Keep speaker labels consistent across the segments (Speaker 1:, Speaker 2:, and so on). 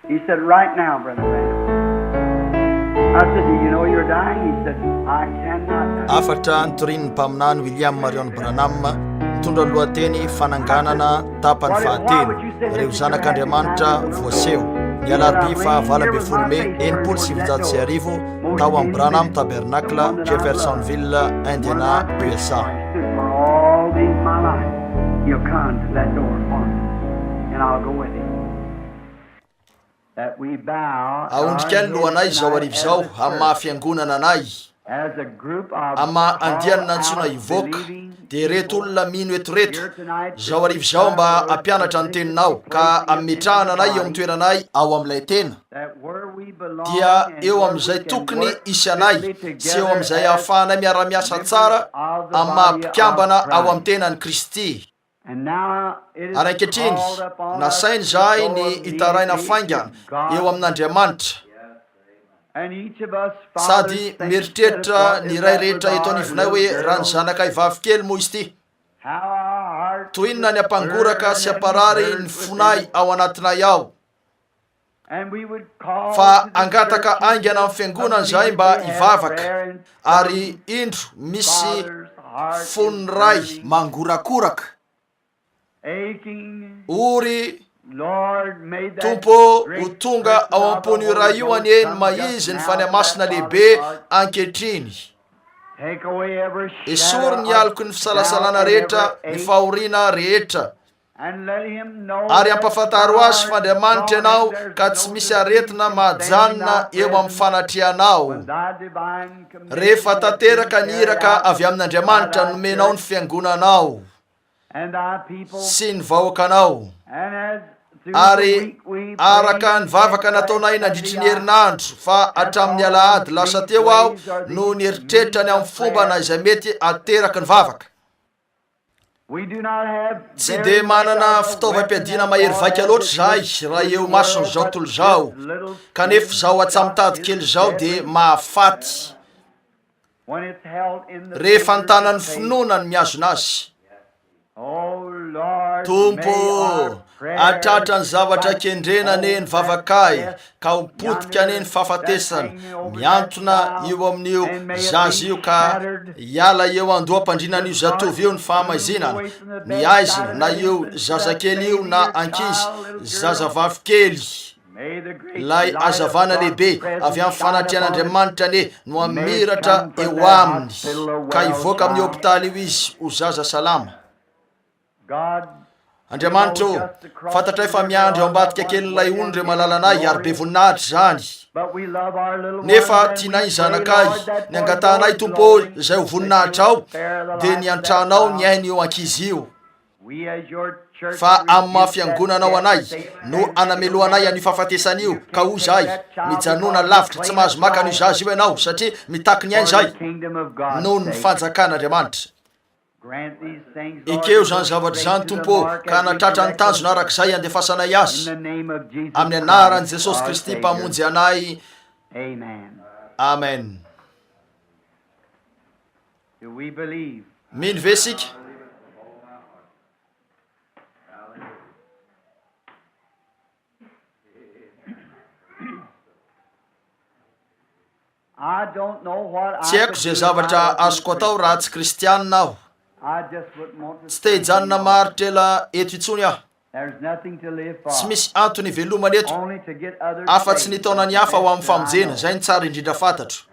Speaker 1: He said, Right now, Brother Branham. I said, Do you know you're dying? He said, I cannot die.
Speaker 2: Hafatra nitorian'ny mpaminany William Marion Branham mitondra ny lohateny Fananganana tapany fahatelo, Ireo Zanak'Andriamanitra Voaseho, ny alarobia faha 18 mey 1960 tao amin'ny Branham Tabernacle, Jeffersonville, Indiana, USA.
Speaker 1: For all these my life, he'll come to that door for me, and I'll go with him.
Speaker 2: Aondrika ny lohanay izao hariva izao amin'ny maha fiangonana anay, amin'ny maha andiany nantsoina hivoaka, dia ireto olona mino eto ireto, izao hariva izao mba hampianatra ny Teninao, ka hametrahana anay eo amin'ny toeranay ao amin'ilay tena, dia eo amin'izay tokony hisy anay, sy eo amin'izay ahafahanay miara-miasa tsara amin'ny maha mpikambana ao amin'ny tenan'i Kristy. Ary ankehitriny, nasaina izahay ny hitaraina faingana eo amin'Andriamanitra, sady mieritreritra ny iray rehetra eto anivonay hoe raha ny zanakay vavy kely moa izy ity, toy inona ny hampangoraka sy hamparary ny fonay ao anatinay ao. Fa hangataka haingana amin'ny fiangonana izahay mba hivavaka, ary indro misy fon'ny ray mangorakoraka. Ory, Tompo ô, ho tonga ao am-pon'io ray io anie ny maha-izy ny Fanahy Masina lehibe ankehitriny. Esory ny aloky ny fisalasalana rehetra, ny fahoriana rehetra. Ary ampafantaro azy fa Andriamanitra ianao ka tsy misy aretina mahajanona eo amin'ny fanatrehanao. Rehefa tanteraka ny iraka avy amin'Andriamanitra nomenao ny fiangonanao sy ny vahoakanao, ary araka ny vavaka nataonay nandritry ny herinandro fa hatramin'ny alahady lasa teo aho no nieritreritra ny amin'ny fomba na izay mety ateraky ny vavaka. Tsy dia manana fitaovam-piadiana mahery vaika loatra izahay raha eo imason'izao tontolo izao, kanefa izao atsamitady kely izao dia mahafaty rehefa ny tanan'ny finoana no mihazona azy. Tompo ô, hahatratra ny zavatra kendrena anie ny vavakay, ka ho potika anie ny fahafatesana mihantona eo amin'io zaza io ka hiala eo andoham-pandrinan'io zatovo io ny fahamaizinana, ny aizina, na io zazakely io na ankizy, zazavavy kely. Ilay hazavana lehibe avy amin'ny fanatrehan'Andriamanitra anie no hamiratra eo aminy, ka hivoaka amin'io hopitaly io izy ho zaza salama. Andriamanitra ô, fantatray fa miandry ao ambadika kelin'ilay ony ireo malalanay, ary be voninahitra izany. Nefa tianay ny zanakay, ny angatahanay, Tompo ô, izay ho voninahitrao, dia ny hiantranao ny ain'io ankizy io. Fa amin'ny maha fiangonanao anay no anamelohanay an'io fahafatesana io, ka hoy izahay, Mijanòna lavitra, tsy mahazo maka an'io zaza io ianao, satria mitaky ny ainy izahay, noho ny fanjakan'Andriamanitra. Ekeo izany zavatra izany, Tompo ô, ka hanatratra ny tanjona arak'izay andefasanay azy. Amin'ny anaran'i Jesosy Kristy Mpamonjy anay. Amen. Mino ve isika? Tsy haiko izay zavatra azoko atao raha tsy kristianina aho. Tsy te hijanona maharitra ela eto intsony aho. Tsy misy antony hivelomana eto afa-tsy ny hitaona ny hafa ho amin'ny famonjena, izay no tsara indrindra fantatro.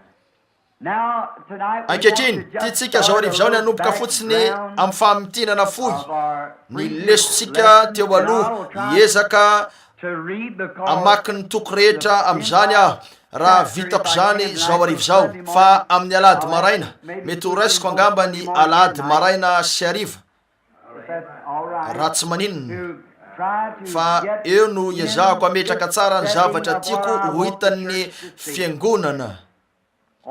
Speaker 2: Ankehitriny, tiantsika izao hariva izao ny hanomboka fotsiny amin'ny famintinana fohy ny lesontsika teo aloha. Hiezaka hamaky ny toko rehetra amin'izany aho, raha vitako izany izao hariva izao. Fa amin'ny alahady maraina, mety ho raisiko angamba ny alahady maraina sy hariva, raha tsy maninona, fa eo no hiezahako hametraka tsara ny zavatra tiako ho hitan'ny fiangonana.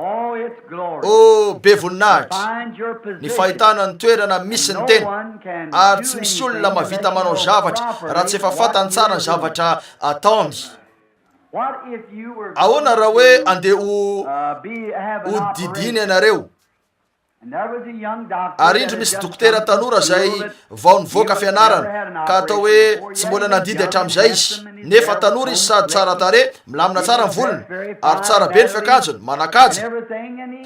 Speaker 2: Oh, be voninahitra ny fahitana ny toerana misy ny tena, ary tsy misy olona mahavita manao zavatra raha tsy efa fantany tsara ny zavatra ataony. Ahoana raha hoe andeha ho hodidiana ianareo? Ary indro misy dokotera tanora izay vao nivoaka fianarana, ka atao hoe tsy mbola nandidy hatramin'izay izy. Nefa tanora izy sady tsara tarehy, milamina tsara ny volony, ary tsara be ny fiakanjony, manan-kaja,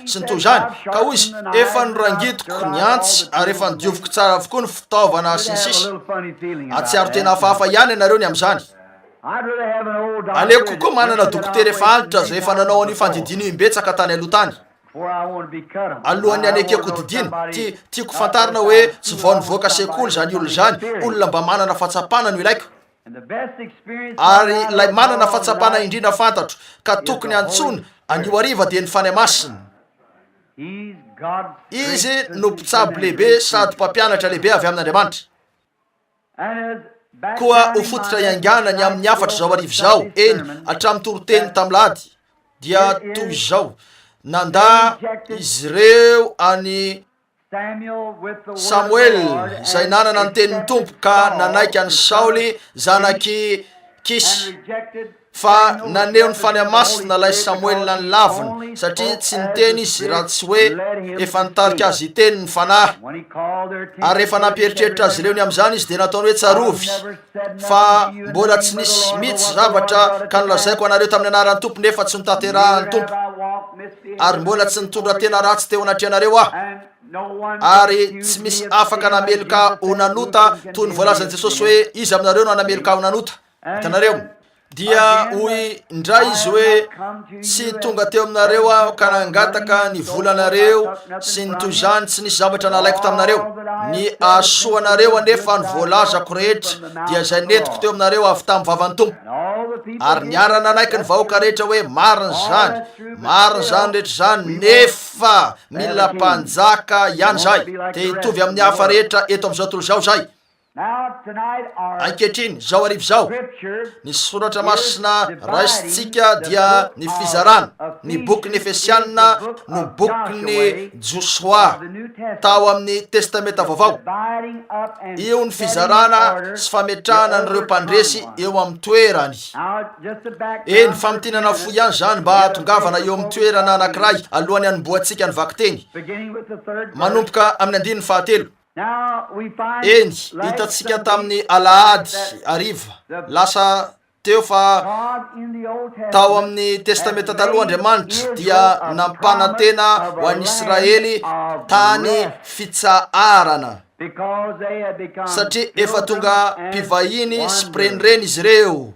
Speaker 2: sy ny toy izany. Ka hoy izy, Efa norangitiko ny antsy ary efa nodioviko tsara avokoa ny fitaovana sy ny sisa. Hahatsiaro tena hafahafa ihany ianareo ny amin'izany. Aleoko kokoa manana dokotera efa antitra izay efa nanao an'io fandidiana io imbetsaka tany aloha tany. Alohan'ny hanekeko hodidiana, ti, tiako fantarina hoe tsy vao nivoaka sekoly izany olona izany, olona mba manana fahatsapana no ilaiko. Ary ilay manana fahatsapana indrindra fantatro ka tokony hantsoina anio hariva dia ny Fanahy Masina. Izy no mpitsabo lehibe sady mpampianatra lehibe avy amin'Andriamanitra. Koa ho fototra iaingàna ny amin'ny hafatra izao hariva izao, eny, hatramin'ny toriteny tamin'ny lahady, dia toy izao, Nandà izy ireo an'i Samoela izay nanana ny tenin'ny Tompo ka nanaiky an'i Saoly zanak'i Kisy. Fa naneho ny Fanahy Masina ilay Samoela nolaviny, satria tsy niteny izy raha tsy hoe efa nitarika azy hiteny ny Fanahy. Ary rehefa nampieritreritra azy ireo ny amin'izany izy, dia nataony hoe, Tsarovy fa mbola tsy nisy mihitsy zavatra ka nolazaiko anareo tamin'ny anaran'ny Tompo, nefa tsy notanterahan'ny Tompo. Ary mbola tsy nitondra tena ratsy teo anatrehanareo aho. Ary tsy misy afaka nameloka ahy ho nanota, toy ny voalazan'i Jesosy hoe, Iza aminareo no hanameloka ahy ho nanota? Hitanareo? Dia hoy indray izy hoe, Tsy tonga teo aminareo aho ka nangataka ny volanareo sy ny toy izany, tsy nisy zavatra nalaiko taminareo. Ny hahasoa anareo anefa ny voalazako rehetra dia izay nentiko teo aminareo avy tamin'ny vavan'ny Tompo. Ary niara-nanaiky ny vahoaka rehetra hoe, Marina izany, marina izany rehetra izany, nefa mila mpanjaka ihany izahay, te hitovy amin'ny hafa rehetra eto amin'izao tontolo izao izahay. Ankehitriny, izao hariva izao, ny soratra masina raisintsika dia ny fizarana, ny bokin'ny Efesiana no bokin'i Josoa tao amin'ny Testamenta Vaovao. Io ny fizarana sy fametrahana an'ireo mpandresy eo amin'ny toerany. Eny, famintinana fohy ihany izany mba hahatongavana eo amin'ny toerana anankiray alohan'ny hanombohantsika ny vakiteny. Manomboka amin'ny andininy fahatelo. Eny, hitantsika tamin'ny alahady hariva lasa teo fa tao amin'ny Testamenta Taloha Andriamanitra dia nampanantena ho an'ny Israely tany fitsaharana, satria efa tonga mpivahiny sy mpirenireny izy ireo.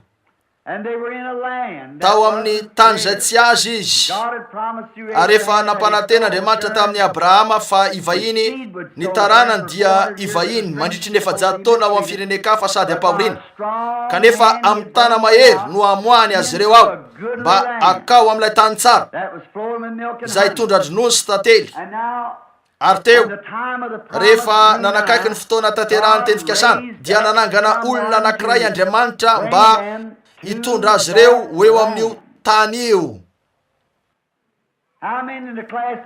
Speaker 2: Tao amin'ny tany izay tsy azy izy, ary efa nampanantena Andriamanitra tamin'i Abrahama fa hivahiny ny taranany dia hivahiny mandritry ny 400 taona ao amin'ny firenen-kafa sady ampahoriana. Kanefa amin'ny tana mahery no hamoahany azy ireo ao mba hakao amin'ilay tany tsara, izay tondra-dronono sy tantely. Ary teo, rehefa nanakaiky ny fotoana tanterahan'ny teny fikasana, dia nanangana olona anankiray Andriamanitra mba hitondra azy ireo ho eo amin'io tany io.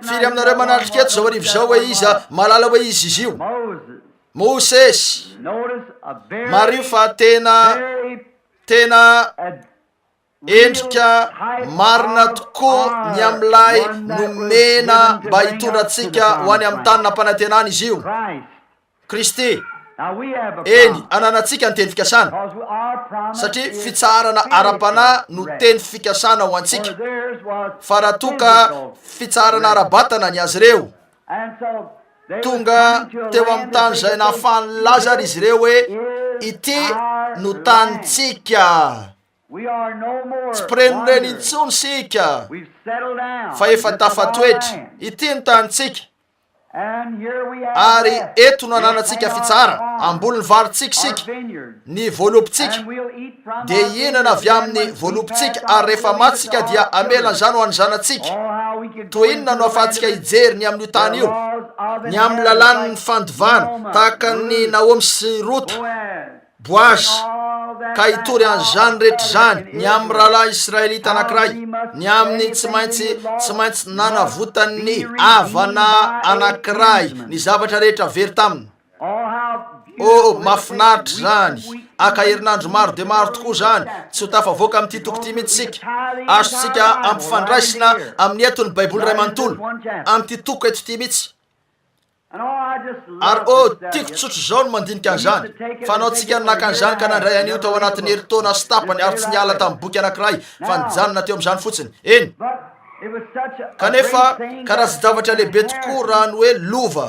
Speaker 2: Firy aminareo manatrika eto izao hariva izao hoe iza, mahalala hoe iza izy io? Mosesy. Mariho fa tena, tena Endrika marina tokoa ny amin'ilay nomena mba hitondra antsika ho any amin'ny tany nampanantenana izy io, Kristy. Eny, ananantsika ny teny fikasana, satria fitsaharana ara-panahy no teny fikasana ho antsika, fa raha toa ka fitsaharana ara-batana ny azy ireo, Tonga teo amin'ny tany izay nahafahany nilaza ary izy ireo hoe, Ity no tanintsika. Tsy mpirenireny intsony isika, fa efa tafatoetra. Ity no tanintsika. Ary eto no ananantsika fitsarana. Hamboly ny varintsika isika, ny voalobontsika, dia hihinana avy amin'ny voalobontsika, ary rehefa maty isika dia hamela an'izany ho an'ny zanatsika. Toa inona no ahafahantsika hijery ny amin'io tany io, ny amin'ny lalàn'ny fandovana, tahaka an'i Naomy sy Rota, Boaza, ka hitory an'izany rehetra izany, ny amin'ny rahalahy israelita anankiray, ny amin'ny tsy maintsy, tsy maintsy nanavotan'ny havana anankiray ny zavatra rehetra very taminy. Oh, mahafinaritra izany! Haka herinandro maro dia maro tokoa izany. Tsy ho tafavoaka amin'ity toko ity mihitsy isika. Azontsika ampifandraisina amin'ny eto ny Baiboly iray manontolo, amin'ity toko eto ity mihitsy. Ary, oh, tiako tsotr'izao ny mandinika an'izany. Fanaontsika ny naka an'izany ka nandray an'io tao anatin'ny herintaona sy tapany ary tsy niala tamin'ny boky anankiray fa nijanona teo amin'izany fotsiny. Eny. Kanefa, karazan-javatra lehibe tokoa raha ny hoe lova.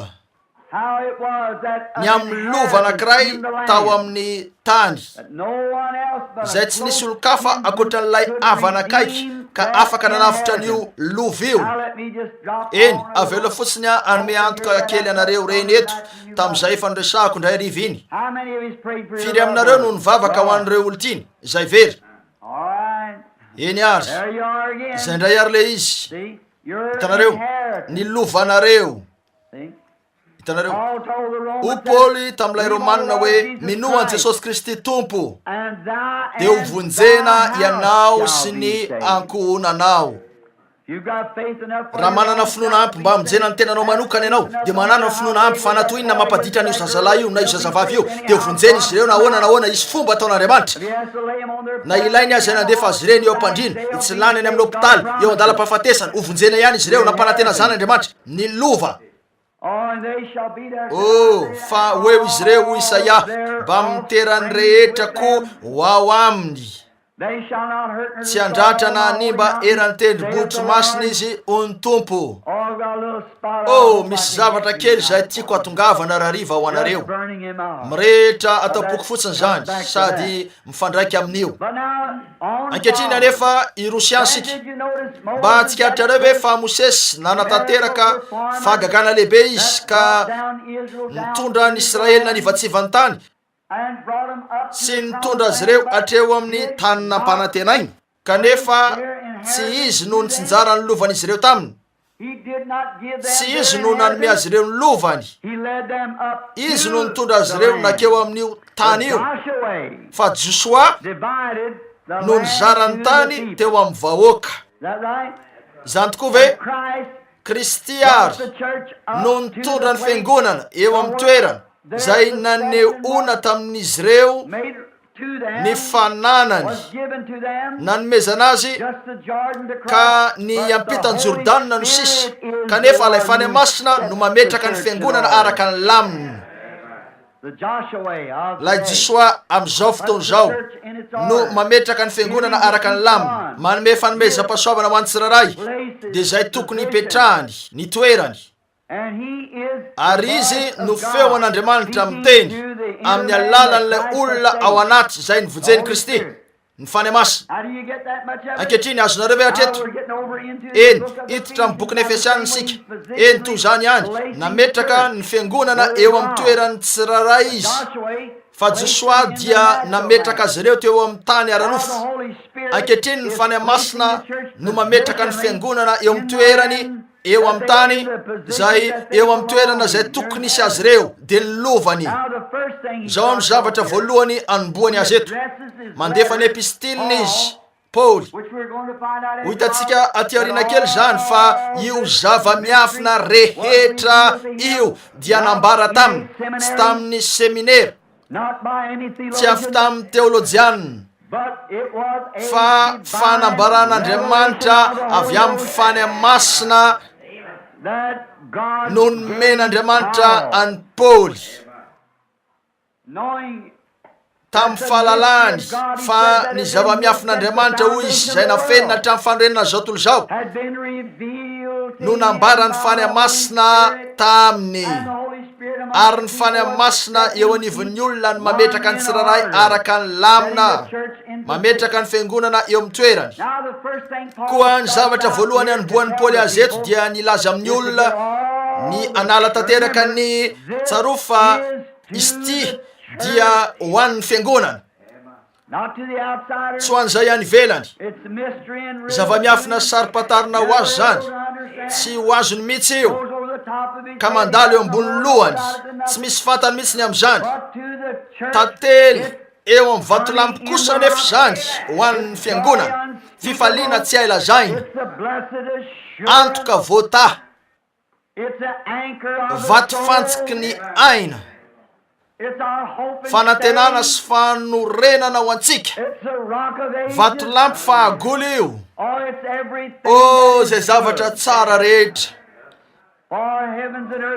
Speaker 2: Ny amin'ny lova anankiray tao amin'ny tany, izay tsy nisy olon-kafa ankoatran'ilay havana akaiky ka afaka nanavotra an'io lova io. Eny, avela fotsiny aho hanome antoka kely anareo reny eto, tamin'izay efa noresahako indray hariva iny. Firy aminareo no nivavaka ho an'ireo olon-tiany, izay very? Eny àry, izay indray àry ilay izy. Hitanareo? Ny lovanareo. Hitanareo? Hoy Paoly tamin'ilay Romanina hoe, Minoa an'i Jesosy Kristy Tompo, dia ho vonjena ianao sy ny ankohonanao. Raha manana finoana ampy mba hamonjena ny tenanao manokana ianao, dia manana finoana ampy fa na toy inona mampaditra an'io zazalahy io na io zazavavy io, dia ho vonjena izy ireo na ahoana na ahoana hisy fomba ataon'Andriamanitra. Na ilainy aza ny handefa azy ireny eo am-pandriana, hitsilany any amin'ny hopitaly, eo an-dalam-pahafatesana, ho vonjena ihany izy ireo, nampanantena izany Andriamanitra. Ny lova. Oh, fa ho eo izy ireo, hoy Isaia, mbamin'ny terany rehetra koa ho ao aminy. Tsy handratra na hanimba eran'ny tendrombohitro masina izy, hoy ny Tompo. Oh, misy zavatra kely izay tiako hatongavana rahariva ho anareo. Mirehitra ato am-poko fotsiny izany, sady mifandraika amin'io. Ankehitriny anefa i Rosia isika. Mba tsikaritrareo ve fa Mosesy nanatanteraka fahagagana lehibe izy ka nitondra ny Israely nanivatsiva ny tany sy nitondra azy ireo hatreo amin'ny tany nampanantenaina, kanefa tsy izy no nitsinjara ny lovan'izy ireo taminy. Tsy izy no nanome azy ireo ny lovany. Izy no nitondra azy ireo nankeo amin'io tany io. Fa Josoa no nizara ny tany teo amin'ny vahoaka. Izany tokoa ve? Kristy àry no nitondra ny fiangonana eo amin'ny toerana izay nanehoana tamin'izy ireo ny fananany nanomezana azy ka ny hiampita ny Jordana no sisa, kanefa ilay Fanahy Masina no mametraka ny fiangonana araka ny laminy. Ilay Josoa amin'izao fotoana izao no mametraka ny fiangonana araka ny laminy, manome fanomezam-pahasoavana ho an'ny tsirairay, dia izay tokony hipetrahany, ny toerany. Ary izy no feo an'Andriamanitra miteny amin'ny alalan'ilay olona ao anaty izay novonjen'i Kristy, ny Fanahy Masina. Ankehitriny, azonareo ve hatreto? Eny, hiditra amin'ny bokin'ny Efesiana isika. Eny, toy izany ihany, nametraka ny fiangonana eo amin'ny toerany tsirairay izy. Fa Josoa dia nametraka azy ireo teo amin'ny tany ara-nofo. Ankehitriny ny Fanahy Masina no mametraka ny fiangonana eo amin'ny toerany eo amin'ny tany izay eo amin'ny toerana izay tokony hisy azy ireo, dia ny lovany. Izao no zavatra voalohany anombohany azy eto. Mandefa ny epistiliny izy, Paoly. Ho hitantsika aty aoriana kely izany fa io zava-miafina rehetra io dia nambara taminy, tsy tamin'ny seminera, tsy avy tamin'ny teolojianina, fa fanambaran'Andriamanitra avy amin'ny Fanahy Masina no nomen'Andriamanitra an'i Paoly. Tamin'ny fahalalany fa ny zava-miafin'Andriamanitra, hoy izy, izay nafenina hatramin'ny fanorenana izao tontolo izao, no nambaran'ny Fanahy Masina taminy. Ary ny Fanahy Masina eo anivon'ny olona no mametraka ny tsirairay araka ny lamina, mametraka ny fiangonana eo amin'ny toerany. Koa ny zavatra voalohany anombohan'i Paoly azy eto dia nilaza amin'ny olona ny hanala tanteraka ny Tsarovy fa izy ity dia ho an'ny fiangonana, tsy ho an'izay any ivelany. Zava-miafina sy saro-pantarina ho azy izany, tsy ho azony mihitsy io, ka mandalo eo ambonin'ny lohany, tsy misy fantany mihitsy ny amin'izany. Tantely eo amin'ny vatolampy kosa anefa izany ho an'ny fiangonana, fifaliana tsy hay lazaina, antoka voatahy. Vatofantsiky ny aina, fanantenana sy fanorenana ho antsika, vatolampy fahagola io, oh, izay zavatra tsara rehetra.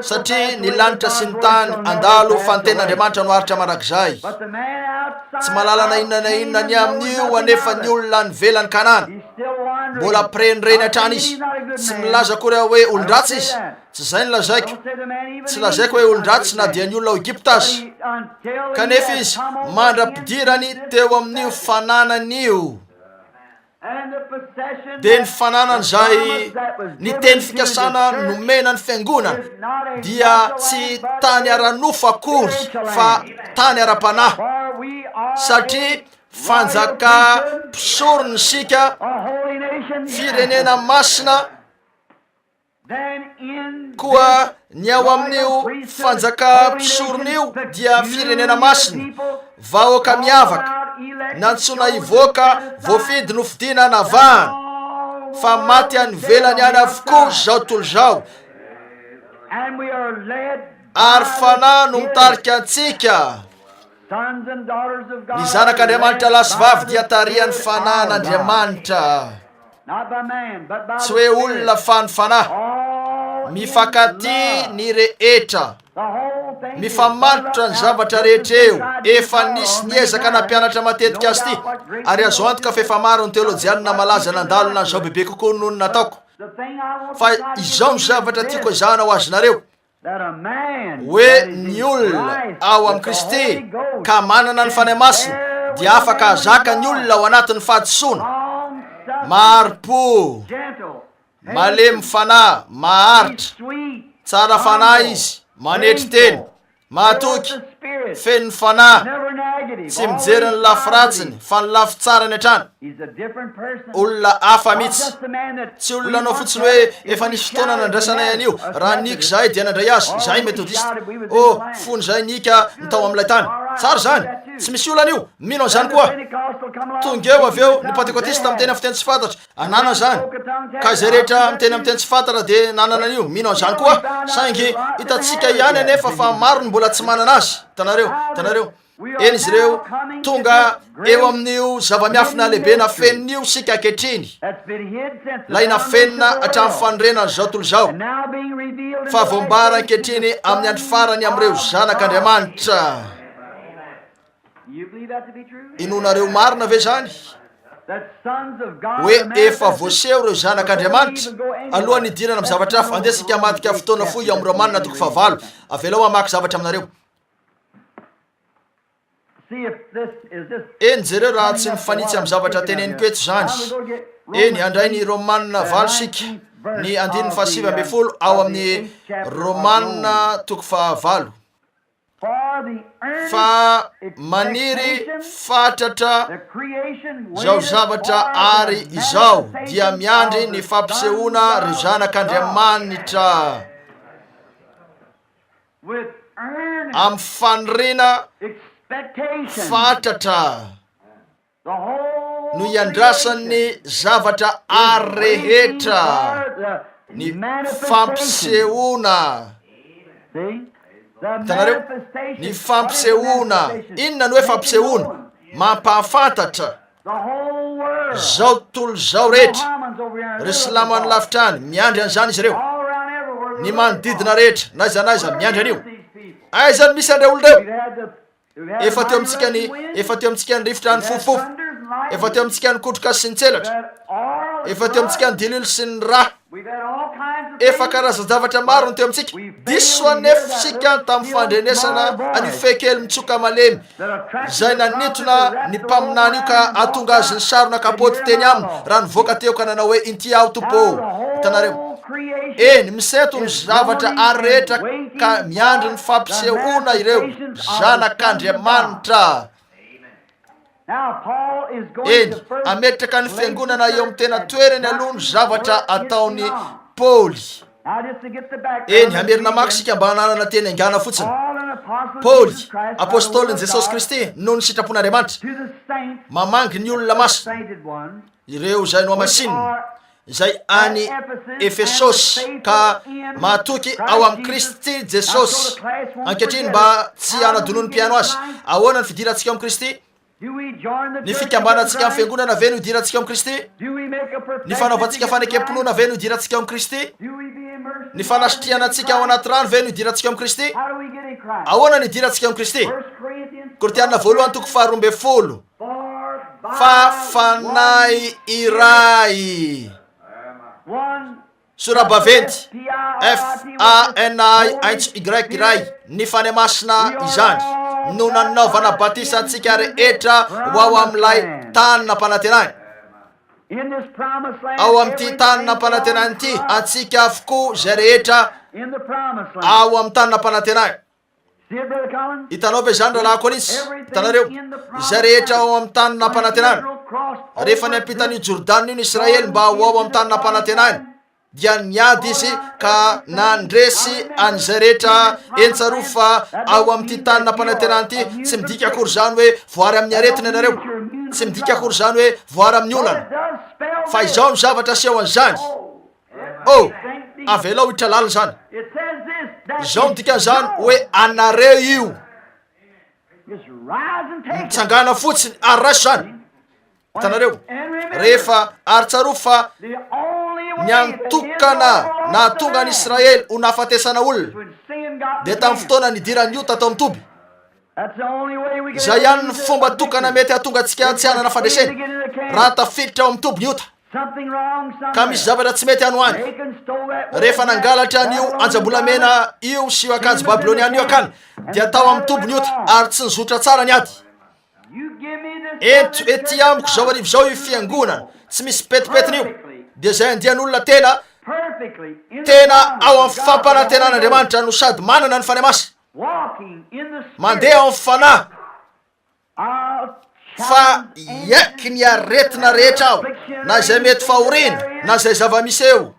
Speaker 2: Satria ny lanitra sy ny tany handalo fa ny tenin'Andriamanitra no haharitra mandrakizay. Tsy mahalala na inona na inona ny amin'io anefa ny olona any ivelan'i Kanana. Mbola mpirenireny hatrany izy. Tsy milaza akory aho hoe olon-dratsy izy. Tsy izay no lazaiko. Tsy lazaiko hoe olon-dratsy na dia ny olona ao Egypta aza. Kanefa izy, mandra-pidirany teo amin'io fananany io, dia ny fananany izay ny teny fikasana nomena ny fiangonana dia tsy tany ara-nofo akory fa tany ara-panahy, satria fanjaka mpisorona isika, firenena masina. Koa ny ao amin'io fanjakam-pisorona io dia firenena masina, vahoaka miavaka, nantsoina hivoaka, voafidy nofidina navahana, fa maty any ivelany any avokoa izao tontolo izao, ary Fanahy no mitarika antsika. Ny zanak'Andriamanitra lahy sy vavy dia tarihan'ny Fanahin'Andriamanitra. Tsy hoe olona fa ny Fanahy. Mifankatia ny rehetra. Mifamatotra ny zavatra rehetra eo. Efa nisy niezaka nampianatra matetika azy ity, ary azo antoka fa efa maro ny teolojianina malaza nandalina an'izao bebe kokoa noho ny nataoko. Fa izao no zavatra tiako ezahana ho azonareo, hoe ny olona ao amin'i Kristy ka manana ny Fanahy Masina dia afaka hahazaka ny olona ao anatin'ny fahadisoana, mahari-po, malemy fanahy, maharitra, tsara fanahy izy, manetry tena. Mahatoky, feno ny Fanahy, tsy mijery ny lafy ratsiny fa ny lafy tsarany hatrany. Olona hafa mihitsy. Tsy olona anao fotsiny hoe efa nisy fotoana nandraisanay an'io, raha niaka izahay dia nandray azy, izahay Metodista. Oh, fony izahay niaka ny tao amin'ilay tany. Tsara izany, tsy misy olana io, mino an'izany koa aho. Tonga eo avy eo ny Pantekotista miteny amin'ny fiteny tsy fantatra. Anana izany, ka izay rehetra miteny amin'ny teny tsy fantatra dia nanana an'io, mino an'izany koa aho, saingy hitantsika ihany anefa fa maro ny mbola tsy manana azy, hitanareo, hitanareo, eny izy ireo, tonga eo amin'io zava-miafina lehibe nafenina io isika ankehitriny, ilay nafenina hatramin'ny fanorenan'izao tontolo izao, fa voambara ankehitriny amin'ny andro farany amin'ireo zanak'Andriamanitra. Inoanareo marina ve izany? Hoe efa voaseho ireo zanak'Andriamanitra? Alohan'ny hidirana amin'ny zavatra hafa, andeha isika hamadika fotoana fohy ao amin'ny Romana toko fahavalo. Avelao hamaky zavatra aminareo. Eny, jereo raha tsy mifanitsy amin'ny zavatra teneniko eto izany. Eny, handray ny Romana valo isika, ny andininy fahasivy ambin'ny folo ao amin'ny Romana toko fahavalo. Fa maniry fatratra izao zavatra ary izao dia miandry ny fampisehoana ry zanak'Andriamanitra amin'ny faniriana fatratra no iandrasan'ny zavatra ary rehetra ny fampisehoana. Hitanareo? Ny fampisehoana. Inona no hoe fampisehoana? Mampahafantatra izao tontolo izao rehetra. Ireo silamo any lavitra any, miandry an'izany izy ireo. Ny manodidina rehetra, n'aiza n'aiza, miandry an'io. Aiza no misy an'ireo olona ireo? Efa teo amintsika ny efa teo amintsika ny rivotra nifofofofo, efa teo amintsika ny kotroka sy ny tselatra, efa teo amintsika ny dililo sy ny ra, efa karazan-javatra maro ny teo amintsika. Diso anefa isika tamin'ny fandrenesana an'io fe kely mitsoka malemy izay nanintona ny mpaminany io ka hahatonga azy nisarona kapoty teny aminy raha nivoaka teo ka nanao hoe, Inty aho, Tompo ô. Hitanareo? Eny, misento ny zavatra ary rehetra ka miandry ny fampisehoana ireo zanak'Andriamanitra. Eny, hametraka ny fiangonana eo amin'ny tena toerany aloha ny zavatra ataon'i Paoly. Eny, hamerina maka isika mba hananana teny haingana fotsiny. Paoly, apostolin'i Jesosy Kristy, noho ny sitrapon'Andriamanitra, mamangy ny olona masina, ireo izay nohamasinina, izay any Efesosy ka mahatoky ao amin'i Kristy Jesosy. Ankehitriny mba tsy hanadinoan'ny mpihaino azy, ahoana ny fidirantsika ao amin'i Kristy? Ny fikambanantsika amin'ny fiangonana ve no idirantsika ao amin'i Kristy? Ny fanaovantsika fanekem-pinoana ve no idirantsika ao amin'i Kristy? Ny fanasitrihana antsika ao anaty rano ve no idirantsika ao amin'i Kristy? Ahoana no idirantsika ao amin'i Kristy? Korintiana voalohany toko faha-12. Fa fanahy iray. Sorabaventy, F-A-N-A-H-Y iray, ny Fanahy Masina izany, no nanaovana batisa antsika rehetra ho ao amin'ilay tany nampanantenaina. Ao amin'ity tany nampanantenaina ity, antsika avokoa izay rehetra ao amin'ny tany nampanantenaina. Hitanao ve izany, Rahalahy Collins? Hitanareo? Izay rehetra ao amin'ny tany nampanantenana. Rehefa niampita an'io Jordana io ny Israely mba ho ao amin'ny tany nampanantenaina, dia niady izy ka nandresy an'izay rehetra. Eny, tsarovy fa ao amin'ity tany nampanantenana ity, tsy midika akory izany hoe voary amin'ny aretina ianareo. Tsy midika akory izany hoe voary amin'ny olana. Fa izao no zavatra aseho an'izany. Oh, avelao hiditra lalina izany. Izao no dikan'izany hoe anareo io. Mitsangàna fotsiny ary raiso izany. Hitanareo? Rehefa, ary tsarovy fa ny antokana nahatonga an'i Israely ho nahafatesana olona dia tamin'ny fotoana nidiran'ny ota tao amin'ny toby. Izay ihany ny fomba tokana mety hahatonga antsika tsy hanana fandresena, raha tafiditra ao amin'ny toby ny ota, ka misy zavatra tsy mety any ho any. Rehefa nangalatra an'io anjam-bolamena io sy io akanjo babyloniana io Akana, dia tao amin'ny toby ny ota, ary tsy nizotra tsara ny ady. Ento ety amiko izao hariva izao io fiangonana tsy misy pentimpentina io, dia izay andian'olona tena, tena ao amin'ny fampanantenan'Andriamanitra no sady manana ny Fanahy Masina. Mandeha ao amin'ny fanahy fa hiaiky ny aretina rehetra aho, na izay mety fahoriana, na izay zava-misy eo.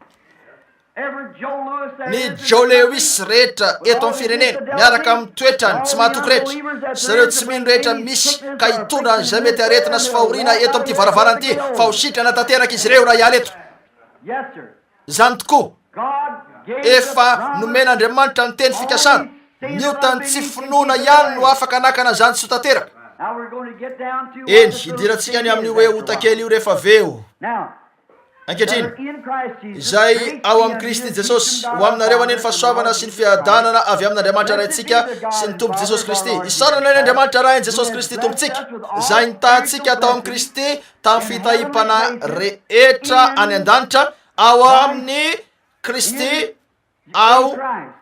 Speaker 2: Ny Joe Lewis rehetra eto amin'ny firenena, miaraka amin'ny toetrany tsy mahatoky rehetra, sy ireo tsy mino rehetra misy ka hitondra an'izay mety aretina sy fahoriana eto amin'ity varavarana ity, fa ho sitrana tanteraka izy ireo raha hiala eto. Izany tokoa. Efa nomen'Andriamanitra ny teny fikasana. Ny otan'ny tsy finoana ihany no afaka nakana izany tsy ho tanteraka. Eny, hidirantsika ny amin'io hoe ota kely io rehefa avy eo. Ankehitriny, izay ao amin'i Kristy Jesosy, ho aminareo anie ny fahasoavana sy ny fiadanana avy amin'Andriamanitra Raintsika sy ny Tompo Jesosy Kristy. Isaorana anie Andriamanitra Rain'i Jesosy Kristy Tompontsika, izay nitahantsika tao amin'i Kristy tamin'ny fitahiam-panahy rehetra any an-danitra ao amin'i Kristy ao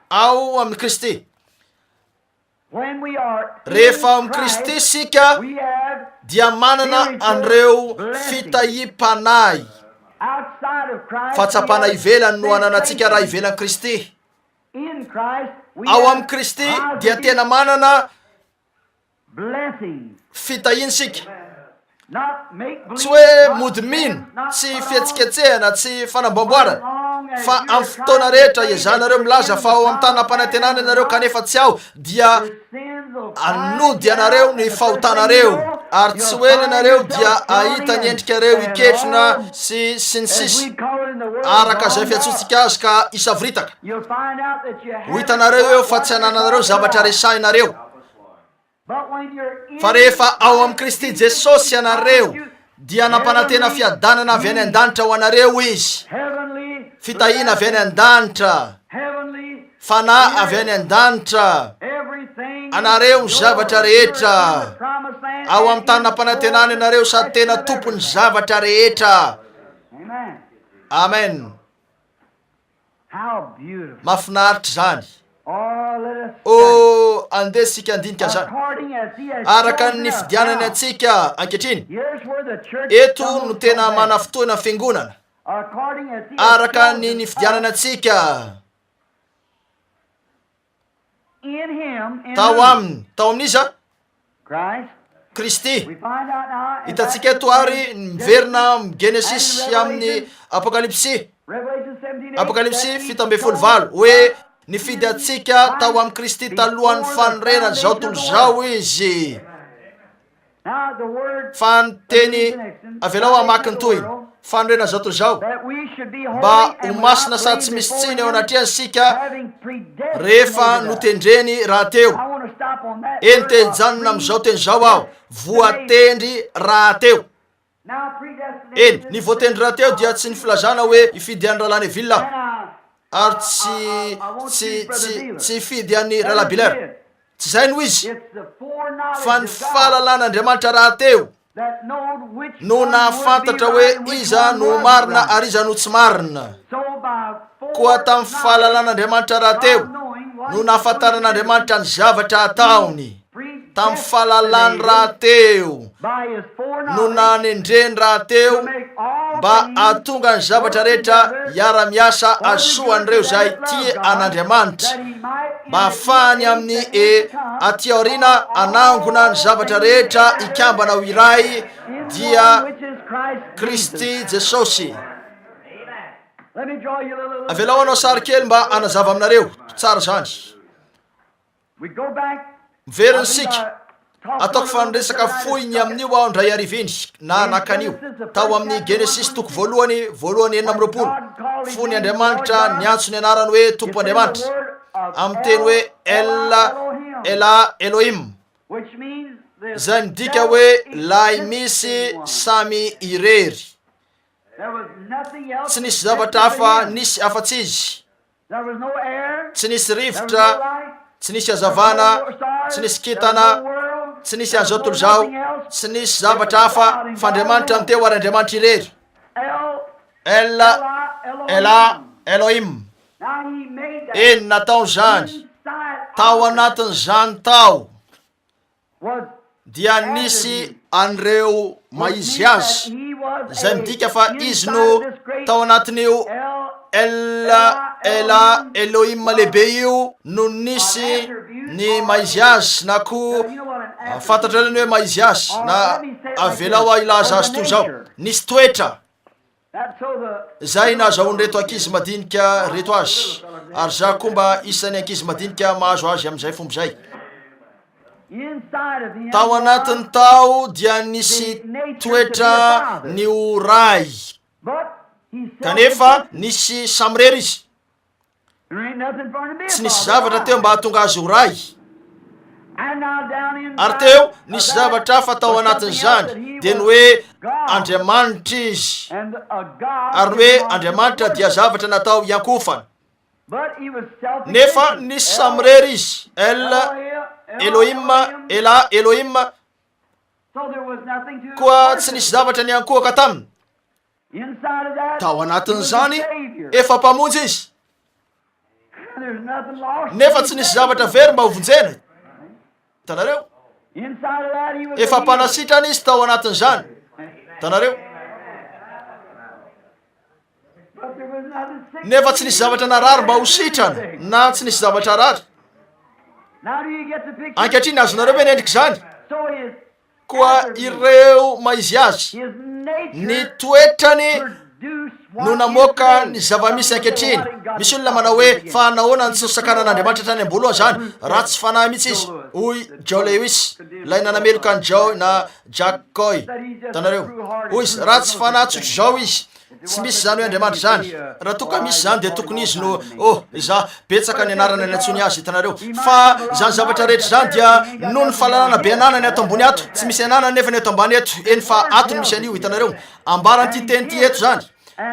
Speaker 2: ao amin'i Kristy. Rehefa ao amin'i Kristy isika dia manana an'ireo fitahiam-panahy. Fahatsapana ivelany no ananantsika raha ivelan'i Kristy. Ao amin'i Kristy dia tena manana fitahiana isika. Tsy hoe mody mino, tsy fihetsiketsehana, tsy fanamboamboarana, fa amin'ny fotoana rehetra iezahanareo milaza fa ao amin'ny tany nampanantenana ianareo kanefa tsy ao, dia hanody anareo ny fahotanareo, ary tsy ho ela ianareo dia hahita ny endrikareo hiketrona sy sy ny sisa, araka izay fiantsoantsika azy ka hisavoritaka. Ho hitanareo eo fa tsy anananareo zavatra resahinareo. Fa rehefa ao amin'i Kristy Jesosy ianareo, dia nampanantena fiadanana avy any an-danitra ho anareo Izy, fitahiana avy any an-danitra, fanahy avy any an-danitra, anareo ny zavatra rehetra. Ao amin'ny tany nampanantenana ianareo sady tena tompon'ny zavatra rehetra. Amen. Mahafinaritra izany. Oh, andeha isika handinika an'izany. Araka ny nifidianany antsika ankehitriny, eto no tena manafotoana ny fiangonana. Araka ny nifidianany antsika. Tao aminy, tao amin'iza? Kristy. Hitantsika eto ary miverina amin'ny Genesisy sy amin'ny Apokalypsy. Apokalypsy 17 8 hoe nifidy antsika tao amin'i Kristy talohan'ny fanorenana izao tontolo izao izy. Fa ny teny, avelao hamaky ny tohiny, fanorenana izao tontolo izao, mba ho masina sady tsy misy tsiny eo anatrehany isika rehefa notendreny rahateo. Eny, te hijanona amin'izao teny izao aho, voatendry rahateo. Eny, ny voatendry rahateo dia tsy ny filazana hoe hifidy an'i Rahalahy Neville aho. Ary tsy, tsy, tsy, tsy hifidy an'i Rahalahy Beeler. Tsy izay no izy, fa ny fahalalan'Andriamanitra rahateo no nahafantatra hoe iza no marina ary iza no tsy marina. Koa tamin'ny fahalalan'Andriamanitra rahateo no nahafantaran'Andriamanitra ny zavatra ataony. Tamin'ny fahalalany rahateo no nanendreny rahateo mba hahatonga ny zavatra rehetra hiara-miasa hahasoa an'ireo izay tia an'Andriamanitra, mba hahafahany amin'ny e aty aoriana hanangona ny zavatra rehetra hikambana ho iray, dia Kristy Jesosy. Avelao hanao sary kely mba hanazava aminareo tsara izany. Miverina isika. Ataoko fa niresaka fohy ny amin'io aho indray hariva iny, na naka an'io, tao amin'ny Genesisy toko voalohany, voalohany 26, fony Andriamanitra niantso ny anarany hoe Tompo Andriamanitra, amin'ny teny hoe El, Ela, Elohim, izay midika hoe Lay misy samy irery. Tsy nisy zavatra hafa nisy afa-tsy Izy. Tsy nisy rivotra, tsy nisy hazavana, tsy nisy kintana, tsy nisy an'izao tontolo izao, tsy nisy zavatra hafa fa Andriamanitra no teo ary Andriamanitra irery. El, Ela, Elohim. Eny, nataony izany. Tao anatin'izany tao. dia nisy an'ireo maha-izy azy, izay midika fa izy no tao anatin'io El Ela Elohim lehibe io no nisy ny maha-izy azy, na koa fantatrareo ny hoe maha-izy azy, na avelao aho hilaza azy toy izao, nisy toetra. Izay nahazahoan'ireto ankizy madinika ireto azy, ary izaho koa mba isan'ny ankizy madinika mahazo azy amin'izay fomba izay. Tao anatiny tao dia nisy toetra ny ho ray, kanefa nisy samirery izy. Tsy nisy zavatra teo mba hahatonga azy ho ray. Ary teo nisy zavatra hafa tao anatin'izany, dia ny hoe Andriamanitra izy. Ary ny hoe Andriamanitra dia zavatra natao hiankohofana. Nefa nisy samirery izy, El, Elohim, Ela, Elohim, koa tsy nisy zavatra niankohoka taminy. Tao anatin'izany, efa Mpamonjy Izy. Nefa tsy nisy zavatra very mba hovonjena. Hitanareo? Efa mpanasitrana Izy tao anatin'izany. Hitanareo? Nefa tsy nisy zavatra narary mba ho sitrana, na tsy nisy zavatra rary. Ankehitriny, azonareo ve ny endrik'izany? Koa ireo maha-izy azy, ny toetrany no namoaka ny zava-misy ankehitriny. Misy olona manao hoe, Fa nahoana no tsy nosakanan'Andriamanitra hatrany am-boalohany izany? Ratsy fanahy mihitsy izy, hoy Joe Lewis, ilay nanameloka an'i Joe na Jack Coy. Hitanareo? Hoy izy, Ratsy fanahy tsotr'izao izy. Tsy misy izany hoe Andriamanitra izany. Raha toa ka misy izany dia tokony Izy no, oh, izaho, betsaka ny anarana niantsoany Azy, hitanareo. Fa izany zavatra rehetra izany dia noho ny fahalalana be ananany ato ambony ato. Tsy misy ananany nefa ny eto ambany eto. Eny fa ato no misy an'io, hitanareo. Ambaran'ity teny ity eto izany.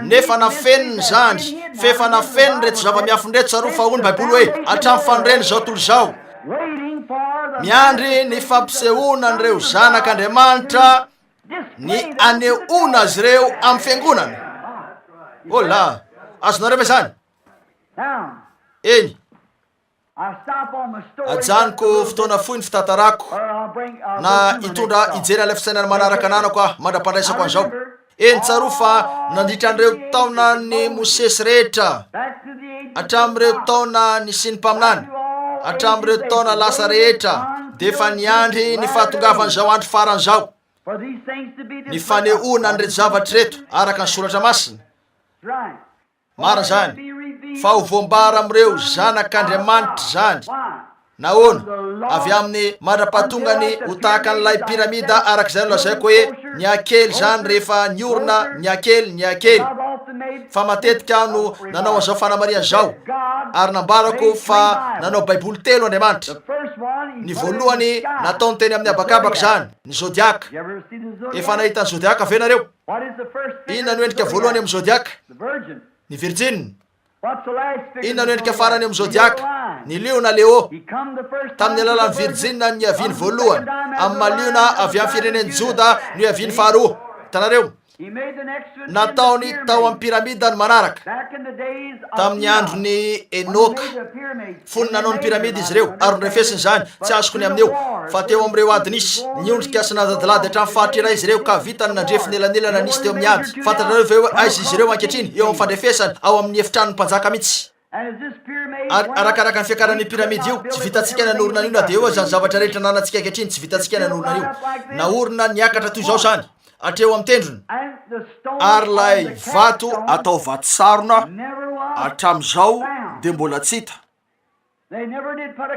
Speaker 2: Nefa nafeniny izany. F'efa nafeniny ireto zava-miafina ireto, tsarovy fa hoy ny Baiboly hoe, hatramin'ny fanorenana izao tontolo izao. Miandry ny fampisehoana an'ireo zanak'Andriamanitra ny anehoana azy ireo amin'ny fiangonana. Hola! Azonareo ve izany? Eny. Ajanoko fotoana fohy ny fitantarako, na hitondra hijery an'ilay fisainana manaraka ananako aho mandra-pandraisako an'izao. Eny, tsarovy fa nandritra an'ireo taonan'i Mosesy rehetra, hatramin'ireo taona nisian'ny mpaminany, hatramin'ireo taona lasa rehetra, dia efa niandry ny fahatongavan'izao andro farany izao, ny fanehoana an'ireto zavatra ireto araka ny Soratra Masina. Marina izany, fa ho voambara amin'ireo zanak'Andriamanitra izany. Nahoana? Avy amin'ny mandra-pahatongany ho tahaka an'ilay pyramida araka izay nolazaiko hoe nihakely izany rehefa niorina, nihakely, nihakely. Fa matetika aho no nanao an'izao fanamarihana izao, ary nambarako fa nanao Baiboly telo Andriamanitra. Ny voalohany nataony teny amin'ny habakabaka izany, ny zodiaka. Efa nahita ny zodiaka ve nareo? Inona no endrika voalohany amin'ny zodiaka? Ny virjina. Inona no endrika farany eo amin'ny zodiaka? Ny liona, Leo. Tamin'ny alalan'ny virjina no niaviany voalohany. Amin'ny maha liona avy amin'ny firenen'i Joda no iaviany faharoa. Hitanareo? Nataony tao amin'ny pyramida ny manaraka. Tamin'ny andron'i Enoka. Fony nanao ny pyramida izy ireo, ary norefesiny izany, tsy azoko ny amin'io, fa teo amin'ireo ady nisy, niondrika sy nadadilady hatramin'ny faritra iray izy ireo, ka vitany nandrefy ny elanelana nisy teo amin'ny ady. Fantatrareo ve hoe aiza izy ireo ankehitriny? Eo amin'ny fandrefesana, ao amin'ny efitranon'ny mpanjaka mihitsy. Ary arakaraka ny fiakaran'io pyramida io, tsy vitantsika ny hanorina an'io na dia eo aza ny zavatra rehetra ananantsika ankehitriny, tsy vitantsika ny hanorina an'io. Naorina niakatra toy izao izany, hatreo amin'ny tendrony, ary ilay vato atao vato sarona hatramin'izao dia mbola tsy hita.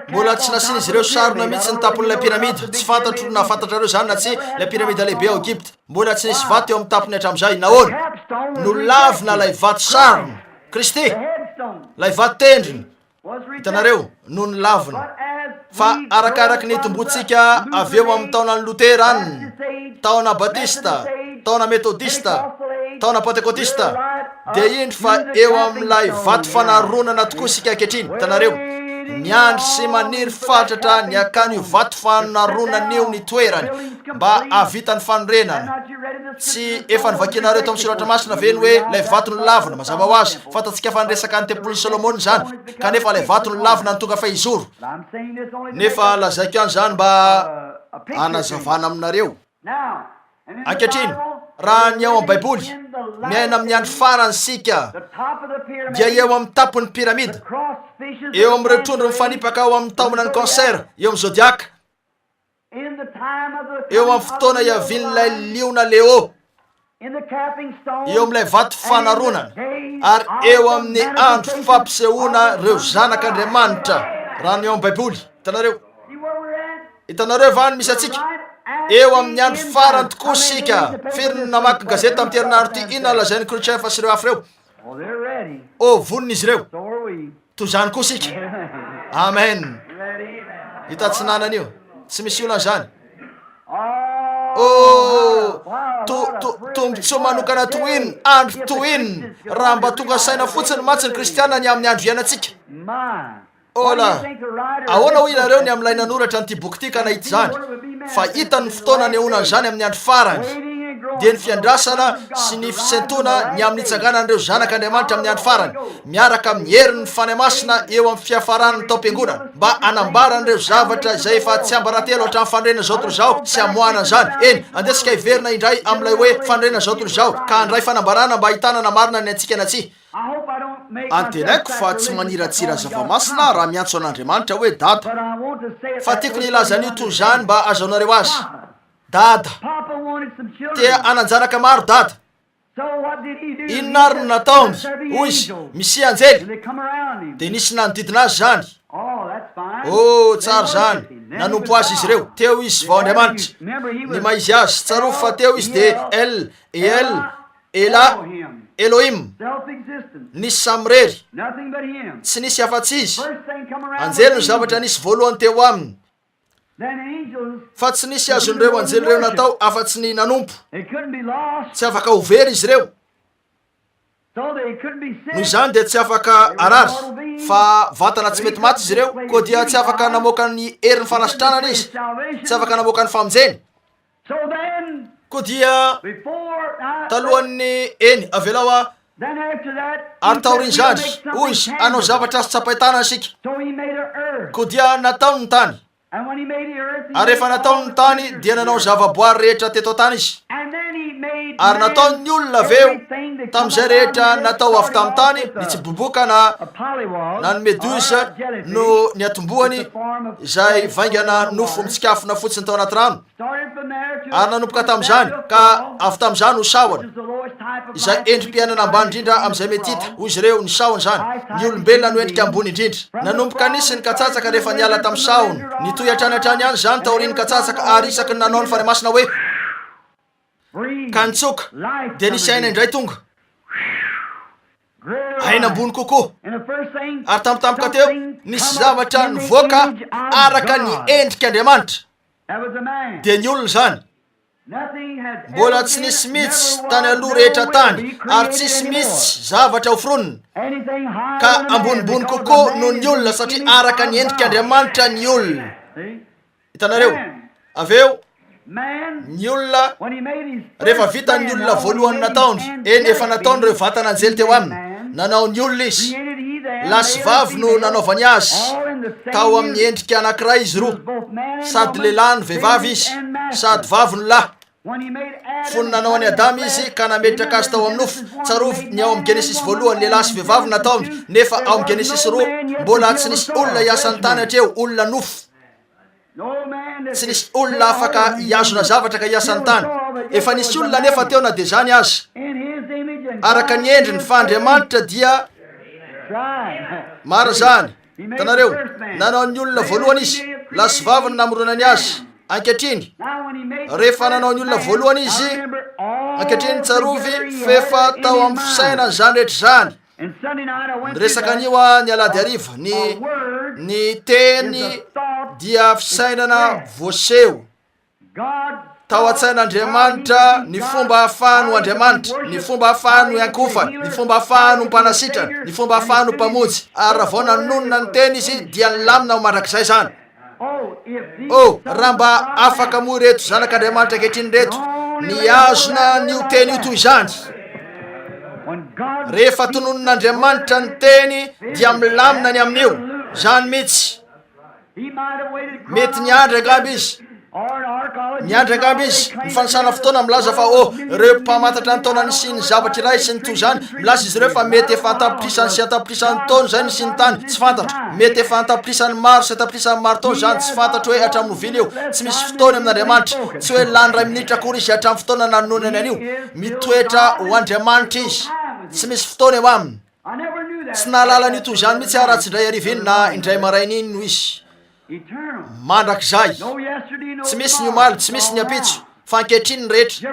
Speaker 2: Mbola tsy nasian'izy ireo sarona mihitsy ny tampon'ilay pyramida. Tsy fantatro na fantatrareo izany na tsia, ilay pyramida lehibe ao Egypta. Mbola tsy nisy vato teo amin'ny tampony hatramin'izay. Nahoana? Nolavina ilay vato sarona. Kristy, ilay vato tendrony. Hitanareo, no nolavina. Fa arakaraky ny hitomboantsika avy eo amin'ny taonan'ny Loterana, taona Batista, taona Metodista, taona Pentekotista, dia indro fa eo amin'ilay vato fanaronana tokoa isika ankehitriny. Hitanareo, miandry sy maniry fatratra ny hakany io vato fanaronana io ny toerany, mba hahavita ny fanorenana. Tsy efa novakianareo tao amin'ny Soratra Masina ve ny hoe ilay vato nolavina? Mazava ho azy, fantatsika fa niresaka ny tempolin'i Solomona izany, kanefa ilay vato nolavina no tonga fahizoro. Nefa lazaiko ihany izany mba hanazavana aminareo. Ankehitriny, raha ny ao amin'ny Baiboly, miaina amin'ny andro farany isika, dia eo amin'ny tampon'ny pyramida, eo amin'ireo trondro mifanipaka ao amin'ny taonan'ny cancer, eo amin'ny zodiaka, Eo amin'ny fotoana hiavian'ilay liona Leo, eo amin'ilay vato fanaronana, ary eo amin'ny andro fampisehoana ireo zanak'Andriamanitra, raha ny ao amin'ny Baiboly. Hitanareo? Hitanareo va ny misy antsika? Eo amin'ny andro farany tokoa isika. Firy no namaky ny gazety tamin'ity herinandro ity? Inona no lazain'i Khrushchev sy ireo hafa ireo? Oh, vonona izy ireo. Toy izany koa isika. Amen. Io tatsinanana io. Tsy misy olana izany. Oh, to, to, tombontsoa manokana toy inona, andro toy inona, raha mba tonga saina fotsiny mantsy ny kristiana ny amin'ny andro iainantsika. Hola! Ahoana hoy ianareo ny amin'ilay nanoratra an'ity boky ity ka nahita izany? Fa hitany ny fotoana hanehoana an'izany amin'ny andro farany, dia ny fiandrasana sy ny fisentoana ny amin'ny hitsanganan'ireo zanak'Andriamanitra amin'ny andro farany, miaraka amin'ny herin'ny Fanahy Masina eo amin'ny fiafaran'ny taom-piangonana, mba hanambara an'ireo zavatra izay efa tsiambaratelo hatramin'ny fanorenana izao tontolo izao sy hamoahana an'izany. Eny, andeha isika hiverina indray amin'ilay hoe fanorenana izao tontolo izao, ka handray fanambarana mba hahitana na marina ny antsika na tsia. Antenaiko fa tsy maniratsira zava-masina aho raha miantso an'Andriamanitra hoe Dada. Fa tiako ny hilaza an'io toy izany mba hahazoanareo azy. Dada. Te hanan-janaka maro Dada. Inona ary no nataony? Hoy izy, Misia anjely. Dia nisy nanodidina azy izany. Oh, tsara izany. Nanompo azy izy ireo. Teo izy vao Andriamanitra. Ny maha izy azy. Tsarovy fa teo izy dia El, El, Elah, Elohim, nisy samirery, tsy nisy afa-tsy Izy. Anjely no zavatra nisy voalohany teo aminy, fa tsy nisy azon'ireo anjely ireo natao afa-tsy ny nanompo. Tsy afaka ho very izy ireo. Noho izany dia tsy afaka harary, fa vatana tsy mety maty izy ireo, koa dia tsy afaka namoaka ny herin'ny fanasitranana izy, tsy afaka namoaka ny famonjeny. Koa dia talohan'ny, eny, avelao aho, ary taorian'izany, hoy izy, hanao zavatra azo tsapain-tanana isika. Koa dia nataony ny tany. Ary rehefa nataony ny tany, dia nanao ny zavaboary rehetra teto an-tany izy. Ary nataony ny olona avy eo, tamin'izay rehetra natao avy tamin'ny tany, ny tsiboboka na, na ny meduse no niatombohany, izay vaingana nofo mitsikafona fotsiny tao anaty rano. Ary nanomboka tamin'izany, ka avy tamin'izany ho sahona, izay endri-piainana ambany indrindra amin'izay mety hita, hoy izy ireo, ny sahona izany, ny olombelona no endrika ambony indrindra. Nanomboka nisy ny katsatsaka rehefa niala tamin'ny sahona. Nitohy hatrany hatrany ihany izany taorian'ny katsatsaka, ary isaky ny nanao ny Fanahy Masina hoe, ka nitsoka, dia nisy aina indray tonga. Aina ambony kokoa. Ary tampotampoka teo, nisy zavatra nivoaka araka ny endrik'Andriamanitra. Dia ny olona izany. Mbola tsy nisy mihitsy tany aloha rehetra tany, ary tsy hisy mihitsy zavatra hoforonina, ka ambonimbony kokoa noho ny olona, satria araka ny endrik'Andriamanitra ny olona. Hitanareo? Avy eo, ny olona, rehefa vita ny olona voalohany nataony, eny, efa nataony ireo vatana anjely teo aminy, nanao ny olona izy, lahy sy vavy no nanaovany azy, tao amin'ny endrika anankiray izy roa, sady lehilahy no vehivavy izy, sady vavy no lahy. Fony nanao an'i Adama izy ka nametraka azy tao amin'ny nofo, tsarovy ny ao amin'ny Genesisy voalohany, lehilahy sy vehivavy no nataony, nefa ao amin'ny Genesisy roa, mbola tsy nisy olona hiasa ny tany hatreo, olona nofo. Tsy nisy olona afaka hihazona zavatra ka hiasa ny tany. Efa nisy olona anefa teo na dia izany aza. Araka ny endriny fa Andriamanitra dia Marina izany. Hitanareo, nanao ny olona voalohany Izy, lahy sy vavy no namoronany azy. Ankehitriny, rehefa nanao ny olona voalohany Izy, ankehitriny tsarovy f'efa tao amin'ny fisainany izany rehetra izany. Niresaka an'io aho ny alahady hariva, ny, ny teny dia fisainana voaseho. Tao an-tsain'Andriamanitra ny fomba ahafahany ho Andriamanitra, ny fomba ahafahany ho iankohofana, ny fomba ahafahany ho mpanasitrana, ny fomba ahafahany ho mpamonjy, ary raha vao nanonona ny teny izy dia nilamina ho mandrakizay izany. Oh, raha mba afaka moa ireto zanak'Andriamanitra ankehitriny ireto nihazona an'io teny io toy izany! Rehefa tononin'Andriamanitra ny teny dia milamina ny amin'io. Izany mihitsy. Mety niandry angamba izy. Niandry angamba izy. Ny fanisana fotoana milaza fa, oh, ireo mpamantatra ny taona nisian'ny zavatra iray sy ny toy izany, milaza izy ireo fa mety efa an-tapitrisany sy an-tapitrisany taona izay nisian'ny tany. Tsy fantatro. Mety efa an-tapitrisany maro sy an-tapitrisany maro taona izany. Tsy fantatro hoe hatramin'ny oviana io. Tsy misy fotoana amin'Andriamanitra. Tsy hoe lany iray minitra akory izy hatramin'ny fotoana nanononany an'io. Mitoetra ho Andriamanitra izy. Tsy misy fotoana eo aminy. Tsy nahalala an'io toy izany mihitsy aho raha tsy indray hariva iny na indray maraina iny no izy. Mandrakizay. Tsy misy ny omaly, tsy misy ny ampitso, fa ankehitriny ny rehetra.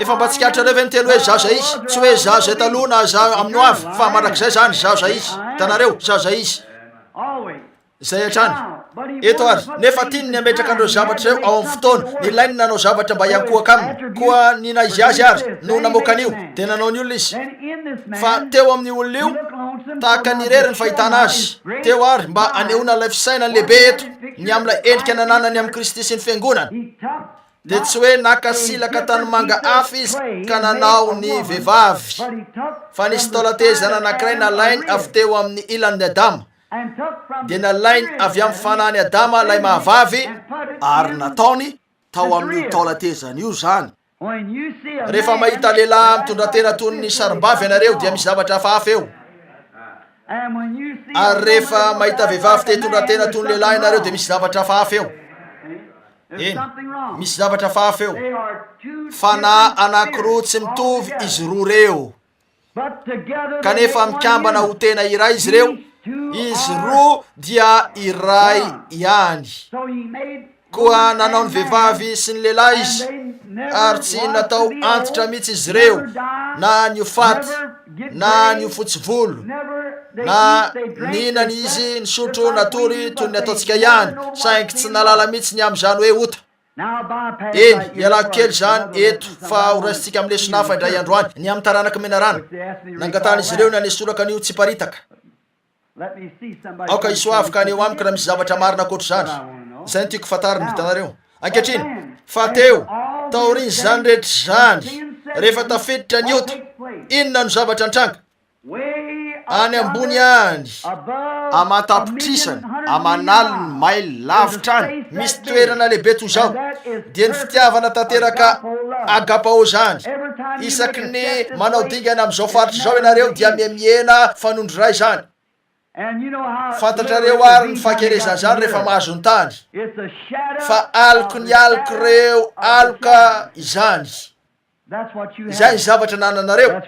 Speaker 2: Efa mba tsikaritrareo ve ny teny hoe zaho izay izy? Tsy hoe zaho izay taloha na zaho amin'ny ho avy, fa mandrakizay izany, zaho izay izy. Hitanareo? Zaho izay izy. Izay hatrany. Eto ary, nefa tiany ny hametraka an'ireo zavatra ireo ao amin'ny fotoana. Nilainy ny nanao zavatra mba hiankohoka aminy. Koa ny naha-izy azy ary, no namoaka an'io, dia nanao ny olona izy. Fa teo amin'io olona io, tahaka ny irery ny fahitana azy. Teo ary, mba hanehoana ilay fisainany lehibe eto, ny amin'ilay endrika nananany amin'i Kristy sy ny Fiangonana. Dia tsy hoe naka silaka tanimanga hafa izy ka nanao ny vehivavy, fa nisy taolan-tehezana anankiray nalainy avy teo amin'ny ilan'i Adama. dia nalainy avy amin'ny fanahin'i Adama ilay mahavavy ary nataony tao amin'io taolan-tehezana io izany. Rehefa mahita lehilahy mitondra tena toy ny sarimbavy ianareo dia misy zavatra hafahafa eo. Ary rehefa mahita vehivavy te hitondra tena toy ny lehilahy ianareo dia misy zavatra hafahafa eo. Eny, misy zavatra hafahafa eo. Fanahy anankiroa tsy mitovy izy roa ireo. Kanefa mikambana ho tena iray izy ireo, izy roa dia iray ihany. Koa nanao ny vehivavy sy ny lehilahy izy, ary tsy natao antitra mihitsy izy ireo, na ny ho faty, na ny ho fotsy volo, na nihinana izy, nisotro, natory toy ny ataontsika ihany, saingy tsy nahalala mihitsy ny amin'izany hoe ota. Eny, ialako kely izany eto fa ho raisintsika amin'ny lesona hafa indray andro any, ny amin'ny taranak'i Menarana. Nangatahan'izy ireo ny hanesorako an'io tsiparitaka. Aoka hisoavoka any eo amiko raha misy zavatra marina ankoatr'izany. Izay no tiako fantarina, hitanareo. Ankehitriny, fa teo, taorian'izany rehetra izany, rehefa tafiditra ny ota, inona no zavatra nitranga? Any ambony any, aman-tapitrisany, aman'aliny maily lavitra any, misy toerana lehibe toy izao, dia ny fitiavana tanteraka agapao izany. Isaky ny manao dingana amin'izao faritra izao ianareo dia mihamihena fanondro iray izany. Fantatrareo àry ny fahakelezan'izany rehefa mahazo ny tany, fa aloky ny alok'ireo aloka izany. Izay ny zavatra anananareo,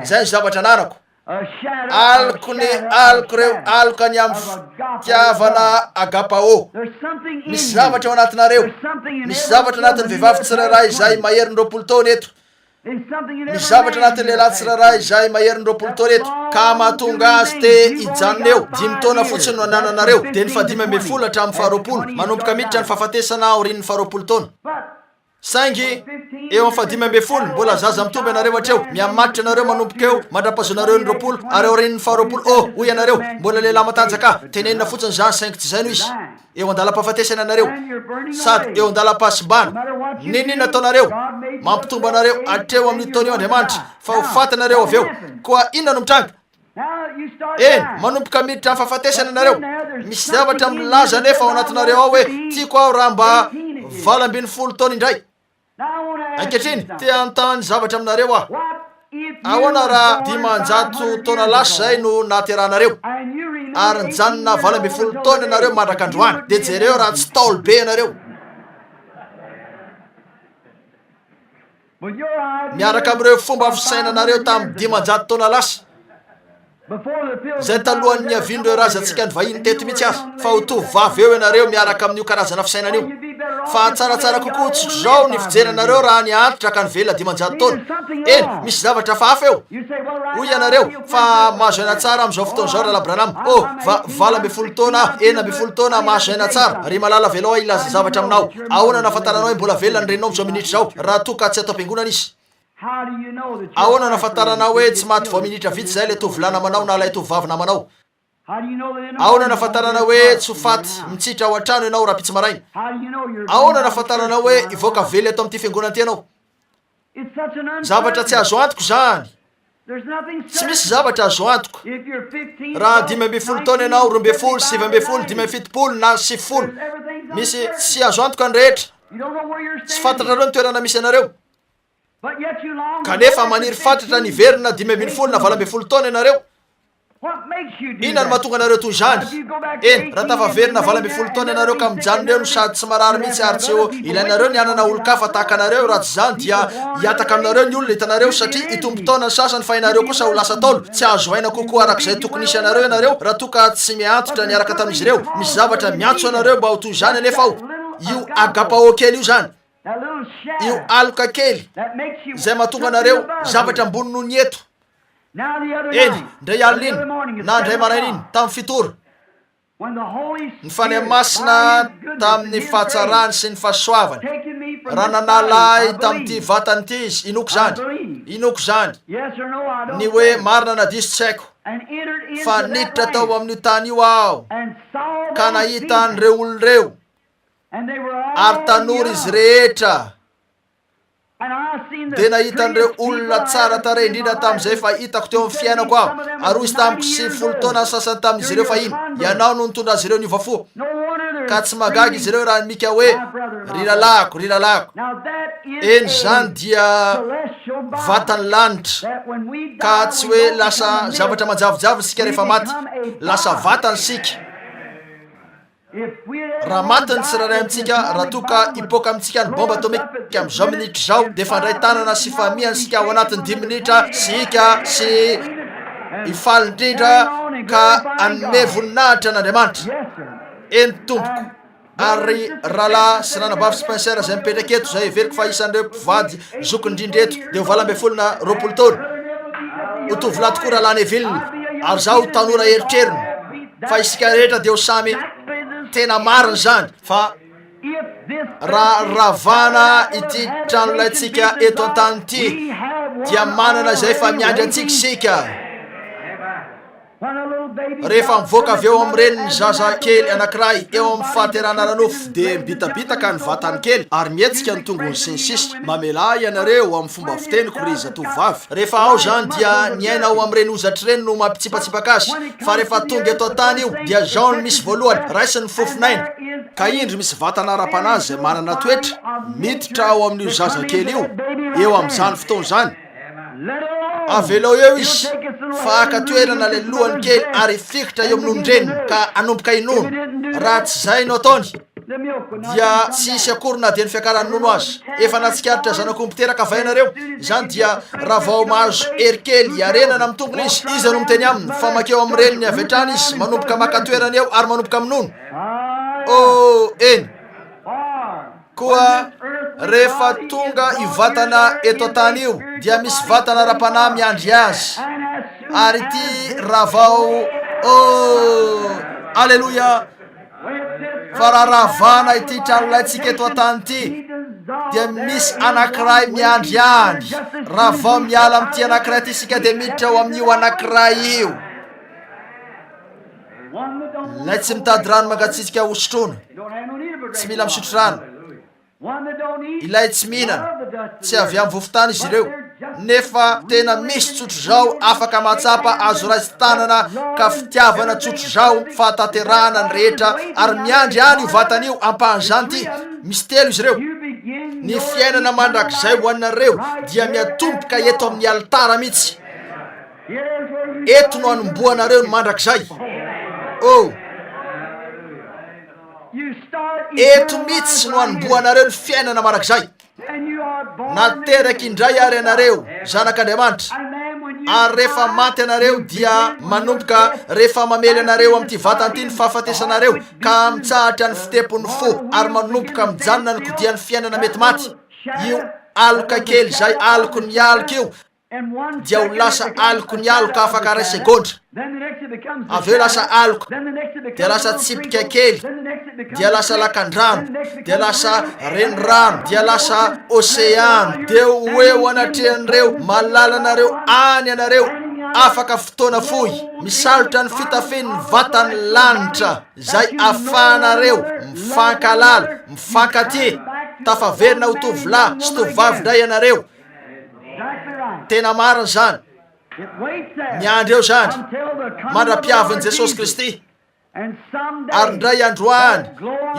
Speaker 2: izay ny zavatra ananako. Aloky ny aloky ireo aloka ny amin'ny fitiavana agapao. Misy zavatra ao anatinareo, misy zavatra anatin'ny vehivavy tsirairay izay maherin'ny 20 taona eto, misy zavatra anatin'ny lehilahy tsirairay izay maherin'ny 20 taona eto, ka mahatonga azy te hijanona eo. Dimy taona fotsiny no anananareo, dia ny fahadimy ambin'ny folo hatramin'ny faharoapolo, manomboka miditra ny fahafatesana aorian'ny faharoapolo taona. Saingy eo amin'ny fahadimy ambin'ny folo, mbola zaza mitombo ianareo hatreo, mihamatotra ianareo manomboka eo mandra-pahazonareo ny 20, ary aorian'ny faharoapolo, oh, hoy ianareo, mbola lehilahy matanjaka aho. Tenenina fotsiny izany, saingy tsy izay no izy. Eo an-dalam-pahafatesana ianareo, sady eo an-dalam-pahasimbana. N'inon'inona ataonareo, mampitombo anareo hatreo amin'io taona io Andriamanitra, fa ho faty ianareo avy eo. Koa inona no mitranga? Eny, manomboka miditra amin'ny fahafatesana ianareo. Misy zavatra milaza anefa ao anatinareo ao hoe, Tiako aho raha mba 18 taona indray. Ankehitriny, te hanontany zavatra aminareo aho. Ahoana raha 500 taona lasa izay no nahaterahanareo, ary nijanona 18 taona ianareo mandraka androany? Dia jereo raha tsy ntaolo be ianareo. Miaraka amin'ireo fomba fisainanareo tamin'ny 500 taona lasa, izay talohan'ny niavian'ireo razantsika nivahiny teto mihitsy aza, fa ho tovovavy eo ianareo miaraka amin'io karazana fisainana io. Fa tsaratsara kokoa tsotr'izao ny fijery anareo raha ny antitra ka nivelona 500 taona. Eny, misy zavatra hafahafa eo. Hoy ianareo, Fa mahazo aina tsara amin'izao fotoana izao Rahalahy Branham. Oh, va, 18 taona aho, 16 taona aho, mahazo aina tsara. Ry malala, avelao aho hilaza zavatra aminao. Ahoana no ahafantaranao hoe mbola velona ny reninao amin'izao minitra izao, raha toa ka tsy ato am-piangonana izy? Ahoana no ahafantaranao hoe tsy maty vao minitra vitsy izay ilay tovolahy namanao na ilay tovovavy namanao? Ahoana no ahafantaranao hoe tsy ho faty mitsitra ao an-trano ianao rahampitso maraina? Ahoana no ahafantaranao hoe hivoaka velona eto amin'ity fiangonana ity ianao? Zavatra tsy azo antoka izany. Tsy misy zavatra azo antoka. Raha 15 taona ianao, 12, 19, 75 na 90, misy tsy azo antoka ny rehetra. Tsy fantatrareo ny toerana misy anareo. Kanefa maniry fatratra ny hiverina 15 na 18 taona ianareo. Inona no mahatonga anareo toy izany? Eny, raha tafaverina 18 taona ianareo ka mijanona eo no sady tsy marary mihitsy ary tsy ho ilainareo ny hanana olon-kafa tahaka anareo, raha tsy izany dia hihataka aminareo ny olona hitanareo satria hitombo taona ny sasany fa ianareo kosa ho lasa ntaolo. Tsy hahazo aina kokoa araka izay tokony hisy anareo ianareo raha toa ka tsy mihantitra niaraka tamin'izy ireo. Misy zavatra miantso anareo mba ho toy izany anefa ao. Io agapao kely io izany. Io aloka kely izay mahatonga anareo zavatra ambony noho ny eto. Eny, indray alina iny, na indray maraina iny, tamin'ny fito ora, ny Fanahy Masina tamin'ny fahatsarany sy ny fahasoavany, raha nanala ahy tamin'ity vatana ity Izy, inoako izany, inoako izany, ny hoe marina na diso tsy haiko, fa niditra tao amin'io tany io aho, ka nahita an'ireo olona ireo, ary tanora izy rehetra, dia nahita an'ireo olona tsara tarehy indrindra tamin'izay efa hitako teo amin'ny fiainako aho. Ary hoy izy tamiko, 90 taona ny sasany tamin'izy ireo fahiny, ianao no nitondra azy ireo niova fo. Ka tsy mahagaga izy ireo raha mika hoe, Ry rahalahiko, ry rahalahiko. Eny, izany dia vatan'ny lanitra, ka tsy hoe lasa zavatra manjavonjavona isika rehefa maty, lasa vatana isika. Raha maty ny tsirairay amintsika, raha toa ka hipoaka amintsika ny bomba atomika amin'izao minitra izao, dia hifandray tanana sy hifamihana isika ao anatin'ny dimy minitra sy hika sy hifaly indrindra ka hanome voninahitra an'Andriamanitra. Eny, tompoko. Ary Rahalahy sy Ranabavy Spencer izay mipetraka eto, izay heveriko fa isan'ireo mpivady zokiny indrindra eto, dia ho 18 na 20 taona. Ho tovolahy tokoa Rahalahy Neville, ary izaho ho tanora erotrerony. Fa isika rehetra dia ho samy tena marina izany fa raha ravana ity tranolaintsika eto an-tany ity dia manana izay fa miandry antsika isika. Rehefa mivoaka avy eo amin'ny reniny ny zaza kely anankiray eo amin'ny fahaterahana ara-nofo dia mibitabitaka ny vatany kely ary mihetsika ny tongony sy ny sisa. Mamelà ahy ianareo amin'ny fomba fiteniko ry zatovovavy. Rehefa ao izany dia ny aina ao amin'ireny hozatra ireny no mampitsipatsipaka azy, fa rehefa tonga eto an-tany io dia izao no misy voalohany, raisiny ny fofon'aina, ka indro misy vatana ara-panahy izay manana toetra miditra ao amin'io zaza kely io eo amin'izany fotoana izany. Avelao eo izy fa haka toerana ilay lohany kely ary hifikitra eo amin'ny nonon-dreniny ka hanomboka hinono. Raha tsy izay no ataony dia tsy hisy akory na dia ny fiakaran'ny nono aza. Efa nahatsikaritra zanak'omby teraka va ianareo? Izany dia raha vao mahazo hery kely hiarenana amin'ny tongony izy, iza no miteny aminy fa mankeo amin'ny reniny avy hatrany izy, manomboka maka toerana eo ary manomboka minono? Oh, eny. Koa rehefa tonga io vatana eto an-tany io dia misy vatana ara-panahy miandry azy. Ary ity raha vao, oh, aleloia! Fa raha ravana ity tranolaintsika eto an-tany ity. dia misy anankiray miandry any. Raha vao miala amin'ity anankiray ity isika dia miditra ao amin'io anankiray io. Ilay tsy mitady rano mangatsiatsiaka hosotroina, tsy mila misotro rano. Ilay tsy mihinana, tsy avy amin'ny vovo-tany izy ireo, nefa tena misy tsotr'izao afaka mahatsapa azo raisin-tanana ka fitiavana tsotr'izao fahatanterahana ny rehetra ary miandry any io vatana io ampahan'izany ity. Misy telo izy ireo. Ny fiainana mandrakizay ho anareo dia miatomboka eto amin'ny alitara mihitsy. Eto no anombohanareo ny mandrakizay. Oh! Eto mihitsy no anombohanareo ny fiainana mandrakizay. Nateraky indray ary ianareo, zanak'Andriamanitra. Ary rehefa maty ianareo dia manomboka rehefa mamely anareo amin'ity vatana ity ny fahafatesanareo ka mitsahatra ny fitepon'ny fo ary manomboka mijanona ny kodian'ny fiainana mety maty. Io aloka kely izay aloky ny aloka io dia ho lasa aloky ny aloka afaka iray segondra, avy eo lasa aloka, dia lasa tsipika kely, dia lasa lakandrano, dia lasa renirano, dia lasa oseano, dia ho eo anatrehan'ireo malalanareo any ianareo afaka fotoana fohy, misalotra ny fitafian'ny vatan'ny lanitra izay afahanareo mifankalala, mifankatia, tafaverina ho tovolahy sy tovovavy indray ianareo. Tena marina izany. Miandry eo izany mandra-piavin'i Jesosy Kristy. Ary indray androany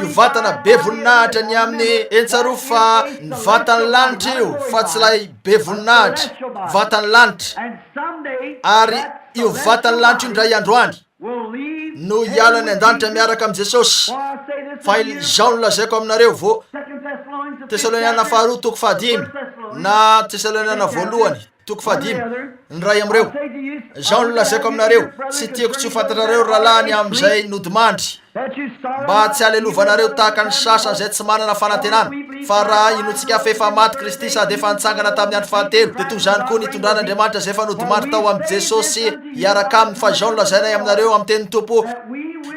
Speaker 2: io vatana be voninahitra ny amin'ny entsaroa fa ny vatan'ny lanitra io fa tsy ilay be voninahitra, vatan'ny lanitra. Ary io vatan'ny lanitra io indray androany no hiala any an-danitra miaraka amin'i Jesosy. Fa izao no lazaiko aminareo, vo Tesaloniana faharoa toko fahadimy na Tesaloniana voalohany toko fahadimy, ny iray amin'ireo. Izao no lazaiko aminareo, tsy tiako tsy ho fantatrareo ry rahalahy ny amin'izay nodimandry, mba tsy halelovanareo tahaka ny sasany izay tsy manana fanantenana. Fa raha inoantsika fa efa maty Kristy sady efa nitsangana tamin'ny andro fahatelo, dia toy izany koa nitondran'Andriamanitra izay efa nodimandry tao amin'i Jesosy hiaraka aminy. Fa izao no lazainay aminareo amin'ny tenin'ny Tompo,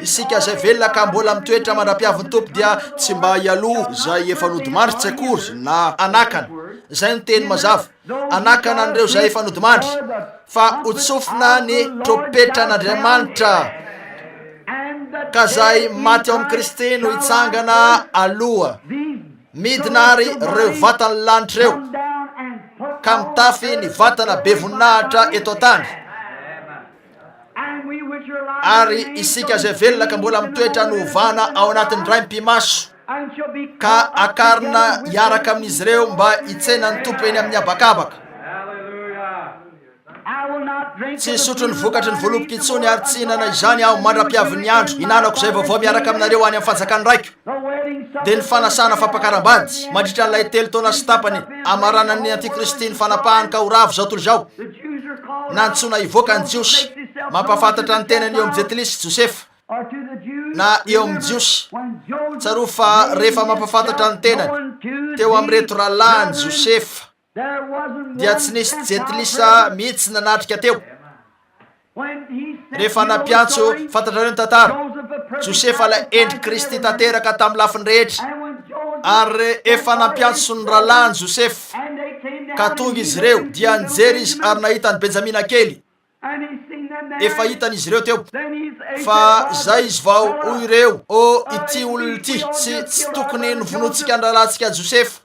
Speaker 2: isika izay velona ka mbola mitoetra mandra-piavin'ny Tompo dia tsy mba hialoha izay efa nodimandry tsy akory na hanakana. Izay no teny mazava. Hanakana an'ireo izay efa nodimandry, fa hotsofina ny trompetran'Andriamanitra, ka izay maty ao amin'i Kristy no hitsangana aloha. Midina àry ireo vatan'ny lanitra ireo, ka mitafy ny vatana be voninahitra eto an-tany. Ary isika izay velona ka mbola mitoetra no hovana ao anatin'ny raim-pimaso, ka hakarina hiaraka amin'izy ireo mba hitsena ny Tompo eny amin'ny habakabaka. Tsy hisotro ny vokatry ny voaloboka intsony ary tsy hihinana izany aho mandra-piavin'ny andro hihinanako izay vaovao miaraka aminareo any amin'ny fanjakan'ny Raiko. Dia ny fanasana fampakaram-bady mandritra an'ilay telo taona sy tapany hamaranan'ny antikristy ny fanapahany ka ho ravo izao tontolo izao. Nantsoina hivoaka ny Jiosy. Mampahafantatra ny tenany eo amin'ny Jentilisy Josefa, na eo amin'ny Jiosy. Tsarovy fa rehefa mampahafantatra ny tenany teo amin'ireto rahalahiny Josefa, dia tsy nisy Jentilisa mihitsy nanatrika teo. Rehefa nampiantso, fantatrareo ny tantara, Josefa ilay endrik'i Kristy tanteraka tamin'ny lafiny rehetra, ary rehefa nampiantso ny rahalahiny Josefa, ka tonga izy ireo, dia nijery izy ary nahita an'i Benjamina kely. Efa hitan'izy ireo teo fa izay izy vao hoy ireo, Oh, ity olona ity, tsy, tsy tokony novonointsika ny rahalahintsika Josefa.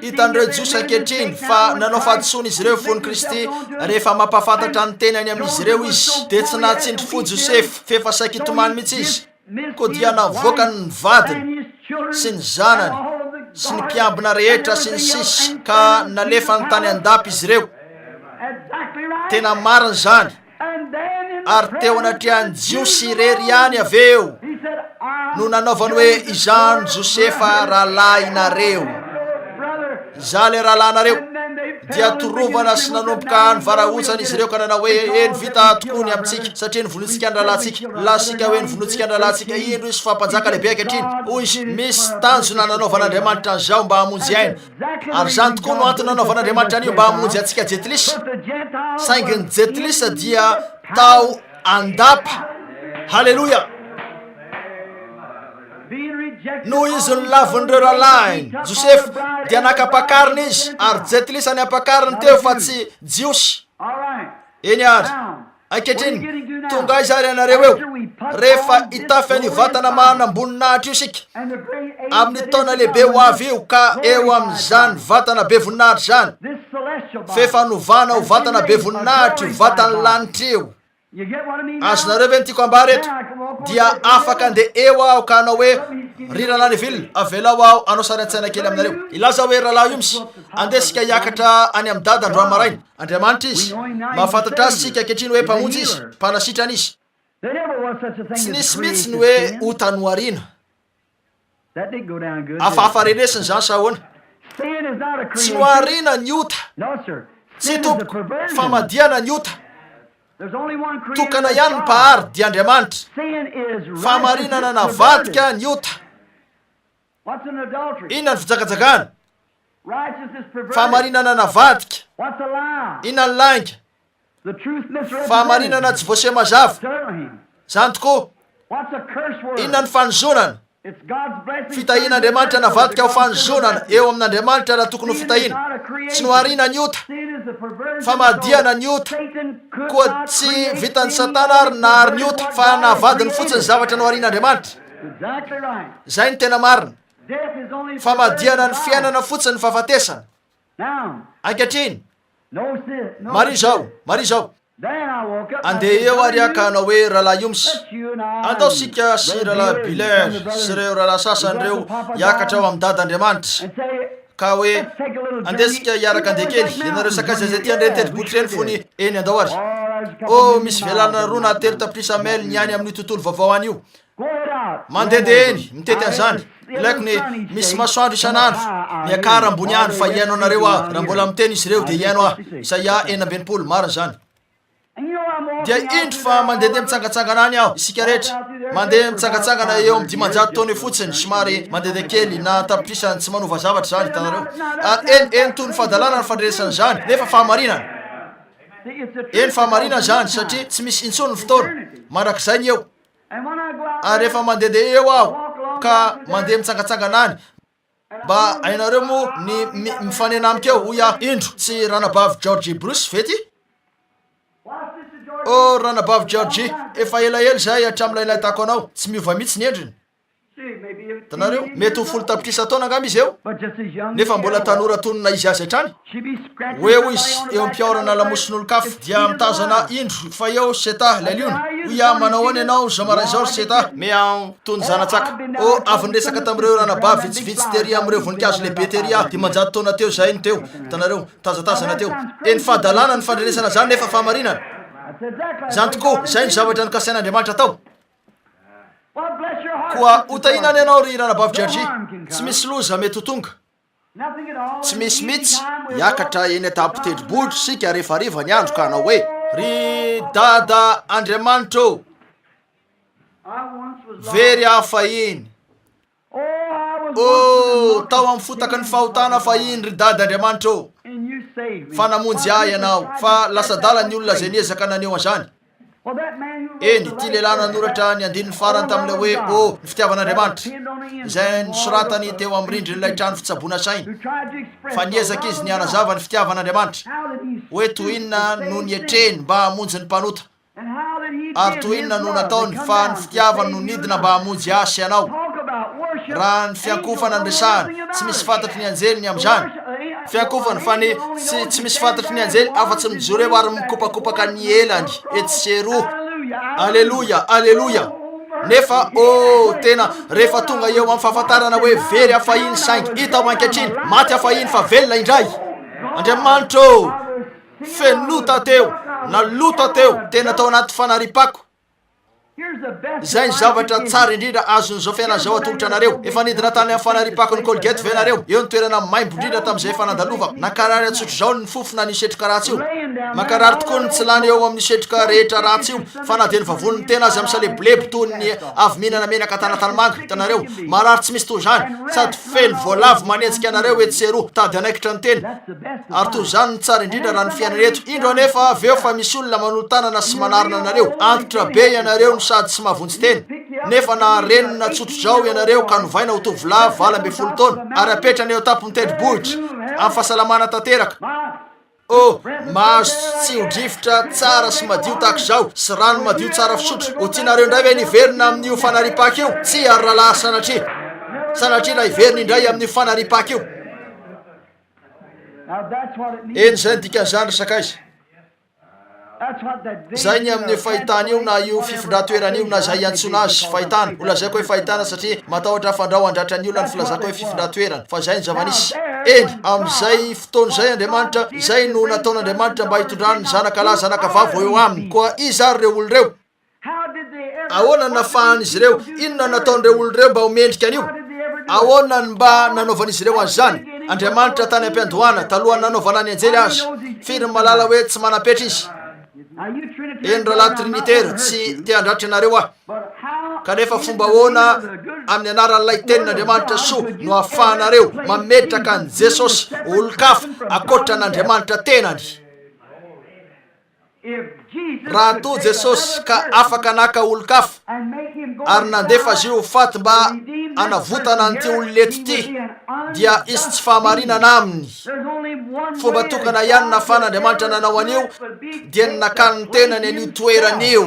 Speaker 2: Hitan'ireo Jiosy ankehitriny fa nanao fahadisoana izy ireo fony Kristy rehefa mampahafantatra ny tenany amin'izy ireo izy, dia tsy nahatsindry fo Josefa, f'efa saiky hitomany mihitsy izy. Koa dia navoakany ny vadiny sy ny zanany sy ny mpiambina rehetra sy ny sisa ka nalefany tany an-dapa izy ireo. Tena marina izany. Ary teo anatrehan'ny Jiosy irery ihany avy eo no nanaovany hoe, Izaho no Josefa rahalahinareo. Izaho ilay rahalahinareo. Dia torovana sy nanomboka nivarahontsana izy ireo ka nanao hoe, Eny, vita tokoa ny amintsika, satria novonointsika ny rahalahintsika. Lazaintsika hoe novonointsika ny rahalahintsika. Indro izy fa mpanjaka lehibe ankehitriny. Hoy izy, Misy tanjona nanaovan'Andriamanitra an'izao mba hamonjy aina. Ary izany tokoa no antony nanaovan'Andriamanitra an'io, mba hamonjy antsika Jentilisa. Saingy ny Jentilisa dia tao an-dapa. Haleloia! Noho izy nolavin'ireo rahalahiny, Josefa, dia naka ampakarina izy, ary jentilisa ny ampakariny teo fa tsy Jiosy. Eny àry. Ankehitriny, tonga aiza ary ianareo eo? Rehefa hitafy an'io vatana manam-boninahitra io isika, amin'ny taona lehibe ho avy io, ka eo amin'izany vatana be voninahitra izany, f'efa novana ho vatana be voninahitra io vatan'ny lanitra io. Azonareo ve ny tiako ambara eto? Dia afaka andeha eo aho ka hanao hoe, Ry Rahalahy Neville, avelao aho hanao sary an-tsaina kely aminareo. Hilaza hoe, Rahalahy Humes, andeha isika hiakatra any amin'i Dada androany maraina. Andriamanitra Izy. Mahafantatra Azy isika ankehitriny hoe Mpamonjy Izy, Mpanasitrana Izy. Tsy nisy mihitsy ny hoe ota nohariana. Hafahafa renesina izany sa ahoana? Tsy nohariana ny ota. Tsia tompoko, famadihana ny ota. Tokana ihany ny Mpahary, dia Andriamanitra. Fahamarinana navadika ny ota. Inona ny fijangajangana? Fahamarinana navadika. Inona ny lainga? Fahamarinana tsy voaseho mazava. Izany tokoa. Inona ny fanozonana? Fitahian'Andriamanitra navadika ho fanozonana eo amin'Andriamanitra raha tokony ho fitahiana. Tsy nohariana ny ota. Famadihana ny ota. Koa tsy vitan'i Satana ary nahary ny ota, fa navadiny fotsiny zavatra noharian'Andriamanitra. Izay no tena marina. Famadihana ny fiainana fotsiny ny fahafatesana. Ankehitriny, mariho izao, mariho izao. Andeha eo ary aho ka hanao hoe, Rahalahy Humes, andao isika sy Rahalahy Beeler sy ireo rahalahy sasany ireo hiakatra ao amin'i Dada Andriamanitra, ka hoe, Andeha isika hiaraka handeha kely. Ianareo sakaiza izay tia an'ireny tendrombohitra ireny fony eny, andao ary. Oh, misy velarana roa na 3 tapitrisa mail ny any amin'io tontolo vaovao any io. Mandehandeha eny, mitety an'izany. Ilaiko ny misy masoandro isan'andro. Miakara ambony any fa hihaino anareo aho. Raha mbola miteny izy ireo dia hihaino aho. Isaia 66, marina izany. Dia indro fa mandehandeha mitsangantsangana any aho, isika rehetra. Mandeha mitsangantsangana eo amin'ny 500 taona eo fotsiny, somary mandehandeha kely na an-tapitrisany, tsy manova zavatra izany, hitanareo. Ary eny, eny toy ny fahadalana ny fandrenesana izany, nefa fahamarinana. Eny, fahamarinana izany, satria tsy misy intsony ny fotoana. Mandrakizay ny eo. Ary rehefa mandehandeha eo aho ka mandeha mitsangantsangana any, mba hainareo moa ny mifanena amiko eo, hoy aho, indro, tsy Ranabavy Georgie Bruce ve ity? Oh, Ranabavy Georgie, efa elaela izay hatramin'ilay nahitako anao, tsy miova mihitsy ny endriny. Hitanareo? Mety ho 10 tapitrisa taona angamba izy eo, nefa mbola tanora tonona izy azy hatrany. Ho eo izy, eo am-pihaorana lamosin'olon-kafa, dia mitazana indro fa eo Seta, ilay liona. Hoy aho, Manao ahoana ianao izao maraina izao, ry Seta? Miaou, toy ny zana-tsaka. Oh, avy niresaka tamin'ireo ranabavy vitsivitsy tery amin'ireo voninkazo lehibe tery aho, 500 taona teo izay no teo. Hitanareo? Tazatazana teo. Eny fahadalana ny fandrenesana izany, nefa fahamarinana. Izany tokoa, izay no zavatra nokasain'Andriamanitra atao. Koa hotahiana anie ianao ry Ranabavy Georgie. Tsy misy loza mety ho tonga. Tsy misy mihitsy. Hiakatra eny an-tampon-tendrombohitra isika rehefa hariva ny andro ka hanao hoe. Ry Dada Andriamanitra ô, very aho fahiny. Oh, tao amin'ny fotaky ny fahotana fahiny, ry Dada Andriamanitra ô, fa namonjy ahy Ianao. Fa lasa adala ny olona izay niezaka naneho an'izany. Eny, ity lehilahy nanoratra ny andininy farany tamin'ilay hoe Oh, ny fitiavan'Andriamanitra, izay nosoratany teo amin'ny rindrin'ilay trano fitsaboana saina, fa niezaka izy ny hanazava ny fitiavan'Andriamanitra, hoe toy inona no nietreny mba hamonjy ny mpanota. Ary toy inona no nataony fa ny fitiavany no nidina mba hamonjy ahy sy anao. Raha ny fiankofana no resahana, tsy misy fantatry ny anjely ny amin'izany. Fiankofana, fa ny, tsy, tsy misy fantatry ny anjely afa-tsy mijoro eo ary mikopakopaka ny elany etsy sy eroa. Aleloia! Aleloia! Nefa, oh, tena, rehefa tonga eo amin'ny fahafantarana hoe very aho fahiny saingy hita aho ankehitriny, maty aho fahiny fa velona indray. Andriamanitra ô! Feno lota teo, naloto teo, tena tao anaty fanariam-pako. Izay ny zavatra tsara indrindra azon'izao fiainana izao atolotra anareo. Efa nidina tany amin'ny fanariam-pakon'i Colgate ve ianareo? Eo ny toerana maimbo indrindra tamin'izay efa nandalovako. Nankarary an-tsotr'izao ny fofona an'io setroka ratsy io. Mankarary tokoa ny tsilany eo amin'ny setroka rehetra ratsy io, fa na dia ny vavonin'ny tena aza misalebolebo toy ny avy mihinana menaka tanatanimanga. Hitanareo? Marary tsy misy toy izany, sady feno voalavo manenjika anareo etsy sy eroa, tady hanaikitra ny tena. Ary toy izany no tsara indrindra raha ny fiainana eto. Indro anefa avy eo fa misy olona manolo-tanana sy manarina anareo. Antitra be ianareo no sady tsy mahavonjy tena. Nefa na renina tsotr'izao ianareo ka novaina ho tovolahy 18 taona ary apetrana eo an-tampon'ny tendrombohitra, amin'ny fahasalamana tanteraka, oh, mahazo tsio-drivotra tsara sy madio tahaka izao, sy rano madio tsara fisotro, ho tianareo indray ve ny hiverina amin'io fanariam-paka io? Tsia, ry rahalahy, sanatria. Sanatria raha hiverina indray amin'io fanariam-paka io. Eny, izay no dikan'izany, ry sakaiza. Izay ny amin'io fahitana io na io fifindran-toerana io na izay iantsoana azy, fahitana. Ho lazaiko hoe fahitana satria matahotra aho fandrao handratra ny olona ny filazako hoe fifindran-toerana. Fa izay no zava-nisy. Eny, amin'izay fotoana izay Andriamanitra, izay no nataon'Andriamanitra mba hitondrany ny zanaka lahy zanaka vavy ho eo Aminy. Koa iza ary ireo olona ireo? Ahoana no nafahan'izy ireo? Inona no nataon'ireo olona ireo mba ho mendrika an'io? Ahoana no mba nanaovan'izy ireo an'izany? Andriamanitra tany am-piandohana, talohan'ny nanaovana ny anjely aza. Firy ny mahalala hoe tsy manam-petra Izy? Eny, rahalahy Trinitera, tsy te handratra anareo aho. Kanefa fomba ahoana amin'ny anaran'ilay Tenin'Andriamanitra soa no ahafahanareo mametraka an'i Jesosy ho olon-kafa ankoatra an'Andriamanitra tenany? Raha toa Jesosy ka afaka naka olon-kafa ary nandefa azy io ho faty mba hanavotana an'ity olona eto ity, dia hisy tsy fahamarinana aminy. Fomba tokana ihany nahafahan'Andriamanitra nanao an'io dia ny nakany ny tenany an'io toerana io.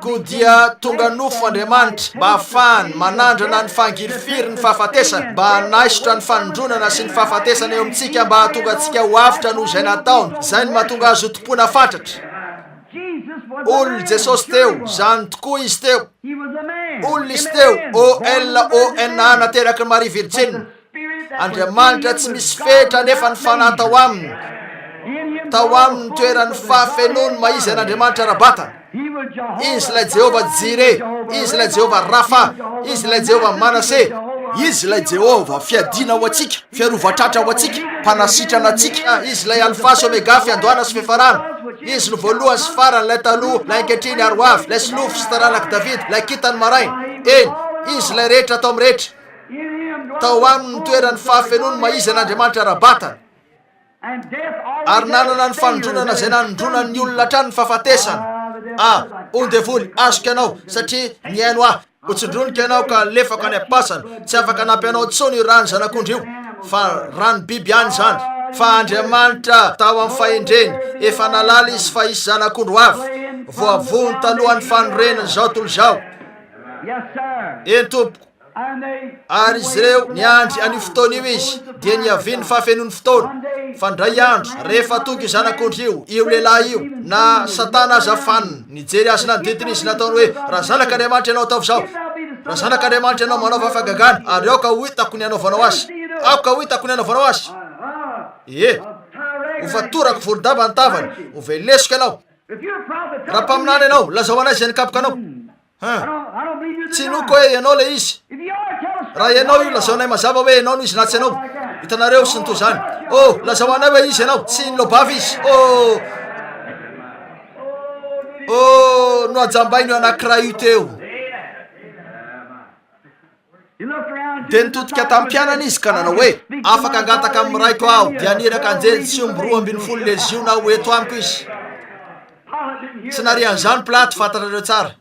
Speaker 2: Koa dia tonga nofo Andriamanitra mba hahafahany manandrana ny fangirifiry ny fahafatesana, mba hanaisotra ny fanindronana sy ny fahafatesana eo amintsika mba hahatonga antsika ho avotra noho izay nataony. Izay no mahatonga azy ho tompoina fatratra. Olona Jesosy teo, izany tokoa Izy teo. Olona Izy teo, O-L-O-N-A, nateraky Maria Virjina. Andriamanitra tsy misy fetra anefa ny fanahy tao aminy. Tao aminy ny toeran'ny fahafenoany maha izy an'Andriamanitra ara-batana. Izy ilay Jehovah Jire, Izy ilay Jehovah Rafa, Izy ilay Jehovah Manase, Izy ilay Jehovah fiadiana ho antsika, fiarovan-tratra ho antsika, mpanasitrana antsika, Izy ilay Alfa sy Omega, fiandohana sy fiafarana. Izy no voalohany sy farany, ilay taloha, ilay ankehitriny ary ho avy, ilay solofo sy taranak'i Davida, ilay kintan'ny maraina. Eny, Izy ilay rehetra atao amin'ny rehetra. Tao aminy ny toeran'ny fahafenoany maha izy an'Andriamanitra ara-batana, ary nanana ny fanindronana izay nanindronany ny olona hatrany ny fahafatesana. Ah, hoy ny devoly, azoko ianao, satria nihaino ahy. Hotsindroniko ianao ka halefako any am-pasana. Tsy afaka hanampy anao intsony io ràn'ny zanak'ondry io, fa ràn'ny biby ihany izany. Fa Andriamanitra, tao amin'ny fahendreny, efa nahalala Izy fa hisy zanak'ondry ho avy, voavono talohan'ny fanorenana izao tontolo izao. Eny, tompoko. Ary izy ireo niandry an'io fotoana io izy, dia niavian'ny fahafenoan'ny fotoana. Fa indray andro, rehefa tonga io zanak'ondry io, io lehilahy io, na Satana aza fanina, nijery azy nanodidina izy, nataony hoe, Raha zanak'Andriamanitra ianao, ataovy izao. Raha zanak'Andriamanitra ianao, manaova fahagagana, ary aoka ho hitako ny hanaovanao azy. Aoka ho hitako ny hanaovanao azy. Ie. Hofatorako volon-damba ny tavany. Hovelesiko ianao. Raha mpaminany ianao, lazao anay izay nikapoka anao. Hein. Tsy inoako hoe ianao ilay izy. Raha ianao io, lazao anay mazava hoe ianao no izy na tsy ianao. Hitanareo, sy ny toy izany. Oh, lazao anay hoe izy ianao. Tsy niloa-bava izy. Oh, oh, nohajambainy io anankiray io teo. Dia nitodika tamin'ny mpianany izy ka nanao hoe, Afaka hangataka amin'ny Raiko aho, dia haniraka anjely tsy omby 12 leziona ho eto amiko izy. Tsy narian'izany Pilato, fantatrareo tsara.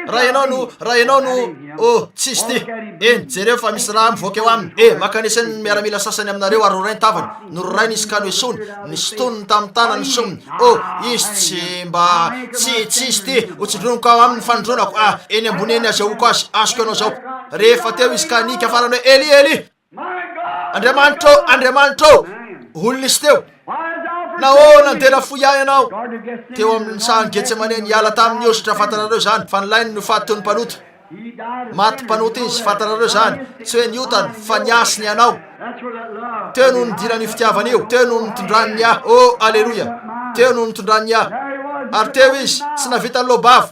Speaker 2: Raha ianao no, raha ianao no, oh, tsy izy ity. Eny, jereo fa misy rà mivoaka eo aminy. E, mankanesa ny miaramila sasany aminareo ary rorainy tavany. Nororainy izy ka noesoiny, nisintoniny tamin'ny tanany ny sominy. Oh, izy tsy mba, tsy, tsy izy ity. Ho tsindroniko ao aminy ny fanindronako. Ah, eny ambony eny azahoako azy. Azoko ianao izao. Rehefa teo izy ka nihiaka farany hoe, Eli, Eli! Andriamanitro ô, Andriamanitro ô! Olona izy teo. Nahoana no tena fohy ahy ianao? Teo amin'ny sahan'i Getsemane, niala tamin'ny hosotra, fantatrareo izany, fa nilainy ny ho faty toy ny mpanota. Maty mpanota izy, fantatrareo izany, tsy hoe ny otany, fa ny ahy sy ny anao. Teo no nidiran'io fitiavana io, teo no nitondrany ny ahy. Oh, aleloia! Teo no nitondrany ny ahy. Ary teo izy, tsy nahavita niloa-bava.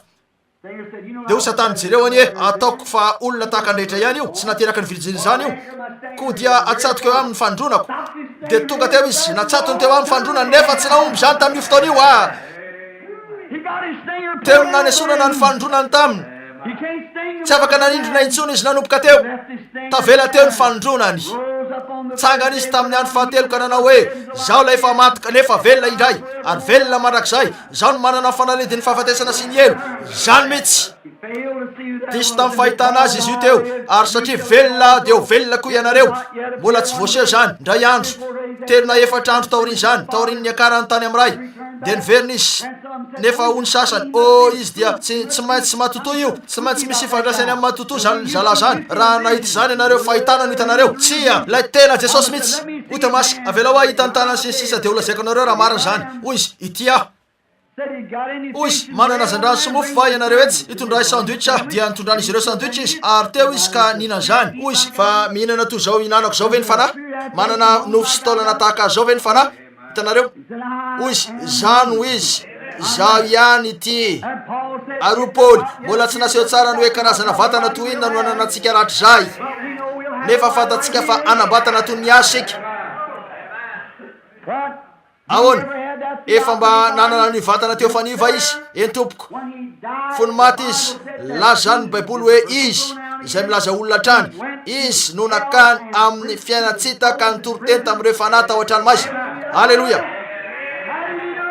Speaker 2: Dia hoy Satana, Jereo anie, ataoko fa olona tahaka ny rehetra ihany io, tsy nateraky ny virjiny izany io, koa dia atsatoko eo aminy ny fanindronako. Dia tonga teo izy, natsatony teo aminy ny fanindronany, nefa tsy nahomby izany tamin'io fotoana io. Ah! Teo no nanesorana ny fanindronany taminy. Tsy afaka nanindrona intsony izy nanomboka teo. Tavela teo ny fanindronany. Nitsangana Izy tamin'ny andro fahatelo ka nanao hoe, Izaho ilay efa maty kanefa velona indray, ary velona mandrakizay. Izaho no manana ny fanalahidin'ny fahafatesana sy ny helo. Izany mihitsy. Diso tamin'ny fahitana azy izy io teo, ary satria velona dia ho velona koa ianareo. Mbola tsy voaseho izany, indray andro, telo na efatra andro taorian'izany, taorian'ny niakarany tany amin'ny Ray, dia niverina izy. Nefa hoy ny sasany, Oh, izy dia, tsy, tsy maintsy matotoa io. Tsy maintsy misy ifandraisany amin'ny matotoa izany zalahy izany. Raha nahita izany ianareo, fahitana no hitanareo. Tsia, ilay tena Jesosy mihitsy. Hoy Tomasy, Avelao aho hahita ny tanany sy ny sisa dia holazaiko anareo raha marina izany. Hoy izy, Ity aho. Hoy izy, Manana hazandrano sy mofo va ianareo etsy? Itondray sandwich aho. Dia nitondran'izy ireo sandwich izy, ary teo izy ka nihinana izany. Hoy izy, Fa mihinana toy izao ihinanako izao ve ny fanahy? Manana nofo sy taolana tahaka azy izao ve ny fanahy? Hitanareo? Hoy izy, Izaho no izy. Izaho ihany ity. Ary hoy Paoly, Mbola tsy naseho tsara ny hoe karazana vatana toy inona no ananantsika rahatrizay. Nefa fantatsika fa hanam-batana toy ny azy isika. Ahoana? Efa mba nanana an'io vatana teo fanio va izy? Eny tompoko. Fony maty izy, lazan'ny Baiboly hoe izy, izay milaza olona hatrany, izy no nakany amin'ny fiainan-tsita ka nitory teny tamin'ireo fanahy tao an-tranomaizina. Aleloia!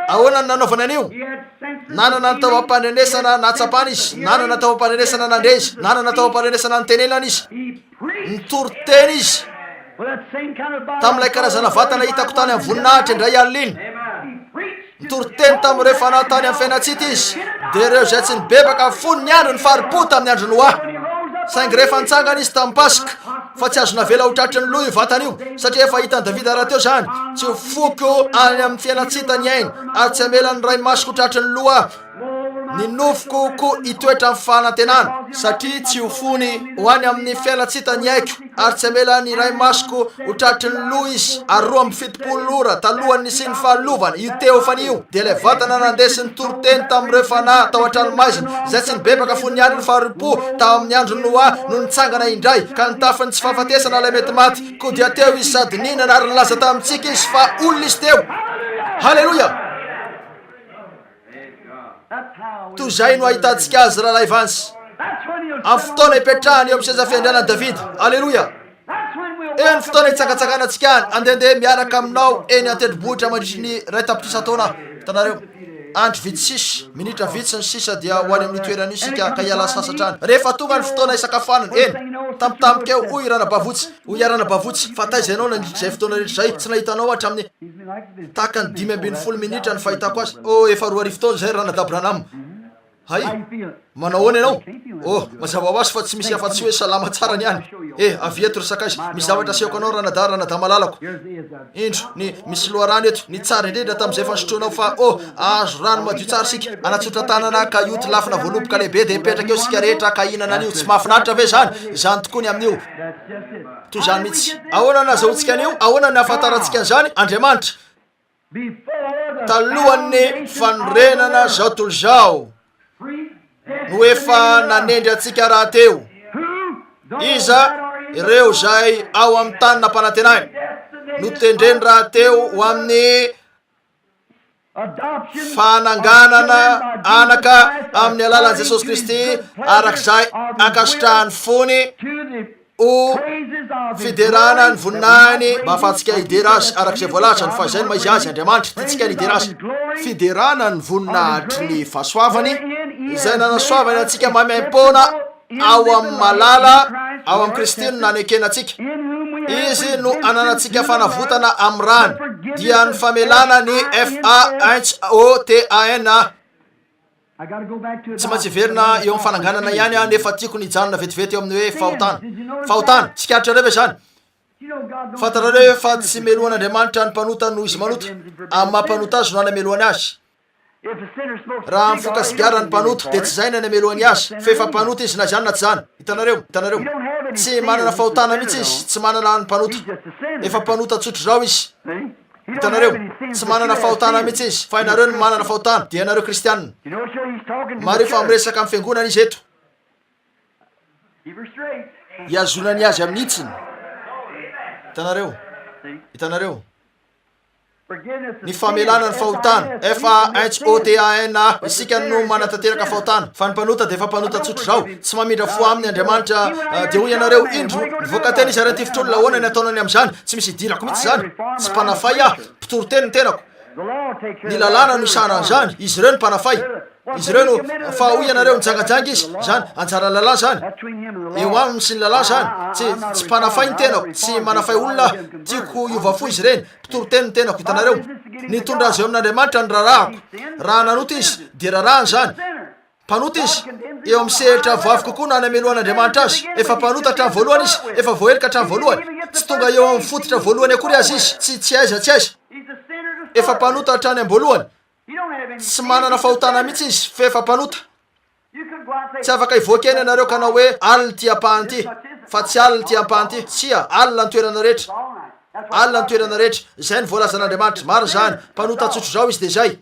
Speaker 2: Ahoana no nanaovany an'io? Nanana ny taovam-pandrenesana nahatsapana izy, nanana taovam-pandrenesana nandre izy, nanana taovam-pandrenesana nitenenana izy. Nitory teny izy tamin'ilay karazana vatana hitako tany amin'ny voninahitra indray alina iny. Nitory teny tamin'ireo fanahy tany amin'ny fiainan-tsita izy, dia ireo izay tsy nibebaka fony ny andro ny fari-po tamin'ny andro Noa. Saingy rehefa nitsangana izy tamin'ny Paska, fa tsy azo navela ho tratry ny loha io vatana io, satria efa hitan'i Davida rahateo izany, tsy ho foko any amin'ny fiainan-tsita ny ainy, ary tsy hamela ny ray masoko ho tratry ny loha aho. Ny nofoko koa hitoetra amin'ny fanantenana, satria tsy ho fony ho any amin'ny fiainan-tsita ny aiko, ary tsy hamela ny iray masoko ho tratry ny loha izy. Ary 72 ora talohan'ny nisian'ny fahalovana, io teofania io, dia ilay vatana nandeha sy nitory teny tamin'ireo fanahy tao an-tranomaizina, izay tsy nibebaka fony niandry ny fahari-po tao amin'ny andron'i Noa, no nitsangana indray, ka nitafy ny tsy fahafatesana ilay mety maty. Koa dia teo izy sady nihinana ary nilaza tamintsika izy fa olona izy teo. Haleloia! Toy izay no ahitantsika azy, Rahalahy Evans, amin'ny fotoana ipetrahany eo amin'ny seza fiandrianan'i Davida. Aleloia! Eo ny fotoana hitsangatsanganantsika any, handehandeha miaraka aminao eny an-tendrombohitra mandritry ny 1 tapitrisa taona aho. Hitanareo? Andro vitsy sisa, minitra vitsy ny sisa dia ho any amin'io toerana io isika ka hiala sasatra any. Rehefa tonga ny fotoana hisakafoanana, eny, tampotampoka eo, hoy Ranabavotsy, hoy Ranabavotsy, fa taiza ianao nandritra izay fotoana rehetra izay? Tsy nahita anao hatramin'ny. Tahaka ny 15 minitra ny fahitako azy. Oh, efa 2000 taona izay ry Ranadahy Branham. Hay! Manao ahoana ianao? Oh, mazava ho azy fa tsy misy afa-tsy hoe salama tsara ny any. Eh, avia eto ry sakaiza. Misy zavatra asehoko anao, Ranadahy, Ranadahy malalako. Indro, ny, misy loharano eto, ny tsara indrindra tamin'izay efa nisotroanao fa, oh, ahazo rano madio tsara isika. Hanatsotra tanana ka hioty lafina voaloboka lehibe dia hipetraka eo isika rehetra ka hihinana an'io. Tsy mahafinaritra ve izany? Izany tokoa ny amin'io. Toy izany mihitsy. Ahoana no nahazahoantsika an'io? Ahoana no nahafantarantsika an'izany? Andriamanitra, talohan'ny fanorenana izao tontolo izao, no efa nanendry antsika rahateo. Iza? Ireo izay ao amin'ny tany nampanantenainy. Notendreny rahateo ho amin'ny fananganana anaka amin'ny alalan'i Jesosy Kristy arak'izay ankasitrahan'ny fony ho fiderana ny voninahiny mba hahafahantsika hidera azy arak'izay voalazany fa izay no maha izy azy Andriamanitra tiantsika ny hidera azy fiderana ny voninahitry ny fahasoavany izay nanasoavany antsika maimaimpoana Ao amin'ny malala, ao amin'i Kristy no nanekena antsika. Izy no ananantsika fanavotana amin'ny rany, dia ny famelana ny F-A-H-O-T-A-N-A. Tsy maintsy hiverina eo amin'ny fananganana ihany aho, nefa tiako ny hijanona vetivety eo amin'ny hoe fahotana. Fahotana! Tsikaritrareo ve izany? Fantatrareo ve fa tsy melohan'Andriamanitra ny mpanota noho izy manota? Amin'ny maha mpanota azy no anamelohany azy. Raha mifoka sigara ny mpanota, dia tsy izay ny anamelohany azy, fa efa mpanota izy na izany na tsy izany. Hitanareo? Hitanareo? Tsy manana fahotana mihitsy izy, tsy manana ny mpanota. Efa mpanota tsotr'izao izy. Hitanareo? Tsy manana fahotana mihitsy izy, fa ianareo no manana fahotana, dia ianareo Kristiana. Mariho fa miresaka amin'ny fiangonana izy eto. Ihazonany azy amin'ny hitsiny. Hitanareo? Hitanareo? Ny famelana ny fahotana, F-A-H-O-T-A-N-A, isika no manatanteraka fahotana, fa ny mpanota dia efa mpanota tsotra izao, tsy mamindra fo aminy Andriamanitra, dia hoy ianareo, indro, nivoaka teny izy ary nitifitra olona, ahoana ny ataonao ny amin'izany? Tsy misy idirako mihitsy izany, tsy mpanafay aho, mpitory teny ny tenako. Ny lalàna no isahana an'izany, izy ireo no mpanafay. Izy ireo no, fa hoy ianareo, nijangajanga izy, izany, anjara lalàna izany, eo aminy sy ny lalàna izany, tsy, tsy mpanafay ny tenako, tsy manafay olona aho, tiako hiova fo izy ireny, mpitory teny ny tenako, hitanareo, nitondra azy eo amin'Andriamanitra ny raharahako, raha nanota izy, dia rarahany izany, mpanota izy, eo amin'ny sehatra voavy kokoa no hanamelohan'Andriamanitra azy, efa mpanota hatramin'ny voalohany izy, efa voaheloka hatramin'ny voalohany, tsy tonga eo amin'ny fototra voalohany akory aza izy, tsy, tsy aiza tsy aiza, efa mpanota hatrany am-boalohany. Tsy manana fahotana mihitsy izy f'efa mpanota. Tsy afaka hivoaka eny ianareo ka hanao hoe alina ity ampahany ity, fa tsy alina ity ampahany ity. Tsia, alina ny toerana rehetra. Alina ny toerana rehetra. Izay no voalazan'Andriamanitra. Marina izany. Mpanota tsotr'izao izy dia izay.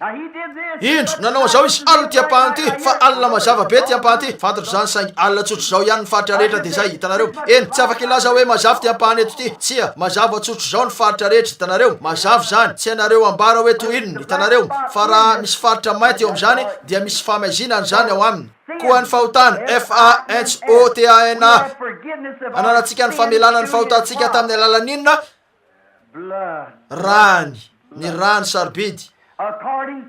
Speaker 2: Indro, nanao an'izao izy, alina ity ampahany ity, fa alina mazava be ity ampahany ity. Fantatro izany, saingy alina tsotr'izao ihany ny faritra rehetra dia izay. Hitanareo? Eny, tsy afaka hilaza hoe mazava ity ampahany eto ity. Tsia, mazava tsotr'izao ny faritra rehetra. Hitanareo? Mazava izany. Tsy hainareo ambara hoe toy inona. Hitanareo? Fa raha misy faritra mainty eo amin'izany, dia misy fahamaizinana izany ao aminy. Koa ny fahotana, F-A-H-O-T-A-N-A, ananantsika ny famelana ny fahotantsika tamin'ny alalan'ny inona? Rany, ny rany sarobidy.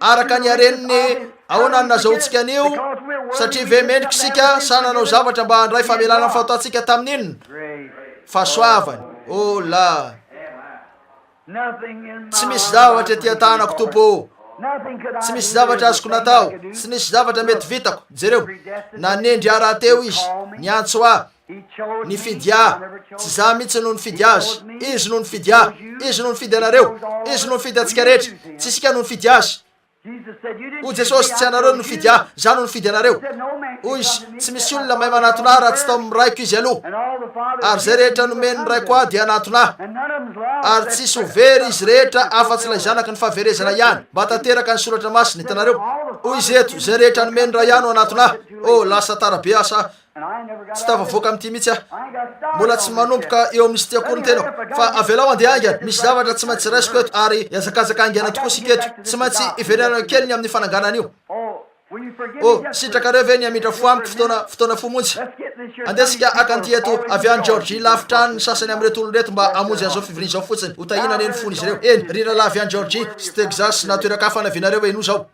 Speaker 2: Araka ny haren'ny, ahoana no nazahoantsika an'io? Satria ve mendrika isika sa nanao zavatra mba handray famelana ny fahotantsika tamin'ny inona? Fahasoavany. Oh la! Tsy misy zavatra ety an-tanako, Tompo ô. Tsy misy zavatra azoko natao. Tsy nisy zavatra mety vitako. Jereo, nanendry ahy rahateo Izy, niantso ahy, nifidy ahy. Tsy izaho mihitsy no nifidy Azy. Izy no nifidy ahy. Izy no nifidy anareo. Izy no nifidy antsika rehetra. Tsy isika no nifidy Azy. Hoy Jesosy, Tsy ianareo no nifidy Ahy, Izaho no nifidy anareo. Hoy Izy, Tsy misy olona mahay manatona Ahy raha tsy tao amin'ny Raiko izy aloha. Ary izay rehetra nomen'ny Raiko Ahy dia hanatona Ahy. Ary tsy hisy ho very izy rehetra afa-tsy ilay zanaky ny fahaverezana ihany, mba tanteraka ny Soratra Masina. Hitanareo? Hoy Izy eto, Izay rehetra nomen'ny Ray Ahy no hanatona Ahy. Oh, lasa tara be aho sa? Tsy tafavoaka amin'ity mihitsy aho. Mbola tsy manomboka eo amin'izy ity akory ny tenako. Fa avelao handeha haingana. Misy zavatra tsy maintsy raisiko eto, ary hihazakazaka haingana tokoa isika eto. Tsy maintsy hiverenana kely ny amin'ny fananganana an'io. Oh, sitrakareo ve ny hamindra fo amiko fotoana, fotoana fohy monja? Andeha isika haka an'ity eto, avy any Georgie, lavitra any ny sasany amin'ireto olona ireto mba hamonjy an'izao fivoriana izao fotsiny. Ho tahiana anie ny fon'izy ireo. Eny, ry rahalahy avy any Georgie, sy Texas, na toeran-kafa anavianareo, henoy izao.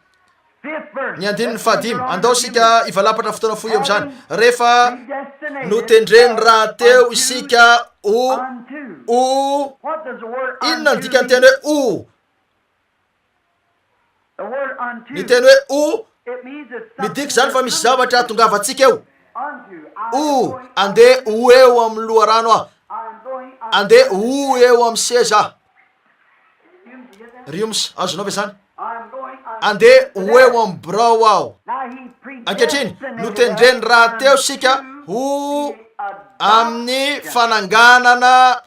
Speaker 2: Ny andininy fahadimy. Andao isika hivalapatra fotoana fohy eo amin'izany. Rehefa notendreny rahateo isika ho, ho, inona ny dikan'ny teny hoe ho? Ny teny hoe ho, midika izany fa misy zavatra hahatongavantsika eo. Ho, andeha ho eo amin'ny loharano aho. Andeha ho eo amin'ny seza aho. Riums, azonao ve izany? Andeha ho eo amin'ny birao aho. Ankehitriny, notendreny rahateo isika ho amin'ny fananganana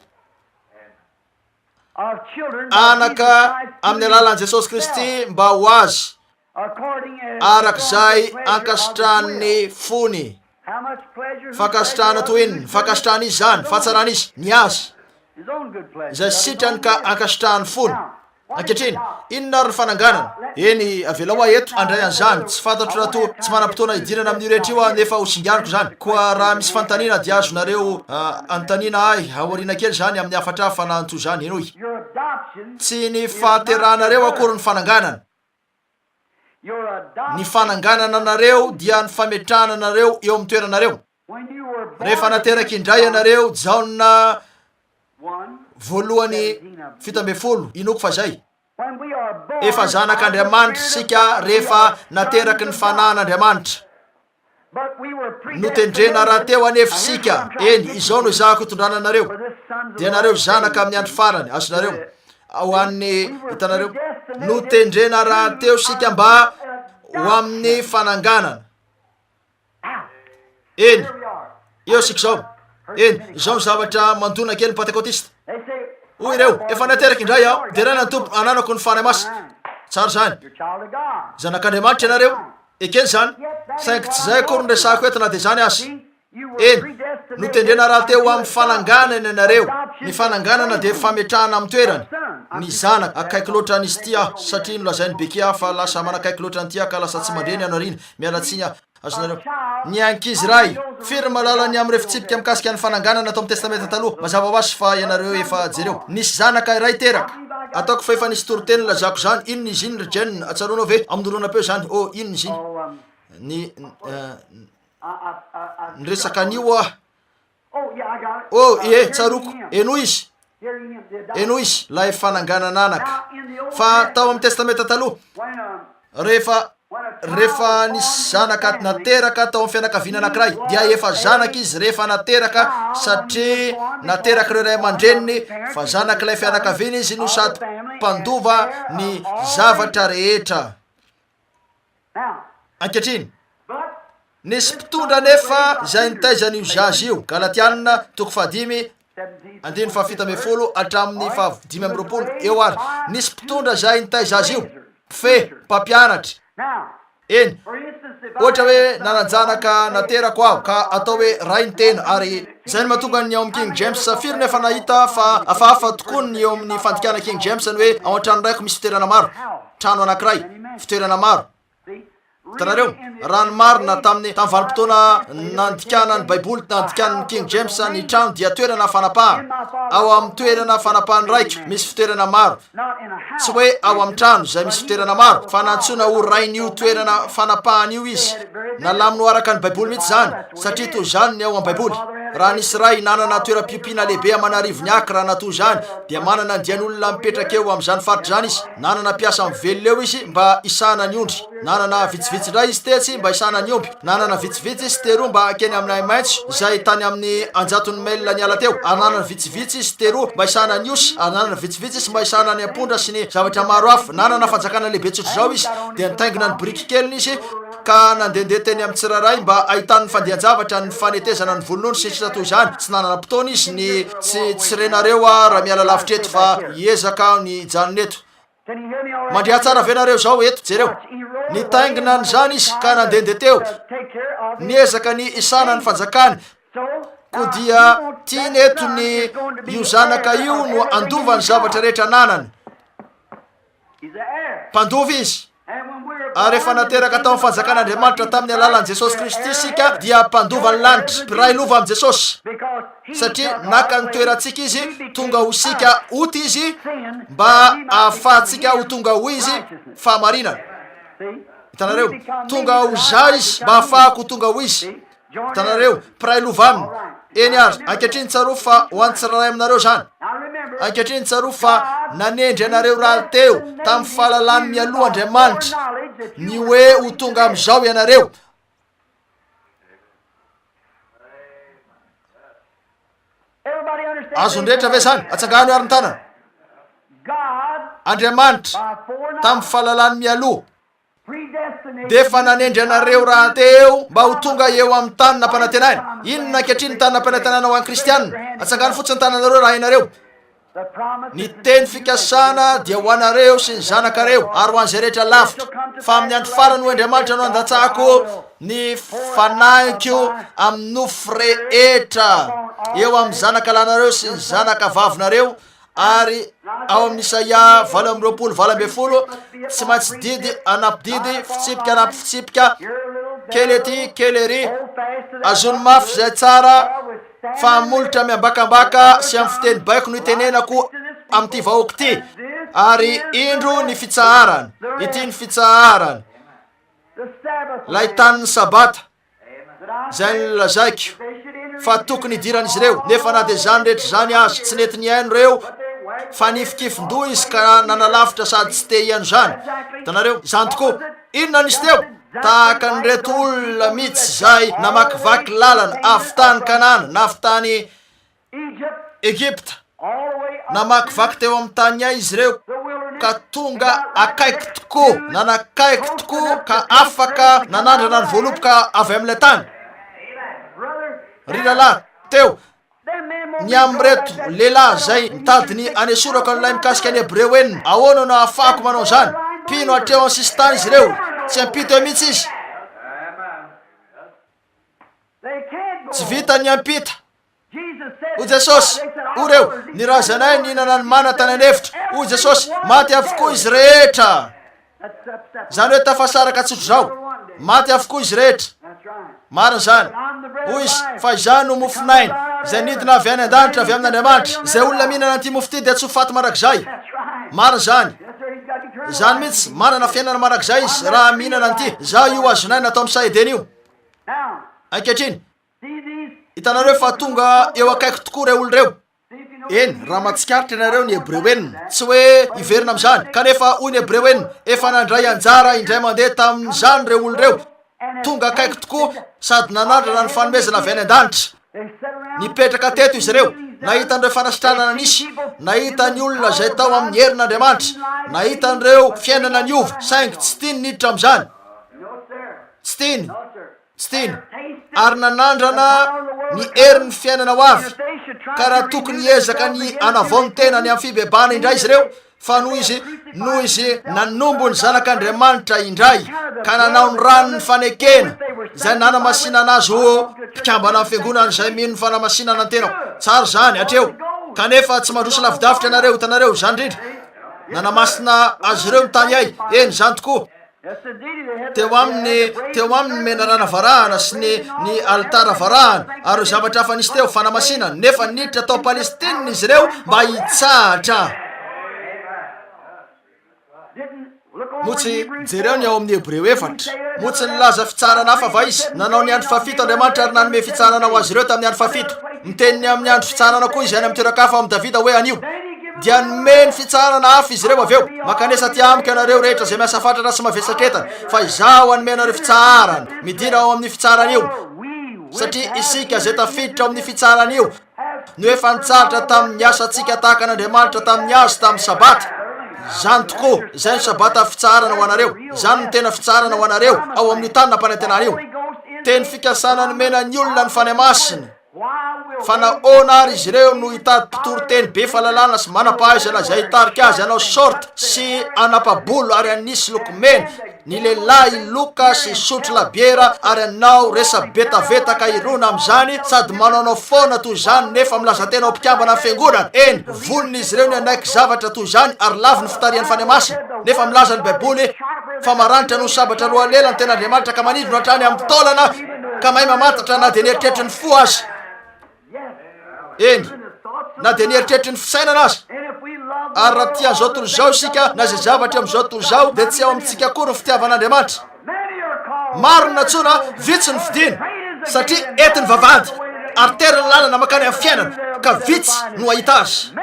Speaker 2: anaka amin'ny alalan'i Jesosy Kristy mba ho azy, arak'izay ankasitrahan'ny fony. Fankasitrahana toy inona? Fankasitrahana izy izany, fahatsarana izy, ny azy, izay sitrany ka ankasitrahan'ny fony. Ankehitriny, inona ary ny fananganana? Eny, avelao aho eto handray an'izany. Tsy fantatro raha toa tsy manam-potoana hidirana amin'io rehetra io aho, nefa ho singaniko izany. Koa raha misy fanontaniana dia azonareo anontaniana ahy aoriana kely izany amin'ny hafatra hafa na ny toy izany. Henoy. Tsy ny fahaterahanareo akory ny fananganana. Ny fananganana anareo dia ny fametrahana anareo eo amin'ny toeranareo. Rehefa nateraka indray ianareo, Jaona voalohany 17, inoako fa izay. Efa zanak'Andriamanitra isika rehefa nateraky ny fanahin'Andriamanitra. Notendrena rahateo anefa isika, eny, izao no ezahako hitondrana anareo, dia nareo zanaka amin'ny andro farany, azonareo, ho an'ny, hitanareo, notendrena rahateo isika mba ho amin'ny fananganana. Eny, eo isika izao. Eny, izao ny zavatra mandona kely ny Pantekotista. Hoy ireo, efa nateraka indray aho, deraina ny Tompo, ananako ny Fanahy Masina. Tsara izany. Zanak'Andriamanitra ianareo. Ekena izany. Saingy tsy izay akory no resahako eto na dia izany aza. Eny, notendrena rahateo ho amin'ny fananganana ianareo. Ny fananganana dia fametrahana amin'ny toerany. Ny zanaka. Akaiky loatra an'izy ity aho, satria nolazain'i Becky aho fa lasa manakaiky loatra an'ity aho ka lasa tsy mandre ny any aoriana. Miala tsiny aho. Azonareo. Ny ankizy iray. Firy no mahalala ny amin'ireo fitsipika mikasika ny fananganana tao amin'ny Testamenta Taloha? Mazava ho azy fa ianareo efa jereo. Nisy zanaka iray teraka. Ataoko fa efa nisy toriteny nilazako izany. Inona izy iny, ry Gene? Tsaroanao ve? Amin'ny horonam-peo izany. Oh, inona izy iny? Ny, Niresaka an'io aho. Oh, ie, tsaroako. Henoy izy. Henoy izy, ilay fananganan'anaka. Fa tao amin'ny Testamenta Taloha, rehefa, rehefa nisy zanaka nateraka tao amin'ny fianakaviana anankiray, dia efa zanaka izy rehefa nateraka, satria naterak'ireo ray aman-dreniny, fa zanak'ilay fianakaviana izy no sady mpandova ny zavatra rehetra. Ankehitriny, nisy mpitondra anefa izay nitaiza an'io zaza io, Galatiana toko fahadimy andininy fahafito ambin'ny folo hatramin'ny fahadimy amby 20 eo ary, nisy mpitondra izay nitaiza azy io, mpifehy, mpampianatra. Eny, ohatra hoe nanan-janaka naterako aho ka atao hoe ray ny tena ary izay no mahatonga ny ao amin'ny King James, firy no efa nahita fa hafahafa tokoa ny eo amin'ny fandikana King James ny hoe ao an-trano raiko misy fitoerana maro. Trano anankiray, fitoerana maro. Hitanareo? Raha ny marina, tamin'ny, tamin'ny vanim-potoana nandikana ny Baiboly, nandikan'ny King James ny trano dia toerana fanapahana. Ao amin'ny toerana fanapahan'ny raiko, misy fitoerana maro. Tsy hoe ao amin'ny trano izay misy fitoerana maro, fa nantsoina ho rain'io toerana fanapahana io izy. Nalaminy ho araka ny Baiboly mihitsy izany, satria toy izany ny ao amin'ny Baiboly. Raha nisy ray nanana toeram-piompiana lehibe aman'arivony akra na toy izany, dia manana andian'olona mipetraka eo amin'izany faritra izany izy. Nanana mpiasa mivelona eo izy mba hisahana ny ondry. Nanana vitsivitsy indray izy tetsy mba hisahana ny omby. Nanana vitsivitsy izy teroa mba hakeny amin'ny ahi-maitso izay tany amin'ny an-jatony maila niala teo. Ary nanana vitsivitsy izy teroa mba hisahana ny osy. Ary nanana vitsivitsy izy mba hisahana ny ampondra sy ny zavatra maro hafa. Nanana fanjakana lehibe tsotr'izao izy. Dia nitaingina ny biriky keliny izy ka nandehandeha teny amin'ny tsirairay mba hahitany ny fandehan-javatra, ny fanetezana ny volon'ondry, sy ny sisa toy izany. Tsy nanana fotoana izy ny Tsy tsy renareo aho raha miala lavitra eto fa hiezaka aho ny hijanona eto. Mandria tsara ve nareo izao eto? Jereo. Nitaingina an'izany izy ka nandehandeha teo. Niezaka ny hisahana ny fanjakany. Koa dia tiany eto ny io zanaka io no handova ny zavatra rehetra ananany. Mpandova izy. Ary rehefa nateraka tao amin'ny fanjakan'Andriamanitra tamin'ny alalan'i Jesosy Kristy isika dia mpandova ny lanitra, mpiray lova amin'i Jesosy. Satria naka ny toerantsika izy, tonga ho isika ota izy mba hahafahantsika ho tonga ho izy fahamarinana. Hitanareo? Tonga ho za izy mba hahafahako ho tonga ho izy. Hitanareo, mpiray lova aminy. Eny ary, ankehitriny tsarovy fa ho an'ny tsirairay aminareo izany. Ankehitriny tsarovy fa nanendry anareo rahateo tamin'ny fahalalany mialoha Andriamanitra ny hoe ho tonga amin'izao ianareo. Azon'ny rehetra ve izany? Atsangano ary ny tanana. Andriamanitra, tamin'ny fahalalany mialoha, dia efa nanendry anareo rahateo mba ho tonga eo amin'ny tany nampanantenaina. Inona ankehitriny ny tany nampanantenaina ho an'ny kristiana? Atsangano fotsiny ny tananareo raha hainareo. Ny teny fikasana dia ho anareo sy ny zanakareo ary ho an'izay rehetra lavitra. Fa amin'ny andro farany hoy Andriamanitra no handatsahako ny fanahiko amin'ny nofo rehetra eo amin'ny zanaka lahinareo sy ny zanaka vavinareo Ary ao amin'ny Isaia 28 18, tsy maintsy didy anampy didy, fitsipika anampy fitsipika, kely ety, kely ery, azony mafy izay tsara, fa molotra miambakambaka sy amin'ny fiteny baiko no itenenako amin'ity vahoaka ity. Ary indro ny fitsaharana, ity ny fitsaharana, ilay tanin'ny Sabata. izay nolazaiko fa tokony hidiran'izy ireo, nefa na dia izany rehetra izany aza, tsy nety nihaino ireo fa nifikifin-doha izy ka nanalavitra sady tsy te hihaino izany. Hitanareo? Izany tokoa. Inona nisy teo? Tahaka an'ireto olona mihitsy izay namakivaky lalana avy tany Kanana, na avy tany Egypta. Namakivaky teo amin'ny tany hay izy ireo ka tonga akaiky tokoa, nanakaiky tokoa ka afaka nanandrana ny voaloboka avy amin'ilay tany. Ry rahalahy, teo ny amin'ireto lehilahy izay mitady ny hanesorako an'ilay mikasika ny Hebreo enina, ahoana no ahafahako manao izany? Mpino hatreo amin'ny sisin-tany izy ireo, tsy hampita eo mihitsy izy. Tsy vita ny niampita. Hoy Jesosy, Hoy ireo, ny razanay nihinana ny mana tany an'efitra. Hoy Jesosy, Maty avokoa izy rehetra. Izany hoe tafasaraka tsotr'izao. Maty avokoa izy rehetra. Marina izany. Hoy Izy, Fa Izaho no mofon'aina, izay nidina avy any an-danitra avy amin'Andriamanitra. Izay olona mihinana an'ity mofo ity dia tsy ho faty mandrakizay. Marina izany. Izany mihitsy, manana fiainana mandrakizay izy raha mihinana an'ity. Izaho io hazon'aina ato amin'ny saha Edena io. Ankehitriny, hitanareo fa tonga eo akaiky tokoa ireo olona ireo. Eny, raha mahatsikaritra ianareo ny Hebreo enina, tsy hoe hiverina amin'izany, kanefa hoy ny Hebreo enina, efa nandray anjara indray mandeha tamin'izany ireo olona ireo, tonga akaiky tokoa sady nanandrana ny fanomezana avy any an-danitra. Nipetraka teto izy ireo, nahita an'ireo fanasitranana nisy, nahita ny olona izay tao amin'ny herin'Andriamanitra, nahita an'ireo fiainana niova, saingy tsy tiany niditra amin'izany. Tsy tiany. Tsy tiany, ary nanandrana ny herin'ny fiainana ho avy, ka raha tokony hiezaka ny hanavao ny tenany amin'ny fibebahana indray izy ireo, fa noho izy, noho izy nanombo ny Zanak'Andriamanitra indray, ka nanao ny ran'ny fanekena, izay nanamasinana azy ho mpikambana amin'ny fiangonana izay mino ny fanamasinana ny tena. Tsara izany, hatreo. Kanefa tsy mandroso lavidavitra ianareo, hitanareo, izany indrindra. Nanamasina azy ireo ny tany hay. Eny, izany tokoa. Teo aminy, teo aminy ny menarana varahana sy ny, ny alitara varahana, ary ireo zavatra hafa nisy teo, fanamasinana, nefa niditra tao Palestina izy ireo mba hitsahatra. Moa tsy, jereo ny ao amin'ny Hebreo efatra, moa tsy nilaza fitsarana hafa va izy? Nanao ny andro fahafito Andriamanitra ary nanome fitsarana ho azy ireo tamin'ny andro fahafito. Miteny ny amin'ny andro fitsarana koa izy any amin'ny toeran-kafa ao amin'i Davida hoe anio. Dia nomeny fitsaharana hafa izy ireo avy eo. Mankanesa aty amiko ianareo rehetra izay miasa fatratra sy mavesatra entana, fa izaho hanome anareo fitsaharana. Midira ao amin'io fitsaharana io, satria isika izay tafiditra ao amin'io fitsaharana io no efa nitsahatra tamin'ny asantsika tahaka an'Andriamanitra tamin'ny azy tamin'ny Sabata. Izany tokoa, izay no Sabata fitsaharana ho anareo. Izany no tena fitsaharana ho anareo ao amin'io tany nampanantenana io. Teny fikasana nomena ny olona ny Fanahy Masina. Fa nahoana ary izy ireo no hitady mpitory teny be fahalalana sy manam-pahaizana izay hitarika azy hanao short sy hanapa-bolo ary hanisy lokomena, ny lehilahy hiloka sy hisotro labiera ary hanao resa-betaveta ka hirona amin'izany sady manaonao foana toy izany nefa milaza tena ho mpikambana amin'ny fiangonana? Eny, vonona izy ireo ny hanaiky zavatra toy izany ary laviny ny fitarihan'ny Fanahy Masina. Nefa milaza ny Baiboly fa maranitra noho ny sabatra roa lela ny Tenin'Andriamanitra ka manindrona hatrany amin'ny taolana ka mahay mamantatra na dia ny eritreritry ny fo aza. Eny, na dia ny eritreritry ny fisainana aza. Ary raha tia an'izao tontolo izao isika, na izay zavatra eo amin'izao tontolo izao, dia tsy ao amintsika akory ny fitiavan'Andriamanitra. Maro ny nantsoina, vitsy ny fidina, satria ety ny vavahady, ary tery ny lalana mankany amin'ny fiainana, ka vitsy no hahita azy.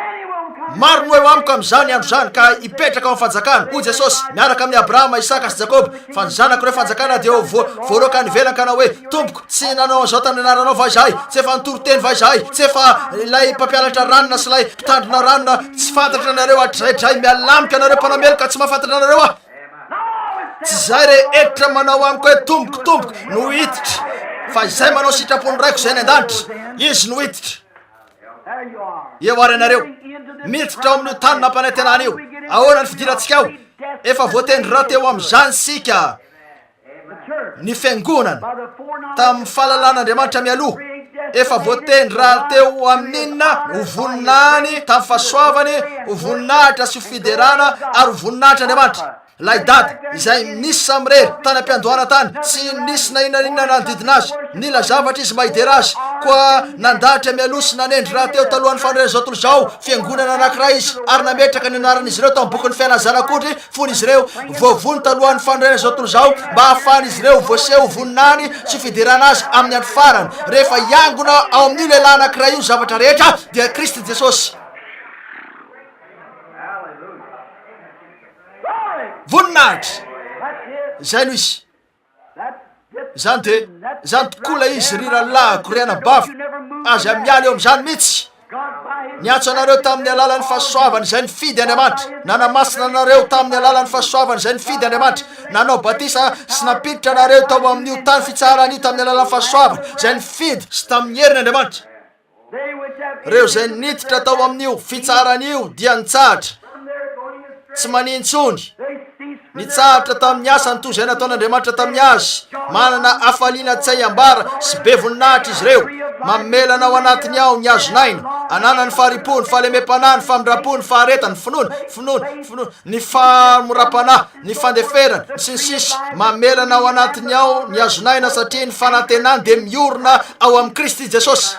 Speaker 2: Maro no eo amiko amin'izany andro izany ka hipetraka ao amin'ny fanjakana, hoy Jesosy, miaraka amin'i Abrahama, Isaka sy Jakoba, Fa ny zanak'ireo fanjakana dia ho voa, voaroaka any ivelany ka hanao hoe, Tompoko, tsy nanao an'izao tamin'ny anaranao va izahay? Tsy efa nitory teny va izahay? Tsy efa ilay mpampianatra ranona sy ilay mpitandrina ranona tsy fantatra anareo hatrizay dray? Mialà amiko ianareo mpanameloka, tsy mahafantatra anareo aho. Tsy izay rehetra manao amiko hoe, Tompoko, Tompoko, no hiditra, fa izay manao sitrapon'ny Raiko izay any an-danitra, izy no hiditra. Eo ary ianareo, miditra ao amin'io tany nampanantenana io. Ahoana ny fidirantsika ao? Efa voatendry rahateo amin'izany isika, ny fiangonana, tamin'ny fahalalan'Andriamanitra mialoha. Efa voatendry rahateo amin'inona? Ho voninahiny tamin'ny fahasoavany, ho voninahitra sy ho fiderana ary ho voninahitr'Andriamanitra. Ilay dada, izay nisy samirery tany am-piandohana tany, tsy nisy na inona na inona nanodidina azy. Nila zavatra izy mba hidera azy. Koa nandahatra mialoha sy nanendry rahateo talohan'ny fanorenan'izao tontolo izao fiangonana anankiray izy, ary nametraka ny anaran'izy ireo tao amin'ny bokin'ny fiainan'ny Zanak'ondry fony izy ireo voavono talohan'ny fanorenan'izao tontolo izao, mba hahafahan'izy ireo voaseho ho voninahiny sy ho fiderana azy amin'ny andro farany, rehefa hiangona ao amin'io lehilahy anankiray io ny zavatra rehetra, dia Kristy Jesosy. Voninahitra! Izay no izy. Izany dia, izany tokoa ilay izy, ry rahalahiko, ry anabaviko. Aza miala eo amin'izany mihitsy. Niantso anareo tamin'ny alalan'ny fahasoavany izay nifidy Andriamanitra. Nanamasina anareo tamin'ny alalan'ny fahasoavany izay nifidy Andriamanitra. Nanao batisa sy nampiditra anareo tao amin'io tany fitsaharana io tamin'ny alalan'ny fahasoavany izay nifidy sy tamin'ny heriny Andriamanitra. Ireo izay niditra tao amin'io fitsaharana io dia nitsahatra, tsy mania intsony. Nitsahatra tamin'ny asany toy izay nataon'Andriamanitra tamin'ny azy. Manana hafaliana tsy hay ambara sy be voninahitra izy ireo. Mamelana ao anatiny ao ny hazon'aina. Ananany fahari-po, ny fahalemem-panahy, ny famindram-po, ny faharetana, ny finoana, finoana, finoana, ny fahamoram-panahy, ny fandeferana, sy ny sisa Mamelana ao anatiny ao ny hazon'aina satria ny fanantenany dia miorina ao amin'i Kristy Jesosy.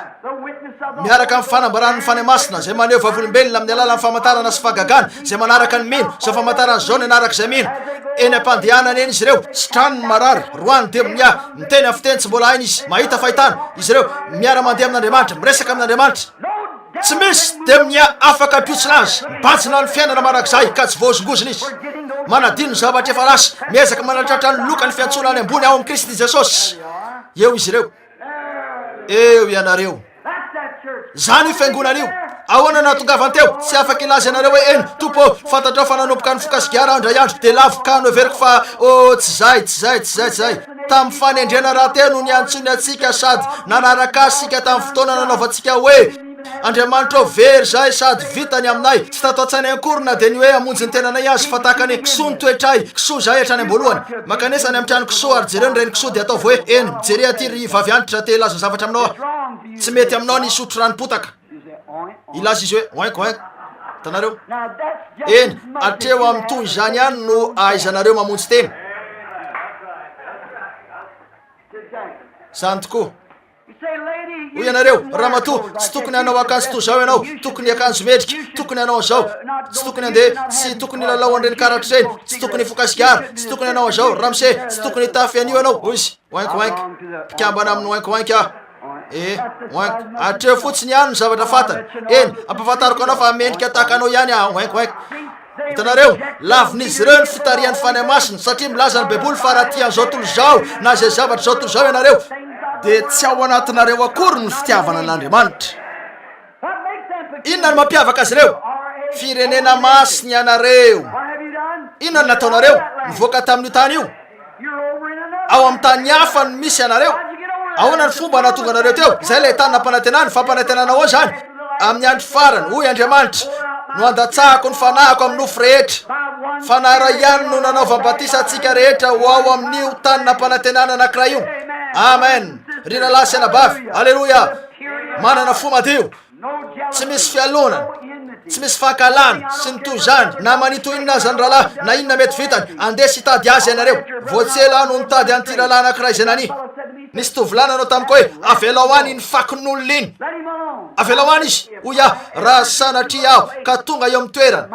Speaker 2: Miaraka amin'ny fanambaran'ny Fanahy Masina izay maneho vavolombelona amin'ny alalan'ny famantarana sy fahagagana izay manaraka ny mino, izao famantarana izao ny anaraka izay mino. Eny am-pandehanana eny izy ireo, sitrano ny marary, roahy ny demonia, miteny amin'ny fiteny tsy mbola hainy izy, mahita fahitana izy ireo, miara-mandeha amin'Andriamanitra, miresaka amin'Andriamanitra. Tsy misy demonia afaka hampiontsona azy, mibanjina ny fiainana mandrakizay ka tsy voahozongozona izy. Manadino ny zavatra efa lasa, miezaka manatratra ny loka ny fiantsoana any ambony ao amin'i Kristy Jesosy. Eo izy ireo. Eo ianareo. Izany io fiangonana io. Ahoana no nahatongavany teo? Tsy afaka hilaza ianareo hoe, Eny, Tompo ô, fantatrao fa nanomboka nifoka sigara aho indray andro, dia lavo ka noheveriko fa, oh, tsy izay, tsy izay, tsy izay, tsy izay. Tamin'ny fanendrena rahateo no niantsoany antsika sady nanaraka azy isika tamin'ny fotoana nanaovantsika hoe, Andriamanitra ô, very izahay sady vita ny aminay. Tsy tato an-tsainay akory na dia ny hoe hamonjy ny tenanay aza, fa tahaka ny kisoa ny toetray, kisoa izahay hatrany am-boalohany. Mankanesa any amin'ny trano kisoa ary jereo ny renin-kisoa dia ataovy hoe, Eny, mijere aty ry vavy antitra, te hilaza zavatra aminao aho. Tsy mety aminao ny hisotro ranom-potaka. Hilaza izy hoe, Oink, oink. Hitanareo? Eny, hatreo amin'ny toy izany ihany no ahaizanareo mamonjy tena. Izany tokoa. Hoy ianareo, Ramatoa, tsy tokony hanao akanjo toy izao ianao, tokony hiakanjo mendrika, tokony hanao an'izao, tsy tokony handeha, tsy tokony hilalao an'ireny karatra ireny, tsy tokony hifoka sigara, tsy tokony hanao an'izao, ramose, tsy tokony hitafy an'io ianao, hoy izy, oink oink, mpikambana amin'ny oink oink aho. Eh, oink, hatreo fotsiny ihany ny zavatra fantany. Eny, ampahafantariko anao fa mendrika tahaka anao ihany aho, oink oink. Hitanareo, lavin'izy ireo ny fitarihan'ny Fanahy Masina, satria milaza ny Baiboly fa raha tia an'izao tontolo izao na izay zavatra izao tontolo izao ianareo, dia tsy ao anatinareo akory ny fitiavana an'Andriamanitra. Inona no mampiavaka azy ireo? Firenena masina ianareo. Inona no nataonareo? Nivoaka tamin'io tany io. Ao amin'ny tany hafa no misy anareo. Ahoana ny fomba nahatonga anareo teo? Izay ilay tany nampanantenany. Fampanantenana ahoana izany? Amin'ny andro farany, hoy Andriamanitra, no handatsahako ny fanahiko amin'ny nofo rehetra. Fanahy iray ihany no nanaovam-batisa antsika rehetra ho ao amin'io tany nampanantenana anankiray io. Amen. Ry rahalahy sy anabavy, aleloia! Manana fo madio. Tsy misy fialonana, tsy misy fankahalana, sy ny toy izany. Na manito inona aza ny rahalahy, na inona mety vitany, andeha sy hitady azy ianareo. Vao tsy ela aho no nitady an'ity rahalahy anankiray izay nania. Nisy tovolahy nanao tamiko hoe, Avelao any iny fakon'olona iny. Avelao any izy, hoy aho, raha sanatria aho ka tonga eo amin'ny toerana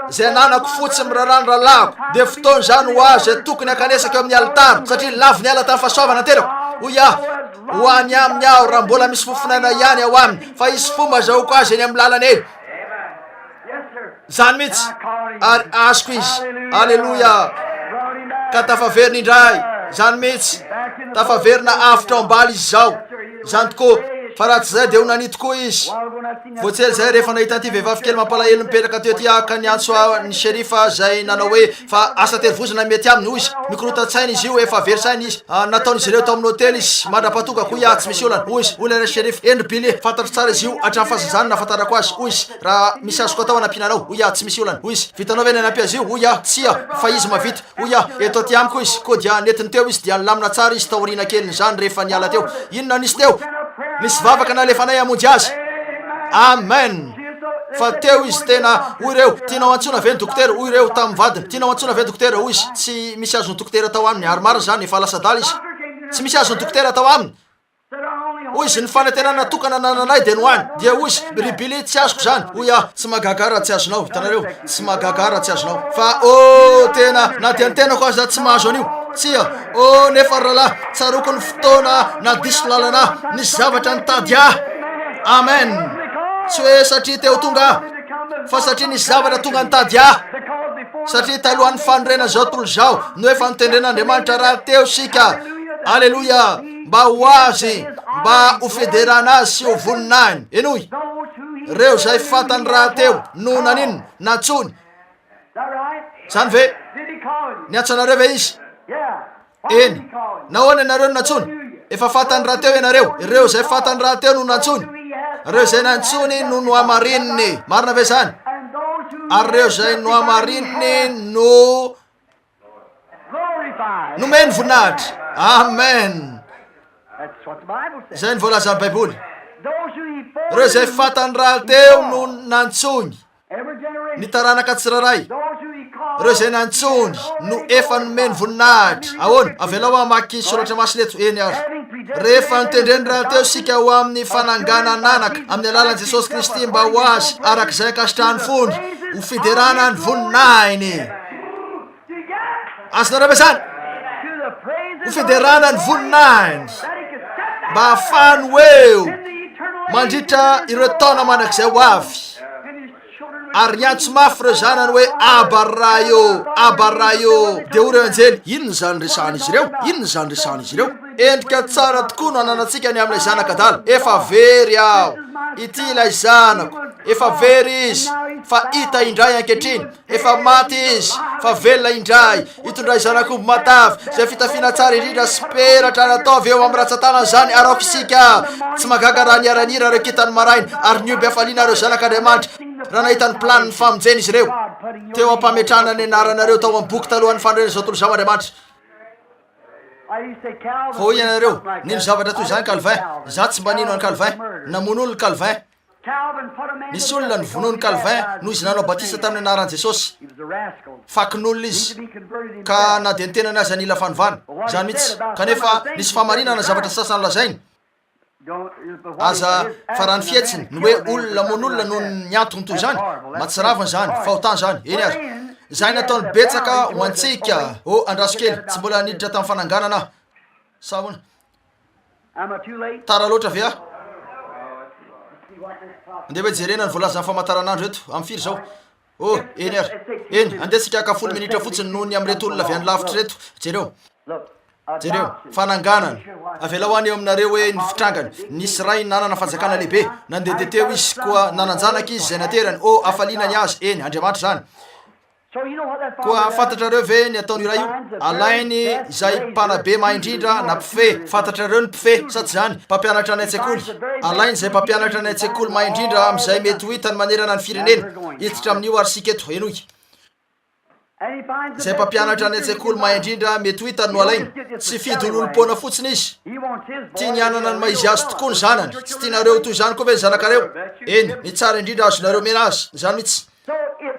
Speaker 2: izay ananako fo tsy miraharaha ny rahalahiko, dia fotoana izany ho ahy izay tokony hankanesako eo amin'ny alitara, satria lavo niala tamin'ny fahasoavana ny tenako, hoy aho. Ho any aminy aho raha mbola misy fofon'aina ihany ao aminy, fa hisy fomba azahoako azy eny amin'ny lalana eny. Izany mihitsy. Ary azoko izy. Aleloia! Ka tafaverina indray. Izany mihitsy. Tafaverina avotra ao am-bala izy izao. Izany tokoa. Fa raha tsy izay dia ho nania tokoa izy. Vao tsy ela izay rehefa nahita an'ity vehivavy kely mampalahelo nipetraka teo ity aho ka niantso ny shérif izay nanao hoe fa asa terivozona ny mety aminy hoy izy. Mikorotan-tsaina izy io, efa very saina izy. Nataon'izy ireo tao amin'ny hotely izy mandra-pahatongako hoy aho, tsy misy olana, hoy izy. Hoy ilay shérif, eny ry Billy, fantatro tsara izy io hatramin'ny fahazazany nahafantarako azy, hoy izy, raha misy azoko atao hanampiana anao, hoy aho, tsy misy olana, hoy izy. Vitanao ve ny hanampy azy io, hoy aho, tsia, fa izy mahavita, hoy aho, eto aty amiko izy, koa dia nentiny teo izy dia nilamina tsara izy taoriana kelin'izany rehefa niala teo. Inona no nisy teo? Nisy vavaka nalefanay hamonjy azy. Amen. Fa teo izy tena, hoy ireo, tianao antsoina ve ny dokotera? Hoy ireo tamin'ny vadiny, tianao antsoina ve ny dokotera? Hoy izy, tsy misy azon'ny dokotera atao aminy. Ary marina izany, efa lasa adala izy. Tsy misy azon'ny dokotera atao aminy. Hoy izy, ny fanantenana tokana anananay dia ny ho any. Dia hoy izy, Ry Billy, tsy azoko izany. Hoy aho, tsy mahagaga ahy raha tsy azonao. Hitanareo? Tsy mahagaga ahy raha tsy azonao. Fa, oh, tena, na dia ny tenako aza tsy mahazo an'io. Tsia. Oh, nefa ry rahalahy, tsaroako ny fotoana nahadiso lalana ahy, nisy zavatra nitady ahy. Amen. Tsy hoe satria te ho tonga aho, fa satria nisy zavatra tonga nitady ahy. Satria talohan'ny fanorenana izao tontolo izao no efa notendren'Andriamanitra rahateo isika. Aleloia! Mba ho Azy, mba ho fiderana Azy sy ho voninahiny. Henoy. Ireo izay fantany rahateo no naninona? Nantsoiny. Izany ve? Niantso anareo ve Izy? Eny. Nahoana ianareo no nantsoiny? Efa fantany rahateo ianareo. Ireo izay fantany rahateo no nantsoiny. Ireo izay nantsoiny no nohamarininy. Marina ve izany? Ary ireo izay nohamarininy no. Nomeny voninahitra. Amen. Izay no voalazan'ny Baiboly. Ireo izay fantany rahateo no nantsoiny. Ny taranaka tsirairay. Ireo izay nantsoiny no efa nomeny voninahitra. Ahoana? Avelao hamaky soratra masina eto. Eny ary. Rehefa notendreny rahateo isika ho amin'ny fananganan'anaka amin'ny alalan'i Jesosy Kristy mba ho azy araka izay ankasitrahan'ny fony, ho fiderana ny voninahiny. Azonareo ve izany? Ho fiderana ny voninahiny mba hahafahany ho eo mandritra ireo taona mandrakizay ho avy. Ary niantso mafy ireo zanany hoe, Aba Ray ô! Aba Ray ô! Dia hoy ireo anjely, Inona izany resahan'izy ireo? Inona izany resahan'izy ireo? Endrika tsara tokoa no ananantsika ny amin'ilay zanaka adala. Efa very aho. Ity ilay zanako. Efa very izy, fa hita indray ankehitriny. Efa maty izy, fa velona indray. Itondray zanak'omby matavy, izay fitafiana tsara indrindra sy peratra ary ataovy eo amin'ny ratsan-tanany izany, ary aoka isika tsy mahagaga raha niara-nihira ireo kintan'ny maraina, ary nihoby hafaliana ireo zanak'Andriamanitra, raha nahita ny planin'ny famonjena izy ireo. Teo am-pametrahana ny anaranareo tao amin'ny boky talohan'ny fanorenana izao tontolo izao Andriamanitra. Fa hoy ianareo, Nino zavatra toy izany Calvin. Izaho tsy mba nino an'i Calvin. Namono olona Calvin. Nisy olona novonoin'i Calvin noho izy nanao batisa tamin'ny anaran'i Jesosy. Fakin'olona izy, ka na dia ny tenany aza nila fanovana. Izany mihitsy. Kanefa, nisy fahamarinana ny zavatra sasany lazainy. Aza, fa raha ny fihetsiny, ny hoe olona hamono olona noho ny antony toy izany, mahatsiravina izany, fahotana izany. Eny ary. Izay nataony betsaka ho antsika. Oh, andraso kely, tsy mbola niditra tamin'ny fananganana aho. Sa ahoana? Tara loatra ve aho? Andeha hoe jerena ny voalazan'ny famantaranandro eto. Amin'ny firy izao? Oh, eny ary. Eny, andeha isika haka folo minitra fotsiny noho ny amin'ireto olona avy any lavitra ireto. Jereo. Jereo. Fananganana. Avelao any eo aminareo hoe ny fitrangany. Nisy ray nanana fanjakana lehibe. Nandehandeha teo izy, koa nanan-janaka izy izay naterany. Oh, hafaliana ny azy. Eny, Andriamanitra izany. Koa fantatrareo ve ny ataon'io ray io? Alainy izay mpanabe mahay indrindra na mpifehy. Fantatrareo ny mpifehy, sa tsy izany? Mpampianatra any an-tsekoly. Alainy izay mpampianatra any an-tsekoly mahay indrindra amin'izay mety ho hitany manerana ny firenena. Hiditra amin'io ary isika eto. Henoy. Izay mpampianatra any an-tsekoly mahay indrindra mety ho hitany no alainy. Tsy hifidy olom-poana fotsiny izy. Tiany hanana ny maha izy azy tokoa ny zanany. Tsy tianareo ho toy izany koa ve ny zanakareo? Eny, ny tsara indrindra azonareo omena azy. Izany mihitsy.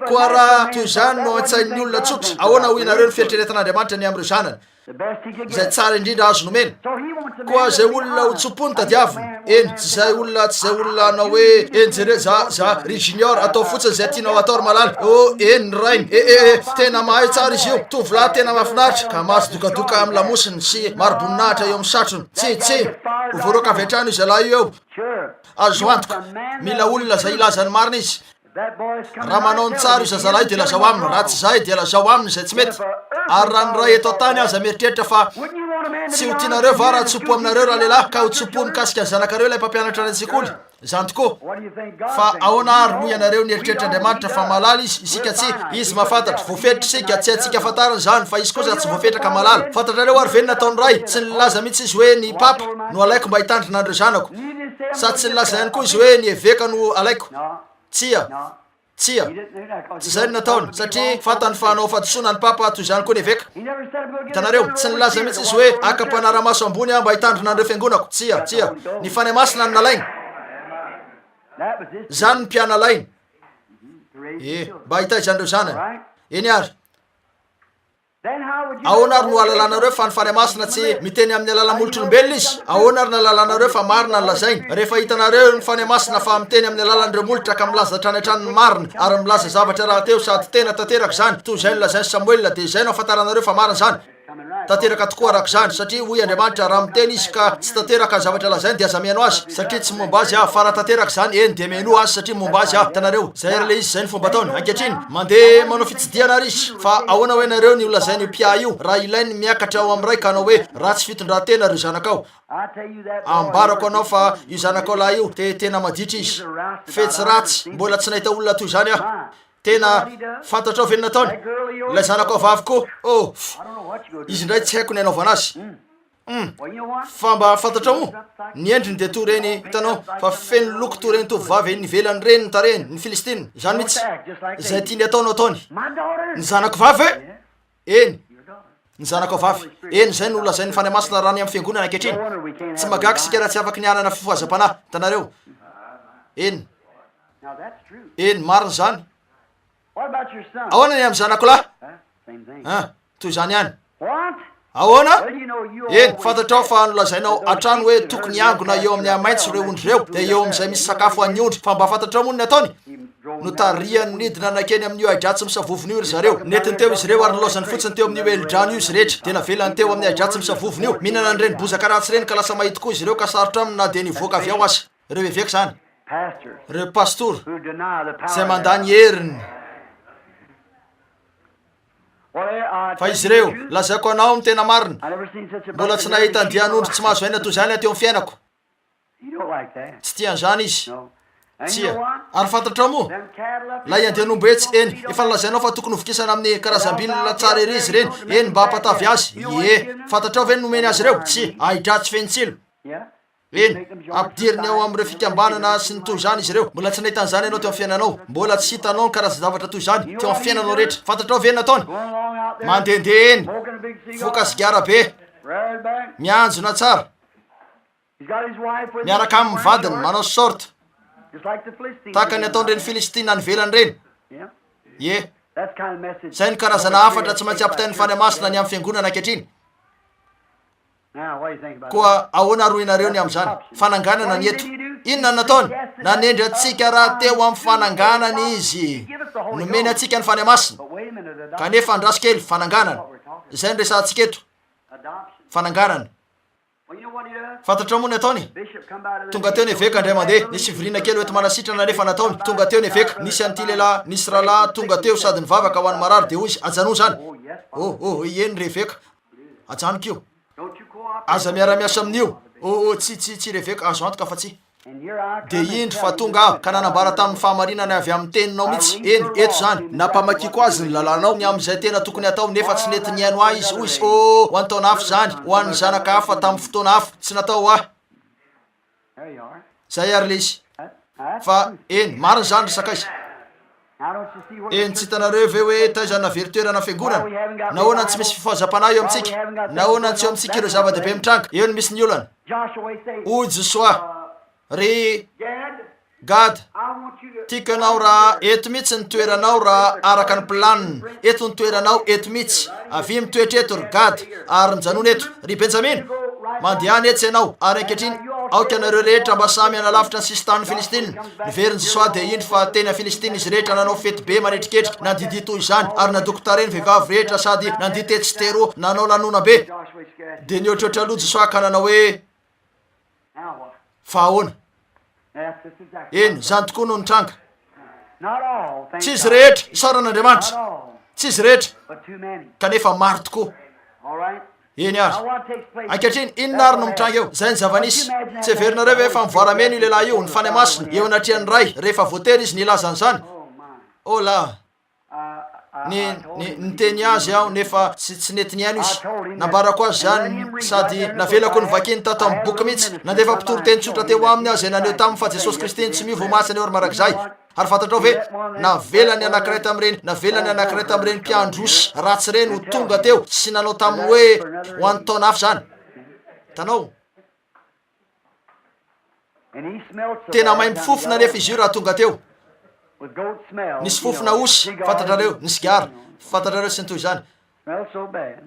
Speaker 2: Koa raha toy izany no ao an-tsain'ny olona tsotra, ahoana hoy ianareo ny fieritreretan'Andriamanitra ny amin'ireo zanany, izay tsara indrindra azo nomena? Koa izay olona ho tso-po no tadiaviny. Eny, tsy izay olona, tsy izay olona hanao hoe, Eny, jereo, za, za, ry Junior, ataovy fotsiny izay tianao hatao, ry malala. Oh, eny, ny rainy. E, e, e, tena mahay tsara izy io. Tovolahy tena mahafinaritra, ka mahazo dokadoka amin'ny lamosiny sy mari-boninahitra eo amin'ny satrony. Tsia, tsia. Ho voaroaka avy hatrany io zalahy io eo. Azo antoka. Mila olona izay hilaza ny marina izy. Raha manao ny tsara io zazalahy io dia lazao aminy, raha tsy izay dia lazao aminy izay tsy mety. Ary raha ny ray eto an-tany aza mieritreritra fa tsy ho tianareo va raha tso-po aminareo ralehilahy ka ho tso-po mikasika ny zanakareo ilay mpampianatra any an-tsekoly? Izany tokoa. Fa ahoana ary moa ianareo nieritreritra Andriamanitra fa mahalala Izy, isika tsy? Izy mahafantatra. Voafetra isika, tsy haintsika fantarina izany, fa Izy kosa tsy voafetra ka mahalala. Fantatrareo ary ve ny nataon'ny Ray? Tsy nilaza mihitsy Izy hoe ny Papa no alaiko mba hitandrina an'ireo zanako. Sady tsy nilaza ihany koa Izy hoe ny eveka no alaiko. Tsia. Tsia. Tsy izay no nataony, satria fantany fa hanao fahadisoana ny Papa, toy izany koa ny eveka. Hitanareo? Tsy nilaza mihitsy izy hoe, Haka mpanara-maso ambony aho mba hitandrina an'ireo fiangonako. Tsia, tsia. Ny Fanahy Masina no nalainy. Izany no mpianalainy. E, mba hitaiza an'ireo zanany. Eny àry. Ahoana ary no ahalalanareo fa ny Fanahy Masina tsy miteny amin'ny alalan'ny molotr'olombelona Izy? Ahoana ary no ahalalanareo fa marina ny lazainy? Rehefa hitanareo ny Fanahy Masina fa miteny amin'ny alalan'ireo molotra ka milaza hatrany hatrany ny marina, ary milaza zavatra rahateo sady tena tanteraka izany, toy izay nolazain'i Samoela, dia izay no ahafantaranareo fa marina izany. Tanteraka tokoa araka izany, satria hoy Andriamanitra, raha miteny Izy ka tsy tanteraka ny zavatra lazainy dia aza mihaino Azy, satria tsy momba Azy aho, fa raha tanteraka izany, eny, dia mihainoa Azy satria momba Azy aho. Hitanareo? Izay ary ilay izy, izay ny fomba ataony. Ankehitriny, mandeha manao fitsidihana ary izy. Fa ahoana hoy ianareo ny holazain'io mpiahy io, raha ilainy ny miakatra ao amin'ny Ray ka hanao hoe, Ratsy fitondran-tena ireo zanakao. Ambarako anao fa io zanakao lahy io, te, tena maditra izy. Fetsy ratsy, mbola tsy nahita olona toy izany aho. Tena, fantatrao ve ny nataony? Ilay zanakao vavy koa, oh, izy indray tsy haiko ny hanaovana azy. Hum, fa mba fantatrao moa? Ny endriny dia toy ireny, hitanao, fa feno loko toy ireny tovovavy eny ivelany ireny ny tarehiny, ny Filistina. Izany mihitsy. Izay tiany atao no ataony. Ny zanako vavy ve? Eny. Ny zanakao vavy. Eny, izay no lazain'ny Fanahy Masina raha ny amin'ny fiangonana ankehitriny. Tsy mahagaga isika raha tsy afaky ny hanana fifohazam-panahy. Hitanareo? Eny. Eny, marina izany. Ahoana ny amin'ny zanako lahy? An, toy izany ihany. Ahoana? Eny, fantatrao fa nolazainao hatrany hoe tokony hiangona eo amin'ny ahi-maitso ireo ondry ireo, dia eo amin'izay misy sakafo ho an'ny ondry. Fa mba fantatrao moa ny nataony? Notarihany nidina nankeny amin'io ahi-dratsy misavovona io ry zareo. Nentiny teo izy ireo ary nilaozany fotsiny teo amin'io helodrano io izy rehetra. Dia navelany teo amin'ny ahi-dratsy misavovona io. Mihinana an'ireny bozaka ratsy ireny ka lasa mahia tokoa izy ireo ka sarotra aminy na dia ny hivoaka avy ao aza. Ireo eveka izany. Ireo pastora izay mandà ny heriny. Fa izy ireo, lazaiko anao ny tena marina, mbola tsy nahita andian'ondry tsy mahazo aina toy izany aho teo amin'ny fiainako. Tsy tia an'izany izy. Tsia. Ary fantatrao moa? Ilay andian'omby etsy, eny, efa nolazainao fa tokony hovokisana amin'ny karazam-bilona tsara ery izy ireny, eny, mba hampatavy azy. Ie. Fantatrao ve ny nomeny azy ireo? Tsia. Ahi-dratsy feno tsilo. Eny, ampidiriny ao amin'ireo fikambanana sy ny toy izany izy ireo. Mbola tsy nahita an'izany ianao teo amin'ny fiainanao. Mbola tsy hitanao ny karazan-javatra toy izany teo amin'ny fiainanao rehetra. Fantatrao ve ny nataony? Mandehandeha eny, mifoka sigara be, mianjona tsara, miaraka amin'ny vadiny, manao short, tahaka ny ataon'ireny Filistina any ivelany ireny. Ie. Izay no karazana hafatra tsy maintsy ampitain'ny Fanahy Masina ny amin'ny fiangonana ankehitriny. Koa ahoana ary hoy nareo ny amin'izany? Fananganana ny eto. Inona no nataony? Nanendry antsika rahateo amin'ny fananganana Izy. Nomeny antsika ny Fanahy Masina. Kanefa andraso kely, fananganana. Izay no resahantsika eto. Fananganana. Fantatrao moa ny ataony? Tonga teo ny eveka indray mandeha. Nisy fivoriana kely hoenti-manasitrana nefa nataony. Tonga teo ny eveka. Nisy an'ity lehilahy, nisy rahalahy tonga teo sady nivavaka ho an'ny marary dia hoy izy, Ajanony izany. Oh, oh, eny ry eveka. Ajanoko io. Aza miara-miasa amin'io. Oh, oh, tsia, tsia, tsia, ry eveka, azo antoka fa tsia. Dia indro fa tonga aho, ka nanambara taminy fahamarinana avy amin'ny teninao mihitsy. Eny, eto izany. Nampamakiko azy ny lalànao, ny amin'izay tena tokony hatao, nefa tsy nety nihaino ahy izy. Hoy izy, Oh, ho an'ny taona hafa izany, ho an'ny zanaka hafa tamin'ny fotoana hafa. Tsy natao ho ahy. Izay ary ilay izy. Fa, eny, marina izany, ry sakaiza. Eny, tsy hitanareo ve hoe taiza no navery toerana ny fiangonana? Nahoana no tsy misy fifohazam-panahy eo amintsika? Nahoana no tsy eo amintsika ireo zava-dehibe mitranga? Eo no misy ny olana. Hoy Josoa, Ry Gada, tiako ianao raha eto mihitsy ny toeranao raha araka ny planina. Eto ny toeranao, eto mihitsy. Avia mitoetra eto, ry Gada, ary mijanona eto. Ry Benjamina, mandehana etsy ianao. Ary ankehitriny, aoka ianareo rehetra mba samy hanalavitra ny sisin-tanin'ny Filistina. Niverina Josoa dia indro fa teny Filistina izy rehetra nanao fety be manetriketrika, nandidihy toy izany, ary nandoko tarehy ny vehivavy rehetra sady nandihy tetsy sy teroa, nanao lanonam-be. Dia nihoatroatra aloha Josoa ka nanao hoe, Fa ahoana? Eny, izany tokoa no nitranga. Tsy izy rehetra, isaorana Andriamanitra, tsy izy rehetra, kanefa maro tokoa. Eny ary. Ankehitriny, inona ary no mitranga eo? Izay ny zava-nisy. Tsy heverinareo ve fa mivoaramena io lehilahy io, ny Fanahy Masina, eo anatrehan'ny Ray, rehefa voatery izy ny hilaza an'izany? Oh la! Ny, ny, niteny azy aho, nefa tsy, tsy nety nihaino izy. Nambarako azy izany, sady navelako novakiny tato amin'ny boky mihitsy. Nandefa mpitory teny tsotra teo aminy aho izay naneho taminy fa Jesosy Kristy no tsy miova omaly sy anio ary mandrakizay. Ary fantatrao ve? Navelany anankiray tamin'ireny, navelany anankiray tamin'ireny mpiandry osy ratsy ireny ho tonga teo sy nanao taminy hoe, Ho an'ny taona hafa izany. Hitanao? Tena maimbo fofona anefa izy io raha tonga teo. Nisy fofona osy, fantatrareo, ny sigara, fantatrareo, sy ny toy izany.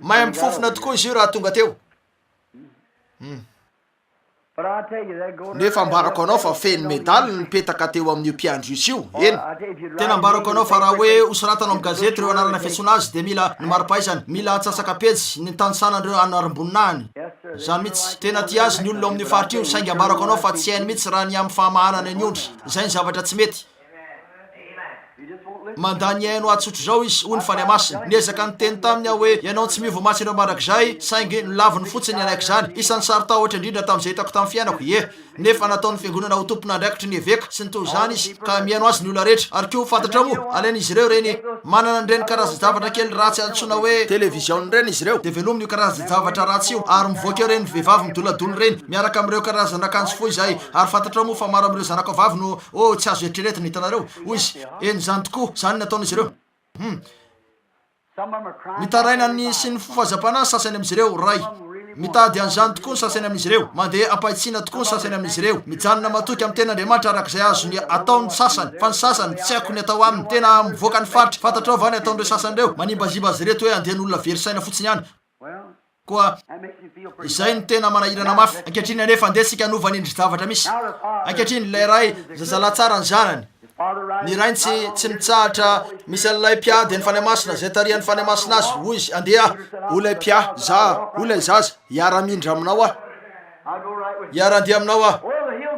Speaker 2: Maimbo fofona tokoa izy io raha tonga teo. Hmm. Nefa ambarako anao fa feno medaly ny nipetaka teo amin'io mpiandry osy io. Eny. Tena ambarako anao fa raha hoe hosoratana ao amin'ny gazety ireo anarana fiantsoana azy dia mila ny mari-pahaizany, mila antsasaka pejy ny nitanisana an'ireo anaram-boninahiny. Izany mihitsy. Tena tia azy ny olona ao amin'io faritra io, saingy ambarako anao fa tsy hainy mihitsy raha ny amin'ny famahanana ny ondry. Izay ny zavatra tsy mety. Mandà ny haino ahy tsotr'izao izy, hoy ny Fanahy Masina. Niezaka niteny taminy aho hoe, Ianao tsy miova mantsy ireo mandrakizay, saingy nolaviny fotsiny ny hanaiky izany. Isan'ny saro-tahotra indrindra tamin'izay hitako tamin'ny fiainako. Ie. Nefa nataon'ny fiangonana ho tompon'andraikitry ny eveka sy ny toy izany izy, ka mihaino azy ny olona rehetra. Ary koa, fantatrao moa, alain'izy ireo ireny, manana an'ireny karazan-javatra kely ratsy antsoina hoe televiziona ireny izy ireo, dia velominy io karazan-javatra ratsy io, ary mivoaka eo ireny vehivavy midoladola ireny, miaraka amin'ireo karazana akanjo fohy izay, ary fantatrao moa fa maro amin'ireo zanakao vavy no, oh, tsy azo eritreretina, hitanareo? Hoy izy. Eny, izany tokoa, izany no nataon'izy ireo. Hum. Mitaraina ny sy ny fofazam-panahy ny sasany amin'izy ireo, Ray. Mitady an'izany tokoa ny sasany amin'izy ireo. Mandeha am-pahitsiana tokoa ny sasany amin'izy ireo. Mijanona matoky amin'ny Tenin'Andriamanitra araka izay azony atao ny sasany. Fa ny sasany, tsy haiko ny atao aminy. Tena mivoaka ny faritra. Fantatrao va ny ataon'ireo sasany ireo? Manimbazimba azy ireto hoe andian'olona very saina fotsiny ihany. Koa izay no tena manahirana mafy. Ankehitriny anefa, andeha isika hanova ny endri-javatra misy. Ankehitriny, ilay ray, zazalahy tsara ny zanany. Ny rainy tsy, tsy mitsahatra misy an'ilay mpiahy dia ny Fanahy Masina, izay tarihan'ny Fanahy Masina azy. Hoy izy, Andeha aho, hoy ilay mpiahy, za, hoy ilay zaza, hiara-mindra aminao aho. Hiara-handeha aminao aho.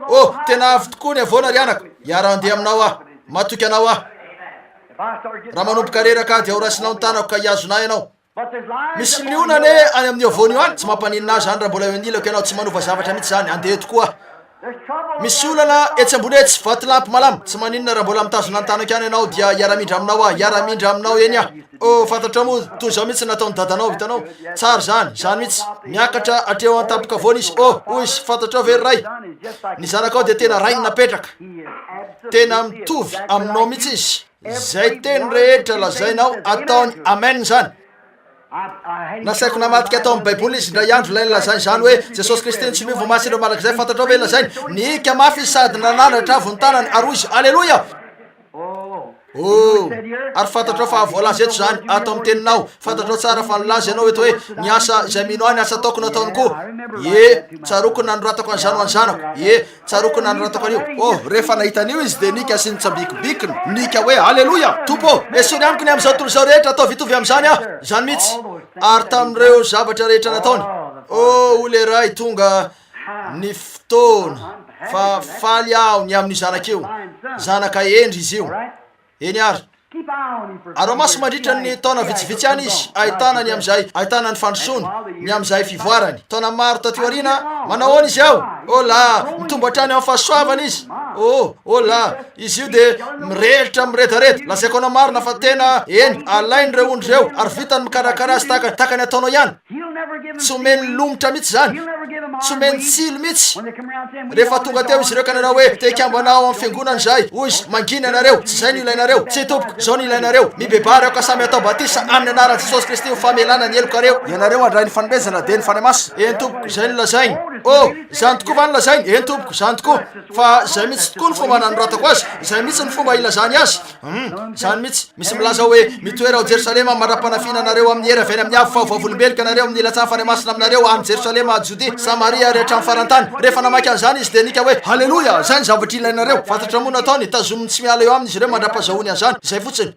Speaker 2: Oh, tena avo tokoa ny havoana, ry anaka. Hiara-handeha aminao aho. Matoky anao aho. Raha manomboka reraka aho dia horaisinao ny tanako ka hihazona ahy ianao. Misy liona anie any amin'io havoana io any. Tsy mampaninona ahy izany raha mbola eo anilako ianao, tsy manova zavatra mihitsy izany. Andeha tokoa aho. Misy olana etsy ambony etsy, vatolampy malama. Tsy maninona raha mbola mitazona ny tanako ihany ianao dia hiara-mindra aminao aho, hiara-mindra aminao eny aho. Oh, fantatrao moa, toy izao mihitsy ny nataon'ny dadanao, hitanao? Tsara izany, izany mihitsy. Miakatra hatreo an-tampon-kavoana izy. Oh, hoy izy, fantatrao ve ry ray? Ny zanakao dia tena rainy napetraka. Tena mitovy aminao mihitsy izy. Izay teny rehetra lazainao, ataony amen izany. Nasaiko namadika tao amin'ny Baiboly izy indray andro ilay nilazany izany hoe Jesosy Kristy no tsy miova maha ireo mandrakizay. Fantatrao ve lazainy? Nihika mafy izy sady nanandratra avo ny tanany ary hoy izy, Aleloia! Oh, ary fantatrao fa voalaza eto izany ato amin'ny teninao. Fantatrao tsara fa nilaza ianao eto hoe ny asa izay mino ahy ny asa ataoko no ataony koa. Ie, tsaroako ny nanoratako an'izany ho an'ny zanako. Ie. Tsaroako nanoratako an'io. Oh, rehefa nahita an'io izy dia nika sy nitsambikibikina, nika hoe, Aleloia! Tompo ô, esory amiko ny amin'izao tontolo izao rehetra, ataovy hitovy amin'izany aho. Izany mihitsy. Ary tamin'ireo zavatra rehetra nataony. Oh, hoy ilay ray, tonga ny fotoana fa faly aho ny amin'io zanaka io. Zanaka hendry izy io. Eny àry. Araho maso mandritra ny taona vitsivitsy any izy, ahitana ny amin'izay, ahitana ny fandrosoany, ny amin'izay fivoarany. Taona maro taty aoriana, manao ahoana izy ao? Oh la, mitombo hatrany amin'ny fahasoavana izy. Oh, oh la, izy io dia mirehitra miredareda. Lazaiko anao marina fa tena, eny, alainy ireo ondry ireo, ary vitany mikarakara azy tahaka, tahaka ny ataonao ihany. Tsy omeny lomotra mihitsy izany. Tsy omeny tsilo mihitsy. Rehefa tonga teo izy ireo ka nanao hoe, Te hikambana ao amin'ny fiangonana izahay. Hoy izy, Mangina ianareo. Tsy izay no ilainareo. Tsia tompoko, izao no ilainareo. Mibebaha ary aoka samy hatao batisa amin'ny anaran'i Jesosy Kristy ho famelana ny helokareo. Ianareo handray ny fanomezana, dia ny Fanahy Masina. Eny tompoko, izay no lazainy. Oh, izany tokoa va no lazainy? Eny tompoko, izany tokoa. Fa izay mihitsy tokoa ny fomba nanoratako azy. Izay mihitsy ny fomba ilazany azy. Hum, izany mihitsy. Misy milaza hoe, Mitoera ao Jerosalema mandra-panafiana anareo amin'ny hery avy any amin'ny avo, fa ho vavolombeloko ianareo amin'ny hilatsahan'ny Fanahy Masina aminareo any Jerosalema, Jodia, Samaria ary hatramin'ny faran-tany. Rehefa namaky an'izany izy dia nika hoe, Haleloia! Izay ny zavatra ilainareo. Fantatrao moa ny ataony? Tazominy tsy miala eo aminy izy ireo mandra-pahazahoany an'izany. Izay fotsiny.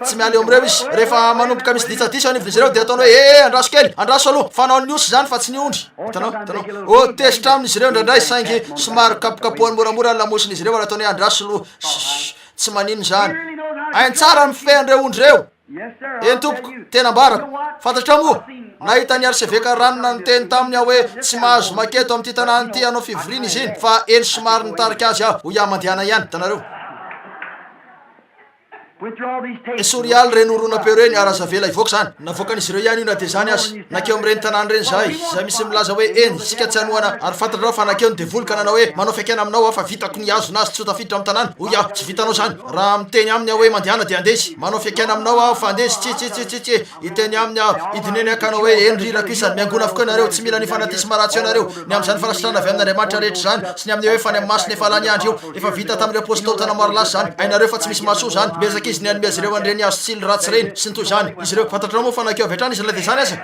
Speaker 2: Tsy miala eo amin'ireo izy. Rehefa manomboka misy disadisa eo anivon'izy ireo dia ataony hoe, Ee, andraso kely, andraso aloha. Fanaon'ny osy izany fa tsy ny ondry. Hitanao? Hitanao? Oh, tezitra aminy izy ireo indraindray, saingy somary kapokapohany moramora ny lamosin'izy ireo ary ataony hoe, Andraso aloha. Shh! Tsy maninona izany. Hainy tsara ny mifehy an'ireo ondry ireo. Eny tompoko, tena ambarako. Fantatrao moa, nahita ny arseveka ranona niteny taminy aho hoe tsy mahazo maketo amin'ity tanàna ity hanao fivoriana izy iny, fa eny somary nitarika azy aho. Hoy aho mandehana ihany, hitanareo. Esory ialy ireny horonam-peo ireny ary aza avela hivoaka izany. Navoakan'izy ireo ihany io na dia izany aza. Nankeo amin'ireny tanàna ireny izahay, izay misy milaza hoe, Eny, isika tsy hanohana, ary fantatrao fa nankeo ny devoly ka nanao hoe, Manao fiaikena aminao aho fa vitako ny hihazona azy tsy ho tafiditra amin'ny tanàna. Hoy aho, Tsy vitanao izany. Raha miteny aminy aho hoe mandehana dia handeha izy. Manao fiaikena aminao aho fa handeha izy. Tsia, tsia, tsia, tsia, tsia. Hiteny aminy aho, hidineny aho ka hanao hoe, Eny ry irako isany, miangona avokoa ianareo, tsy mila ny fanatisma ratsy eo ianareo, ny amin'izany fanasitrana avy amin'Andriamanitra rehetra izany, sy ny amin'ny hoe Fanahy Masina efa lany andro io. Efa vita tamin'ireo apostoly tany maro lasa izany. Hainareo fa tsy misy mahasoa izany. Miezaka izy ny hanome azy ireo an'ireny hazo tsilo ratsy ireny, sy ny toy izany. Izy ireo, fantatrao moa fa nankeo avy hatrany izy na dia izany aza?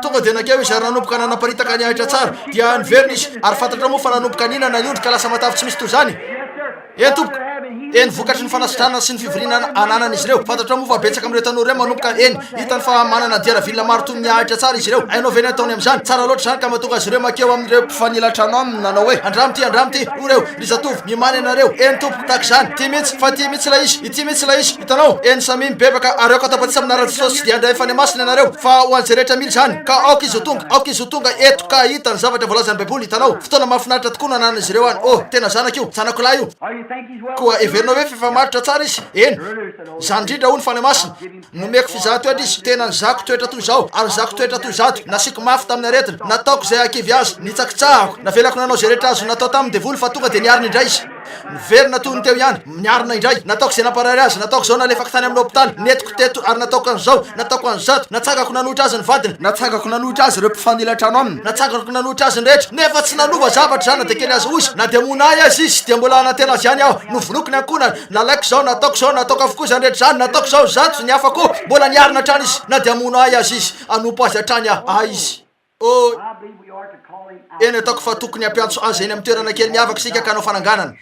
Speaker 2: Tonga dia nankeo izy ary nanomboka nanaparitaka ny ahitra tsara. Dia niverina izy, ary fantatrao moa fa nanomboka nihinana ny ondry ka lasa matavy tsy misy toy izany? Eny tompoko. Eny, vokatry ny fanasitranana sy ny fivoriana ananan'izy ireo. Fantatrao moa fa betsaka amin'ireo tanora ireo manomboka eny. Hitany fa manana andiana vilona maro toy ny ahitra tsara izy ireo. Hainao ve ny ataony amin'izany? Tsara loatra izany ka mahatonga azy ireo mankeo amin'ireo mpifanila trano aminy nanao hoe, Andramo ity, andramo ity. Hoy ireo, Ry zatovo, miomàna ianareo. Eny tompoko, tahaka izany. Ity mihitsy, fa ity mihitsy ilay izy. Ity mihitsy ilay izy. Hitanao? Eny, samia mibebaka ary aoka hatao batisa amin'ny anaran'i Jesosy dia handray ny Fanahy Masina ianareo. Fa ho an'izay rehetra mila izany, ka aoka izy ho tonga, aoka izy ho tonga eto ka hahita ny zavatra voalazan'ny Baiboly. Hitanao? Fotoana mahafinaritra tokoa no ananan'izy ireo any. Oh, tena zanako io. Zanako lahy io. Koa heverinao ve fa efa maharitra tsara izy? Eny. Izany indrindra, hoy ny Fanahy Masina. Nomeko fizahan-toetra izy, tena nizahako toetra toy izao, ary nizahako toetra toy izato, nasiako mafy tamin'ny aretina, nataoko izay hahakivy azy, nitsakitsahako, navelako nanao izay rehetra azony natao taminy devoly fa tonga dia niarina indray izy. Niverina toy ny teo ihany, niarina indray. Nataoko izay namparary azy, nataoko izao, nalefako tany amin'ny hopitaly, nentiko teto ary nataoko an'izao, nataoko an'izato. Natsangako nanohitra azy ny vadiny, natsangako nanohitra azy ireo mpifanila trano aminy, natsangako nanohitra azy ny rehetra, nefa tsy nanova zavatra izany na dia kely aza. Hoy izy, Na dia moana ahy aza izy, dia mbola hanantena azy ihany aho. Novonoiko ny ankohonany, nalaiko izao, nataoko izao, nataoko avokoa izany rehetra izany, nataoko izao, izato, ny hafa koa. Mbola niarina hatrany izy, na dia moana ahy aza izy, hanompo azy hatrany aho. Ahy izy. Oh, eny, ataoko fa tokony hampiantso azy eny amin'ny toerana kely miavaka isika ka hanao fananganana.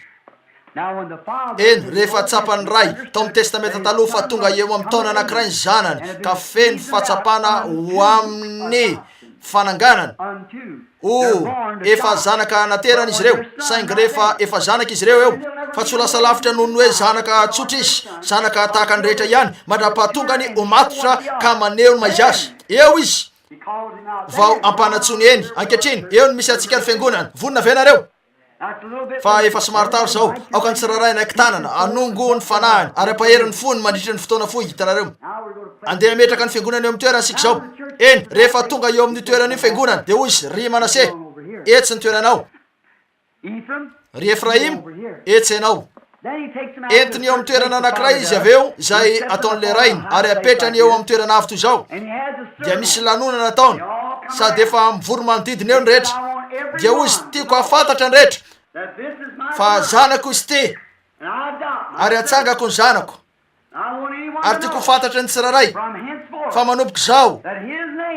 Speaker 2: Eny, rehefa tsapan'ny Ray, tao amin'ny Testamenta Taloha, fa tonga eo amin'ny taona anankiray ny Zanany, ka feno fahatsapana ho amin'ny fananganana. Oh, efa zanaka naterany izy ireo, saingy rehefa efa zanaka izy ireo eo, fa tsy ho lasa lavitra noho ny hoe zanaka tsotra izy, zanaka tahaka ny rehetra ihany, mandra-pahatongany ho matotra ka maneho ny maha-izy azy. Eo izy. vao ampanantsoiny eny. Ankehitriny, eo no misy antsika ny fiangonana. Vonona ve nareo? Fa efa somary tara izao. Aoka ny tsirairay hanaiky tanana, hanongo ny fanahiny, ary hampahery ny fony mandritra ny fotoana fohy. Hitanareo? Andeha hametraka ny fiangonana eo amin'ny toerany isika izao. Eny, rehefa tonga eo amin'io toerana io ny fiangonana, dia hoy izy, Ry Manase, etsy ny toeranao. Ry Efraima, etsy ianao. Entiny eo amin'ny toerana anankiray izy avy eo, izay ataon'ilay rainy, ary apetrany eo amin'ny toerana avo toy izao. Dia misy lanonana ataony, sady efa mivory manodidina eo ny rehetra. Dia hoy izy, Tiako hahafantatra ny rehetra fa zanako izy ity, ary hatsangako ny zanako. Ary tiako ho fantatry ny tsirairay fa manomboka izao,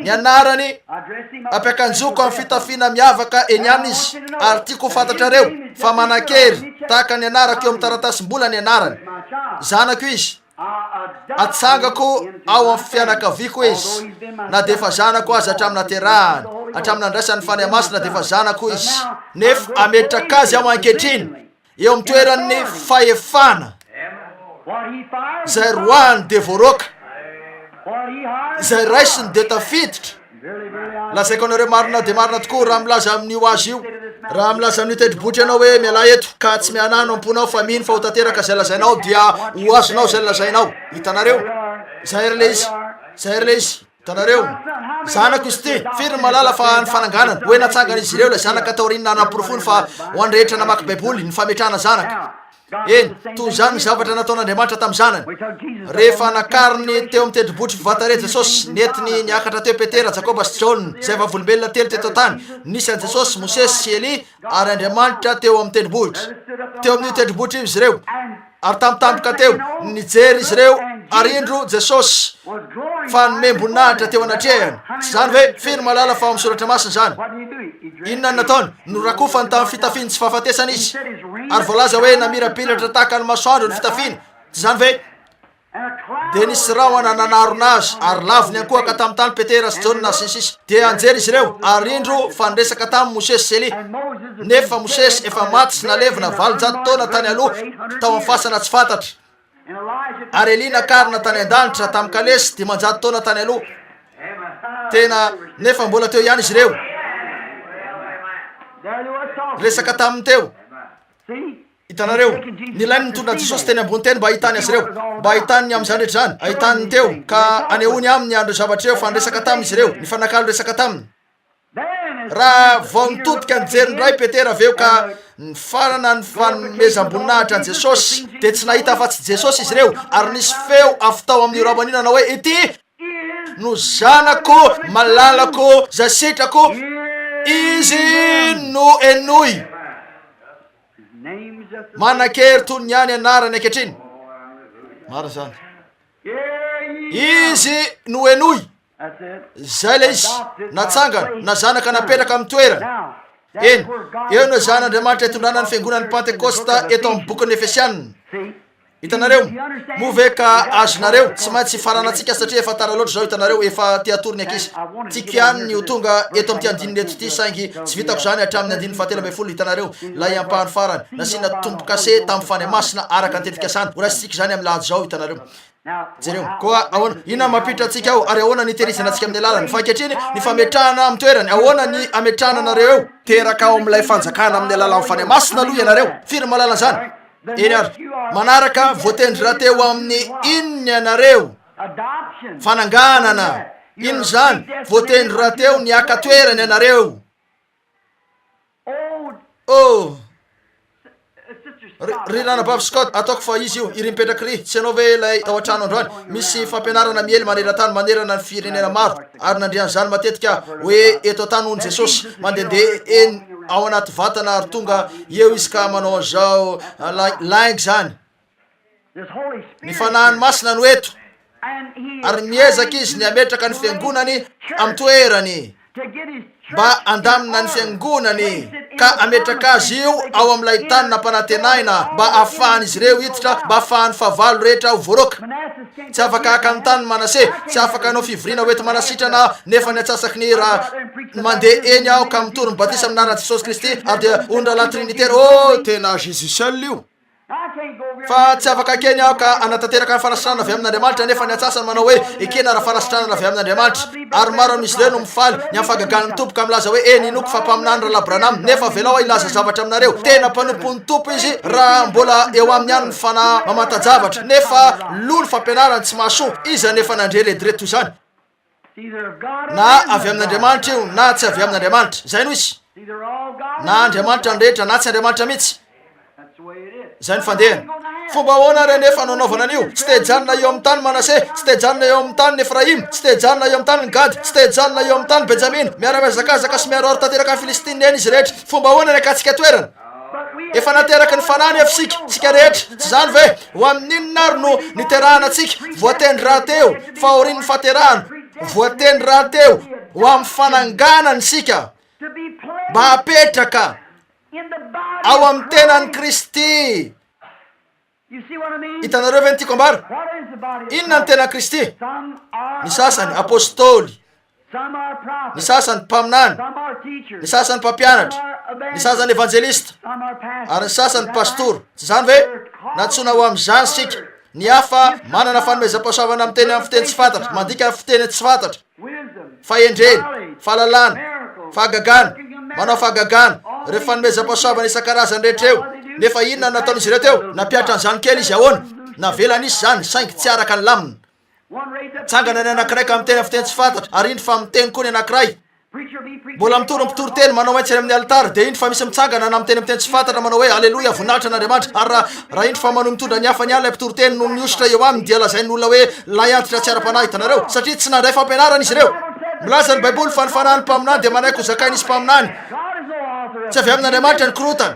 Speaker 2: ny anarany ampiakanjoko amin'ny fitafiana miavaka eny aminy izy, ary tiako ho fantatrareo fa manan-kery tahaka ny anarako eo amin'ny taratasim-bola ny anarany. Zanako izy. Atsangako ao amin'ny fianakaviako izy, na dia efa zanako aza hatramin'ny naterahany, hatramin'ny nandraisany ny Fanahy Masina dia efa zanako izy. Nefa ametraka azy aho ankehitriny eo amin'ny toeran'ny fahefana izay roahiny dia voaroaka, izay raisiny dia tafiditra. Lazaiko anareo marina dia marina tokoa, raha milaza amin'io hazo io, raha milaza amin'io tendrombohitra ianao hoe mialà eto, ka tsy mianano am-ponao fa mino fa ho tanteraka izay lazainao, dia ho azonao izay lazainao. Hitanareo? Izay ary ilay izy. Izay ary ilay izy. Hitanareo? Zanako izy ity. Firy ny mahalala fa ny fananganana, hoe natsangan'izy ireo ilay zanaka taorian'ny nanaporofoany fa ho an'ny rehetra namaky Baiboly, ny fametrahana zanaka. Eny, toy izany ny zavatra nataon'Andriamanitra tamin'ny Zanany. Rehefa nakariny teo amin'ny tendrombohitr'i Vatare Jesosy, nentiny niakatra teo Petera, Jakoba sy Jaona, izay vavolombelona telo teto an-tany. Nisy an'i Jesosy, Mosesy sy Elia ary Andriamanitra teo amin'ny tendrombohitra. Teo amin'io tendrombohitra io izy ireo. Ary tampotampoka teo, nijery izy ireo, ary indro Jesosy fa nomem-boninahitra teo anatrehany. Tsy izany ve? Firy mahalala fa ao amin'ny Soratra Masina izany? Inona no nataony? Norakofany tamin'ny fitafiany tsy fahafatesana izy. Ary voalaza hoe namirapiratra tahaka ny masoandro ny fitafiany. Tsy izany ve? Dia nisy rahona nanarona azy, ary lavo niankohoka tamin'ny tany Petera sy Jaona sy ny sisa. Dia nijery izy ireo, ary indro fa niresaka taminy Mosesy sy Elia. Nefa Mosesy efa maty sy nalevina 800 taona tany aloha tao amin'ny fasana tsy fantatra. Ary Elia nakarina tany an-danitra tamin'ny kalesy 500 taona tany aloha. Tena, nefa mbola teo ihany izy ireo. Niresaka taminy teo. Hitanareo, nilainy nitondra an'i Jesosy teny ambony teny mba hahitany azy ireo, mba hahitany ny amin'izany rehetra izany, hahitany ny teo, ka hanehoany aminy an'ireo zavatra ireo fa niresaka taminy izy ireo, nifanakalo resaka taminy. Raha vao nitodika nijery ny Ray Petera avy eo ka nifarana ny fanomezam-boninahitra an'i Jesosy, dia tsy nahita afa-tsy Jesosy izy ireo, ary nisy feo avy tao amin'io rahona io nanao hoe, Ity no Zanako malalako izay sitrako, Izy no henoy. Manan-kery toy ny any anarany ankehitriny. Marina izany. Izy no henoy. Izay ilay izy. Natsangana, na zanaka napetraka amin'ny toerany. Eny, eo no ezahan'Andriamanitra hitondrana ny fiangonan'ny Pantekosta eto amin'ny bokin'ny Efesiana. Hitanareo? Moa ve ka azonareo? Tsy maintsy hifaranantsika satria efa tara loatra izao, hitanareo, efa te hatory ny ankizy. Tiako ihany ny ho tonga eto amin'ity andininy eto ity, saingy tsy vitako izany hatramin'ny andininy fahatelo ambin'ny folo, hitanareo, ilay ampahany farany. Nasiana tombo-kase tamin'ny Fanahy Masina araka ny teny fikasana. Horaisintsika izany amin'ny lahady izao, hitanareo. Jereo. Koa ahoana? Inona no mampiditra antsika ao, ary ahoana ny hitehirizana antsika amin'ny alalany? Fa ankehitriny, ny fametrahana amin'ny toerany, ahoana ny hametrahana anareo eo? Teraka ao amin'ilay Fanjakana amin'ny alalan'ny Fanahy Masina aloha ianareo. Firy no mahalala an'izany? Eny ary. Manaraka, voatendry rahateo amin'ny inona ianareo? Fananganana. Inona izany? Voatendry rahateo ny haka toerana ianareo. Oh! Ry, ry Ranabavy Scott, ataoko fa izy io, iry mipetraka iry, tsy ianao ve ilay tao an-trano androany? Misy fampianarana miely maneran-tany manerana ny firenena maro, ary nandre an'izany matetika aho, hoe eto an-tany hono Jesosy, mandehandeha eny ao anaty vatana ary tonga eo Izy ka manao an'izao, lainga izany. Ny Fanahiny Masina no eto, ary miezaka Izy ny hametraka ny Fiangonany amin'ny toerany, mba handamina ny Fiangonany, ka hametraka azy io ao amin'ilay tany nampanantenaina, mba hahafahan'izy ireo hiditra, mba hahafahan'ny fahavalo rehetra ho voaroaka. Tsy afaka haka ny tanin'i Manase, tsy afaka hanao fivoriana ho enti-manasitrana aho, nefa ny antsasaky ny raha mandeha eny aho ka mitory ny batisa amin'ny anaran'i Jesosy Kristy, ary dia hoy ny rahalahy Trinitaire, Oh, tena Jesus seul io. Fa tsy afaka hankeny aho ka hanatanteraka ny fanasitranana avy amin'Andriamanitra, nefa ny antsasany manao hoe, Ekena raha fanasitranana avy amin'Andriamanitra. Ary maro amin'izy ireo no mifaly ny amin'ny fahagagan'ny Tompo ka milaza hoe, Eny, inoako fa mpaminany Rahalahy Branham, nefa avelao aho hilaza zavatra aminareo, tena mpanompon'ny Tompo izy raha mbola eo aminy ihany ny fanahy mamanta-javatra, nefa lo ny fampianarany tsy mahasoa. Iza no efa nandre redireto toy izany? Na avy amin'Andriamanitra io na tsy avy amin'Andriamanitra. Izay no izy. Na Andriamanitra ny rehetra na tsy Andriamanitra mihitsy. Izay no fandehany. Fomba ahoana ary anefa no anaovana an'io? Tsy te hijanona eo amin'ny tany Manase, tsy te hijanona eo amin'ny tanin'i Efraima, tsy te hijanona eo amin'ny tanin'i Gada, tsy te hijanona eo amin'ny tanin'i Benjamina. Miara-mihazakazaka sy miharoharo tanteraka ny Filistinina eny izy rehetra. Fomba ahoana ny hakantsika toerana? Efa nateraky ny Fanahy anefa isika, isika rehetra, tsy izany ve? Ho amin'inona ary no niterahana antsika? Voatendry rahateo fa aorian'ny fahaterahana, voatendry rahateo ho amin'ny fananganana isika, mba hapetraka ao amin'ny tenan'i Kristy. Hitanareo ve ny tiako ambara? Inona ny tenan'i Kristy? Ny sasany apostoly, ny sasany mpaminany, ny sasany mpampianatra, ny sasany evanjelista, ary ny sasany pastora. Tsy izany ve? Nantsoina ho amin'izany isika. Ny hafa manana fanomezam-pahasoavana miteny amin'ny fiteny tsy fantatra, mandika fiteny tsy fantatra. Fahendrena, fahalalana, fahagagana, manao fahagagana, ireo fanomezam-pahasoavana isan-karazany rehetra eo. Nefa inona no nataon'izy ireo teo? Nampihatra an'izany kely izy. Ahoana? Navelany hisy izany, saingy tsy araka ny lamina. Mitsangana ny anankiray ka miteny amin'ny fiteny tsy fantatra, ary indro fa miteny koa ny anankiray. Mbola mitory ny mpitory teny, manao maitso eny amin'ny alitara, dia indro fa misy mitsangana na miteny amin'ny teny tsy fantatra manao hoe, Aleloia, voninahitra an'Andriamanitra. Ary raha, raha indro fa manohy mitondra ny hafany ihany ilay mpitory teny no mihosotra eo aminy, dia lazain'ny olona hoe lahy antitra tsy ara-panahy. Hitanareo? Satria tsy nandray fampianarana izy ireo. Milaza ny Baiboly fa ny fanahin'ny mpaminany dia manaiky hozakain'izy mpaminany. Tsy avy amin'Andriamanitra ny korontana.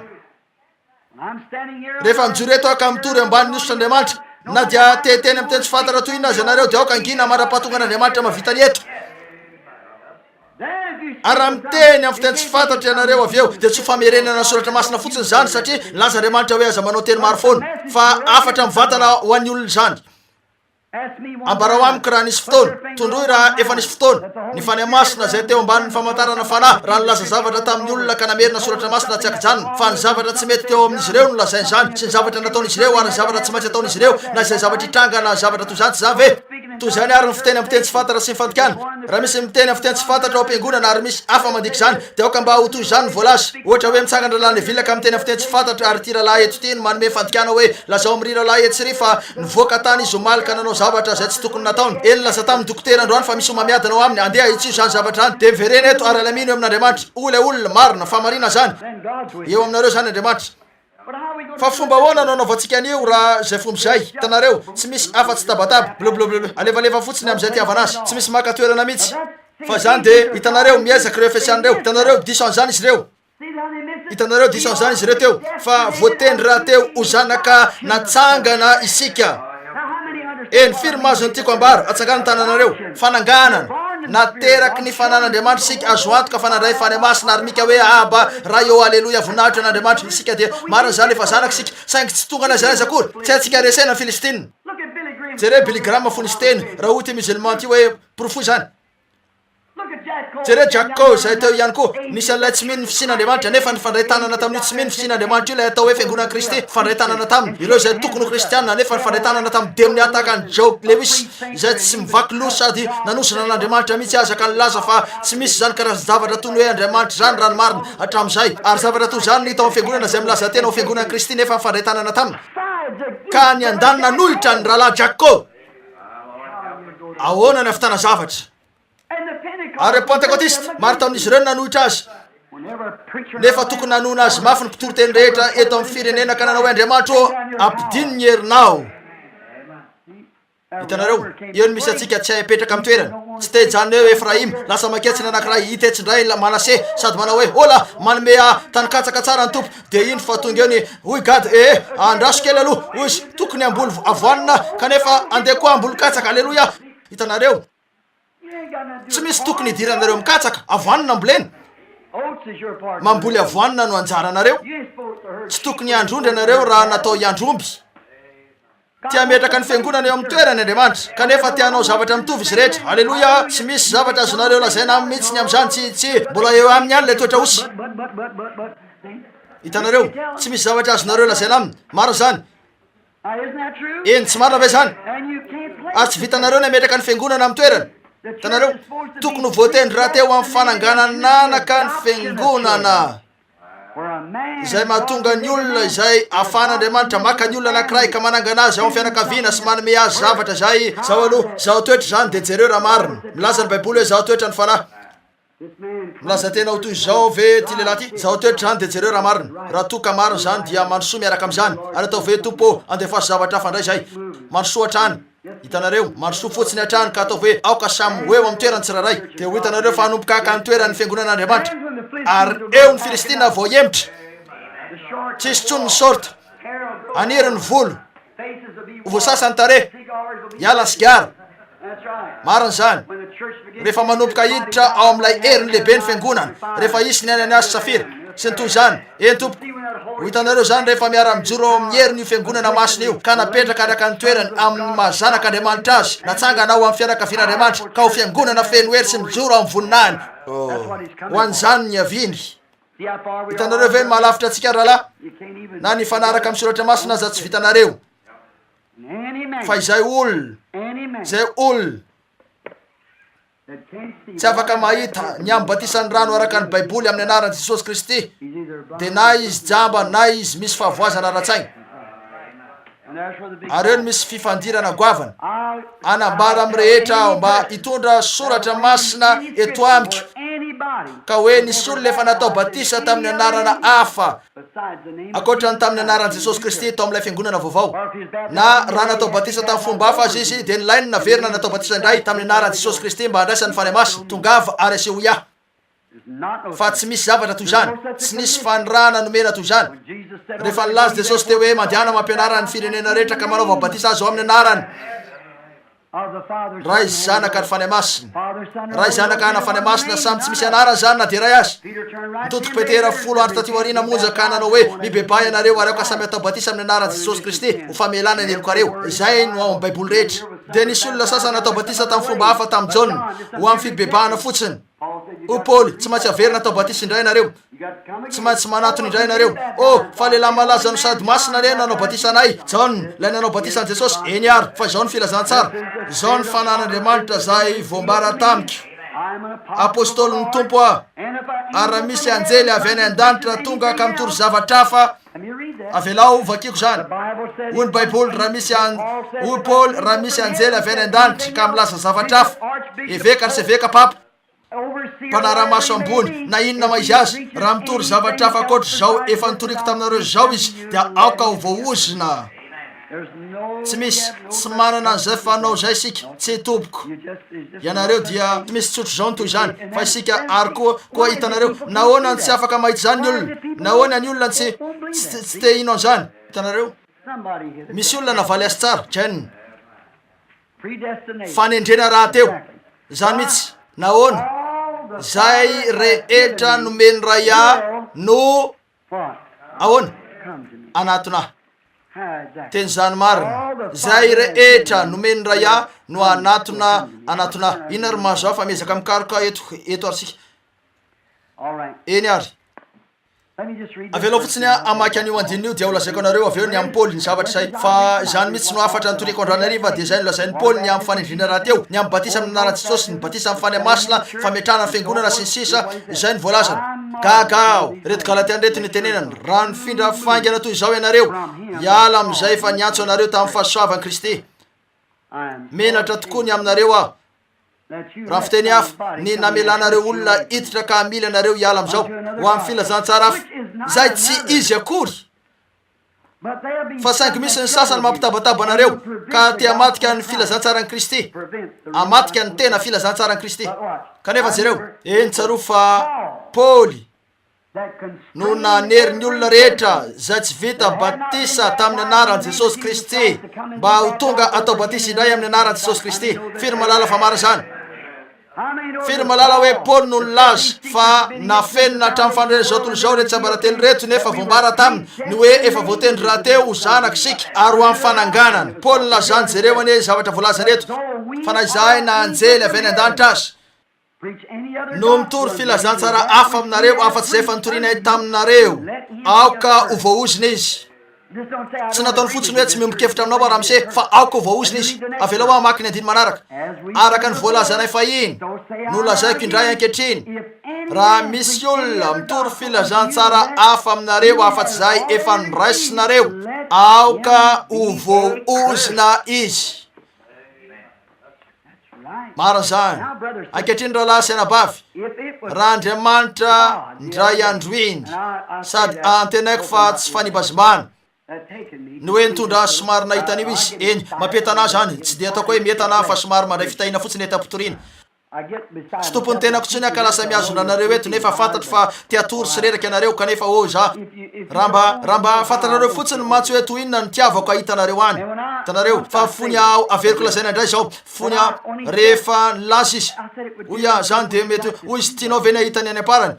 Speaker 2: Rehefa mijoro eto aho ka mitory ambanin'ny hosotr'Andriamanitra, na dia te hiteny amin'ny teny tsy fantatra toy inona aza ianareo, dia aoka hangina mandra-pahatongan'Andriamanitra mahavita ny eto. Ary raha miteny amin'ny fiteny tsy fantatra ianareo avy eo, dia tsy ho famerenana ny soratra masina fotsiny izany, satria nilaza Andriamanitra hoe aza manao teny maro foana, fa hafatra mivantana ho an'ny olona izany. Ambarao amiko raha nisy fotoana, tondroy raha efa nisy fotoana, ny Fanahy Masina izay teo ambanin'ny famantarana fanahy, raha nilaza zavatra tamin'ny olona ka namerina soratra masina tsy ankijanona, fa ny zavatra tsy mety teo amin'izy ireo no lazainy izany, sy ny zavatra nataon'izy ireo ary ny zavatra tsy maintsy ataon'izy ireo, na izay zavatra hitranga na zavatra toy izany, tsy izany ve? Toy izany àry ny fiteny amin'ny fiteny tsy fantatra sy ny fandikana. Raha misy miteny amin'ny fiteny tsy fantatra ao am-piangonana ary misy hafa mandika izany, dia aoka mba ho toy izany ny voalaza. Ohatra hoe mitsangana Rahalahy Neville ka miteny amin'ny fiteny tsy fantatra ary ity rahalahy eto ity no manome fandikana hoe, Lazao amin'ry rahalahy etsy ry fa nivoaka tany izy omaly ka nanao zavatra izay tsy tokony nataony. Eny, nilaza tamin'ny dokotera androany fa misy homamiadana ao aminy. Andeha ahitsio izany zavatra izany, dia miverena eto ary alamino eo amin'Andriamanitra. Hoy ilay olona, Marina, fahamarina izany. Eo aminareo izany Andriamanitra. Fa fomba ahoana no anaovantsika an'io raha izay fomba izay? Hitanareo, tsy misy afa-tsy tabataba, blblbl, alefalefa fotsiny amin'izay itiavana azy, tsy misy maka toerana mihitsy. Fa izany dia, hitanareo, miezaka ireo Efesiana ireo, hitanareo, diso an'izany izy ireo. Hitanareo, diso an'izany izy ireo teo, fa voatendry rahateo ho zanaka natsangana isika. Eny, firy mahazo ny tiako ambara? Atsangano ny tananareo. Fananganana. Nateraky ny fanan'Andriamanitra isika, azo antoka fa nandray Fanahy Masina, ary mika hoe, Aba, Ray ô, aleloia, voninahitra an'Andriamanitra. Isika dia, marina izany, efa zanaka isika, saingy tsy tonga n'aiza n'aiza akory. Tsy haintsika resena ny Filistina. Jereo Billy Graham fony izy teny, raha hoy ity musulman ity hoe, Porofoy izany. Jereo Jack Coe izay teo ihany koa. Nisy an'ilay tsy mino ny fisian'Andriamanitra, nefa nifandray tanana tamin'io tsy mino ny fisian'Andriamanitra io ilay atao hoe Fiangonan'i Kristy, nifandray tanana taminy. Ireo izay tokony ho Kristiana, nefa nifandray tanana tamin'ny demonia tahaka an'i Joe Lewis, izay tsy mivaky loha sady nanozona an'Andriamanitra mihitsy aza ka nilaza fa tsy misy izany karazan-javatra toy ny hoe Andriamanitra izany raha ny marina, hatramin'izay. Ary zavatra toy izany no hita ao amin'ny fiangonana izay milaza tena ho Fiangonan'i Kristy nefa nifandray tanana taminy. Ka niandany nanohitra ny Rahalahy Jack Coe. Ahoana ny hahavitana zavatra? Ary ireo Pentekotista, maro tamin'izy ireo no nanohitra azy. Nefa tokony nanohina azy mafy ny mpitory teny rehetra eto amin'ny firenena ka nanao hoe, Andriamanitra ô, ampidino ny herinao. Hitanareo, eo no misy antsika tsy hay apetraka amin'ny toerany. Tsy te hijanona eo Efraima, lasa manketsy ny anankiray, hita etsy indray i Manase, sady manao hoe, Hola, manome ahy tanin-katsaka tsara ny Tompo. Dia indro fa tonga eo ny, hoy Gada, Ee, andraso kely aloha, hoy izy, tokony hamboly avoanina, kanefa andeha koa hamboly katsaka. Aleloia! Hitanareo? Tsy misy tokony hidiranareo mikatsaka, avoanina ambolena. Mamboly avoanina no anjaranareo. Tsy tokony hiandry ondry ianareo raha natao hiandry omby. Te hametraka ny fiangonana eo amin'ny toerany Andriamanitra, kanefa te hanao zavatra mitovy izy rehetra. Aleloia! Tsy misy zavatra azonareo lazaina aminy mihitsy ny amin'izany. Tsia, tsia. Mbola eo aminy ihany ilay toetra osy. Hitanareo? Tsy misy zavatra azonareo lazaina aminy. Marina izany. Eny, tsy marina ve izany? Ary tsy vitanareo ny hametraka ny fiangonana amin'ny toerany. Hitanareo? Tokony ho voatendry rahateo amin'ny fananganan'anaka ny fiangonana. Izay mahatonga ny olona izay ahafahan'Andriamanitra maka ny olona anankiray ka manangana azy ao amin'ny fianakaviana sy manome azy zavatra izay, izao aloha, izao toetra izany, dia jereo raha marina. Milaza ny Baiboly hoe izao toetra ny fanahy. Milaza tena ho toy izao ve ity lehilahy ity? Izao toetra izany, dia jereo raha marina. Raha toa ka marina izany, dia mandrosoa miaraka amin'izany. Ary ataovy hoe, Tompo ô, andefaso zavatra hafa indray izay. Mandrosoa hatrany. Hitanareo? Mandrosoa fotsiny hatrany ka ataovy hoe, Aoka samy ho eo amin'ny toerany tsirairay. Dia ho hitanareo fa hanomboka haka ny toerany ny fiangonan'Andriamanitra. Ary eo ny Filistina vao hihemotra. Tsy hisy intsony ny sorta. Haniry ny volo. Ho voasasa ny tarehy. Hiala ny sigara. Marina izany. Rehefa manomboka hiditra ao amin'ilay heriny lehibe ny fiangonana, rehefa hisy ny Ananiasy sy Safira, sy ny toy izany, eny tompoko, ho hitanareo izany rehefa miara-mijoro ao amin'ny heriny io fiangonana masina io, ka napetraka araka ny toerany amin'ny maha zanak'Andriamanitra azy, natsangana ao amin'ny fianakavian'Andriamanitra, ka ho fiangonana feno hery sy mijoro ao amin'ny voninahiny. Oh, ho an'izany ny niaviany. Hitanareo ve ny maha-lavitra antsika, rahalahy? Na ny hifanaraka amin'ny Soratra Masina aza tsy vitanareo. Fa izay olona, izay olona tsy afaka mahita ny amin'ny batisan'ny rano araka ny Baiboly amin'ny anaran'i Jesosy Kristy, dia na izy jamba na izy misy fahavoazana ara-tsaina. Ary eo no misy fifandirana goavana. Hanambara amin'ny rehetra aho mba hitondra soratra masina eto amiko, ka hoe nisy olona efa natao batisa tamin'ny anarana hafa ankoatra ny tamin'ny anaran'i Jesosy Kristy tao amin'ilay fiangonana vaovao. Na raha natao batisa tamin'ny fomba hafa aza izy, dia nilainy ny naverina natao batisa indray tamin'ny anaran'i Jesosy Kristy mba handraisany ny Fanahy Masina. Tongava ary asehoy ahy fa tsy misy zavatra toy izany. Tsy nisy fanirahana nomena toy izany. Rehefa nilaza Jesosy teo hoe, Mandehana mampianara ny firenena rehetra ka manaova batisa azy ao amin'ny anarany. Ray, Zanaka ary Fanahy Masina. Ray, Zanaka ana Fanahy Masina, samy tsy misy anarana izany na dia iray aza. Nitodika Petera folo andro taty aoriana monja ka nanao hoe, Mibebaha ianareo ary aoka samy hatao batisa amin'ny anaran'i Jesosy Kristy ho famelana ny helokareo. Izay no ao amin'ny Baiboly rehetra. Dia nisy olona sasany natao batisa tamin'ny fomba hafa tamin'i Jaona, ho amin'ny fibebahana fotsiny. Hoy Paoly, Tsy maintsy averina atao batisa indray ianareo. Tsy maintsy manatona indray ianareo. Oh, fa lehilahy malaza no sady masina anie no nanao batisa anay. Jaona, ilay nanao batisa an'i Jesosy. Eny àry, fa izao ny filazantsara. Izao ny fanan'Andriamanitra izay voambara tamiko. Apostolin'ny Tompo aho. Ary raha misy anjely avy any an-danitra tonga ka mitory zavatra hafa, avelao hovakiko izany. Hoy ny Baiboly, raha misy an, hoy Paoly, raha misy anjely avy any an-danitra ka milaza zavatra hafa, eveka, arseveka, papa, mpanara-maso ambony, na inona ma izy azy, raha mitory zavatra hafa ankoatra izao efa notoriko taminareo izao izy, dia aoka ho voaozona. Tsy misy, tsy manana an'izay fanao izay isika, tsia tompoko. Ianareo dia, tsy misy tsotr'izao ny toy izany, fa isika ary koa, koa hitanareo, nahoana no tsy afaka mahita izany ny olona? Nahoana ny olona no tsy, tsy, tsy te hino an'izany? Hitanareo? Misy olona navaly azy tsara, Jane. Fanendrena rahateo. Izany mihitsy. Nahoana? Izay rehetra nomen'ny Ray ahy no ahoana? Hanatona ahy. Teny izany marina. Izay rehetra nomen'ny Ray ahy no hanatona hanatona ahy. Inona ry mahazo ahy fa miezaka mikaroka eto eto ary isika. Eny ary. Avelao fotsiny aho hamaky an'io andininy io dia ho lazaiko anareo avy eo ny amin'i Paoly, ny zavatra izay, fa izany mihitsy no hafatra nitoriako androany hariva, dia izay nolazain'i Paoly ny amin'ny fanindriana rahateo, ny amin'ny batisa amin'ny anaran'i Jesosy, ny batisa amin'ny Fanahy Masina, fametrahana ny fiangonana, sy ny sisa, izay no voalazany. Gaga aho, ireto Galatiana ireto no itenenany, raha nifindra faingana toy izao ianareo, hiala amin'izay efa niantso anareo tamin'ny fahasoavan'i Kristy. Menatra tokoa ny aminareo aho. Raha fiteny hafa, ny namelanareo olona hiditra ka hamily anareo hiala amin'izao, ho amin'ny filazantsara hafa, izay tsy izy akory, fa saingy misy ny sasany mampitabataba anareo ka te hamadika ny filazantsaran'i Kristy, hamadika ny tena filazantsaran'i Kristy. Kanefa jereo, eny tsarovy fa Paoly no nanery ny olona rehetra izay tsy vita batisa tamin'ny anaran'i Jesosy Kristy mba ho tonga atao batisa indray amin'ny anaran'i Jesosy Kristy. Firy mahalala fa marina izany? Firy mahalala hoe Paoly no nilaza fa nafenina hatramin'ny fanorenana izao tontolo izao ireto tsiambaratelo ireto nefa voambara taminy ny hoe efa voatendry rahateo ho zanaka isika ary ho amin'ny fananganana. Paoly nilaza izany, jereo anie zavatra voalazany eto, fa na izahay na anjely avy any an-danitra aza, no mitory filazantsara hafa aminareo afa-tsy izay efa nitorianay taminareo, aoka ho voaozona izy. Tsy nataony fotsiny hoe tsy miombon-kevitra aminao aho ramose, fa aoka ho voaozona izy. Avelao aho hamaky ny andininy manaraka. Araka ny voalazanay fahiny, no lazaiko indray ankehitriny, raha misy olona mitory filazantsara hafa aminareo afa-tsy izay efa noraisinareo, aoka ho voaozona izy. Marina izany. Ankehitriny rahalahy sy anabavy, raha Andriamanitra indray andro iny, sady antenaiko fa tsy fanimbazimbana, ny hoe nitondra ahy somary nahita an'io izy, eny, mampientana ahy izany, tsy dia ataoko hoe mientana aho fa somary mandray fitahiana fotsiny eto am-pitoriana. Tsy tompon'ny tenako intsony aho ka lasa mihazona anareo eto, nefa fantatro fa te hatory sy reraka ianareo, kanefa oh, izaho, raha mba, raha mba fantatrareo fotsiny mantsy hoe toy inona no nitiavako hahita anareo any. Hitanareo? Fa fony aho, averiko lazaina indray izao, fony aho, rehefa nilaza izy, hoy aho, izany dia mety, hoy izy, tianao ve ny hahita ny any am-parany?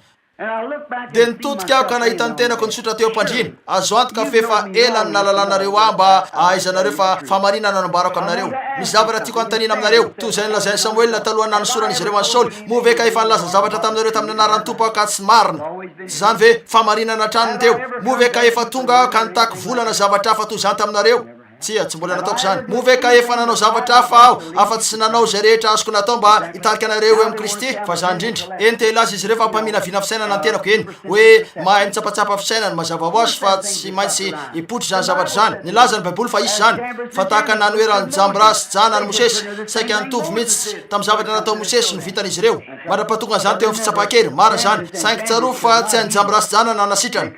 Speaker 2: Dia nitodika aho ka nahita ny tenako nitsotra teo am-pandriana. Azo antoka f'efa ela no nahalalanareo ahy mba hahaizanareo fa fahamarinana no ambarako aminareo. Misy zavatra tiako hanontaniana aminareo, toy izay nolazain'i Samoela talohan'ny nanosoran'izy ireo an'i Saoly, Moa ve ka efa nilaza zavatra taminareo tamin'ny anaran'ny Tompo aho ka tsy marina? Tsy izany ve? Fahamarinana hatrany ny teo. Moa ve ka efa tonga aho ka nitaky vola na zavatra hafa toy izany taminareo? Tsia, tsy mbola nataoko izany. Moa ve ka efa nanao zavatra hafa aho, afa-tsy nanao izay rehetra azoko natao mba hitarika anareo eo amin'i Kristy? Fa izany indrindra. Eny, te hilaza izy ireo fa mpaminavina fisainana ny tenako. Eny, hoe mahay mitsapatsapa fisainana. Mazava ho azy fa tsy maintsy hipoitra izany zavatra izany. Nilaza ny Baiboly fa hisy izany. Fa tahaka ny nanoheran'i Jambra sy Jana an'i Mosesy, saika nitovy mihitsy tamin'ny zavatra nataon'i Mosesy no vitan'izy ireo, mandra-pahatongan'izany teo amin'ny fitsapan-kery. Marina izany. Saingy tsarovy fa tsy hain'i Jambra sy Jana nanasitrana.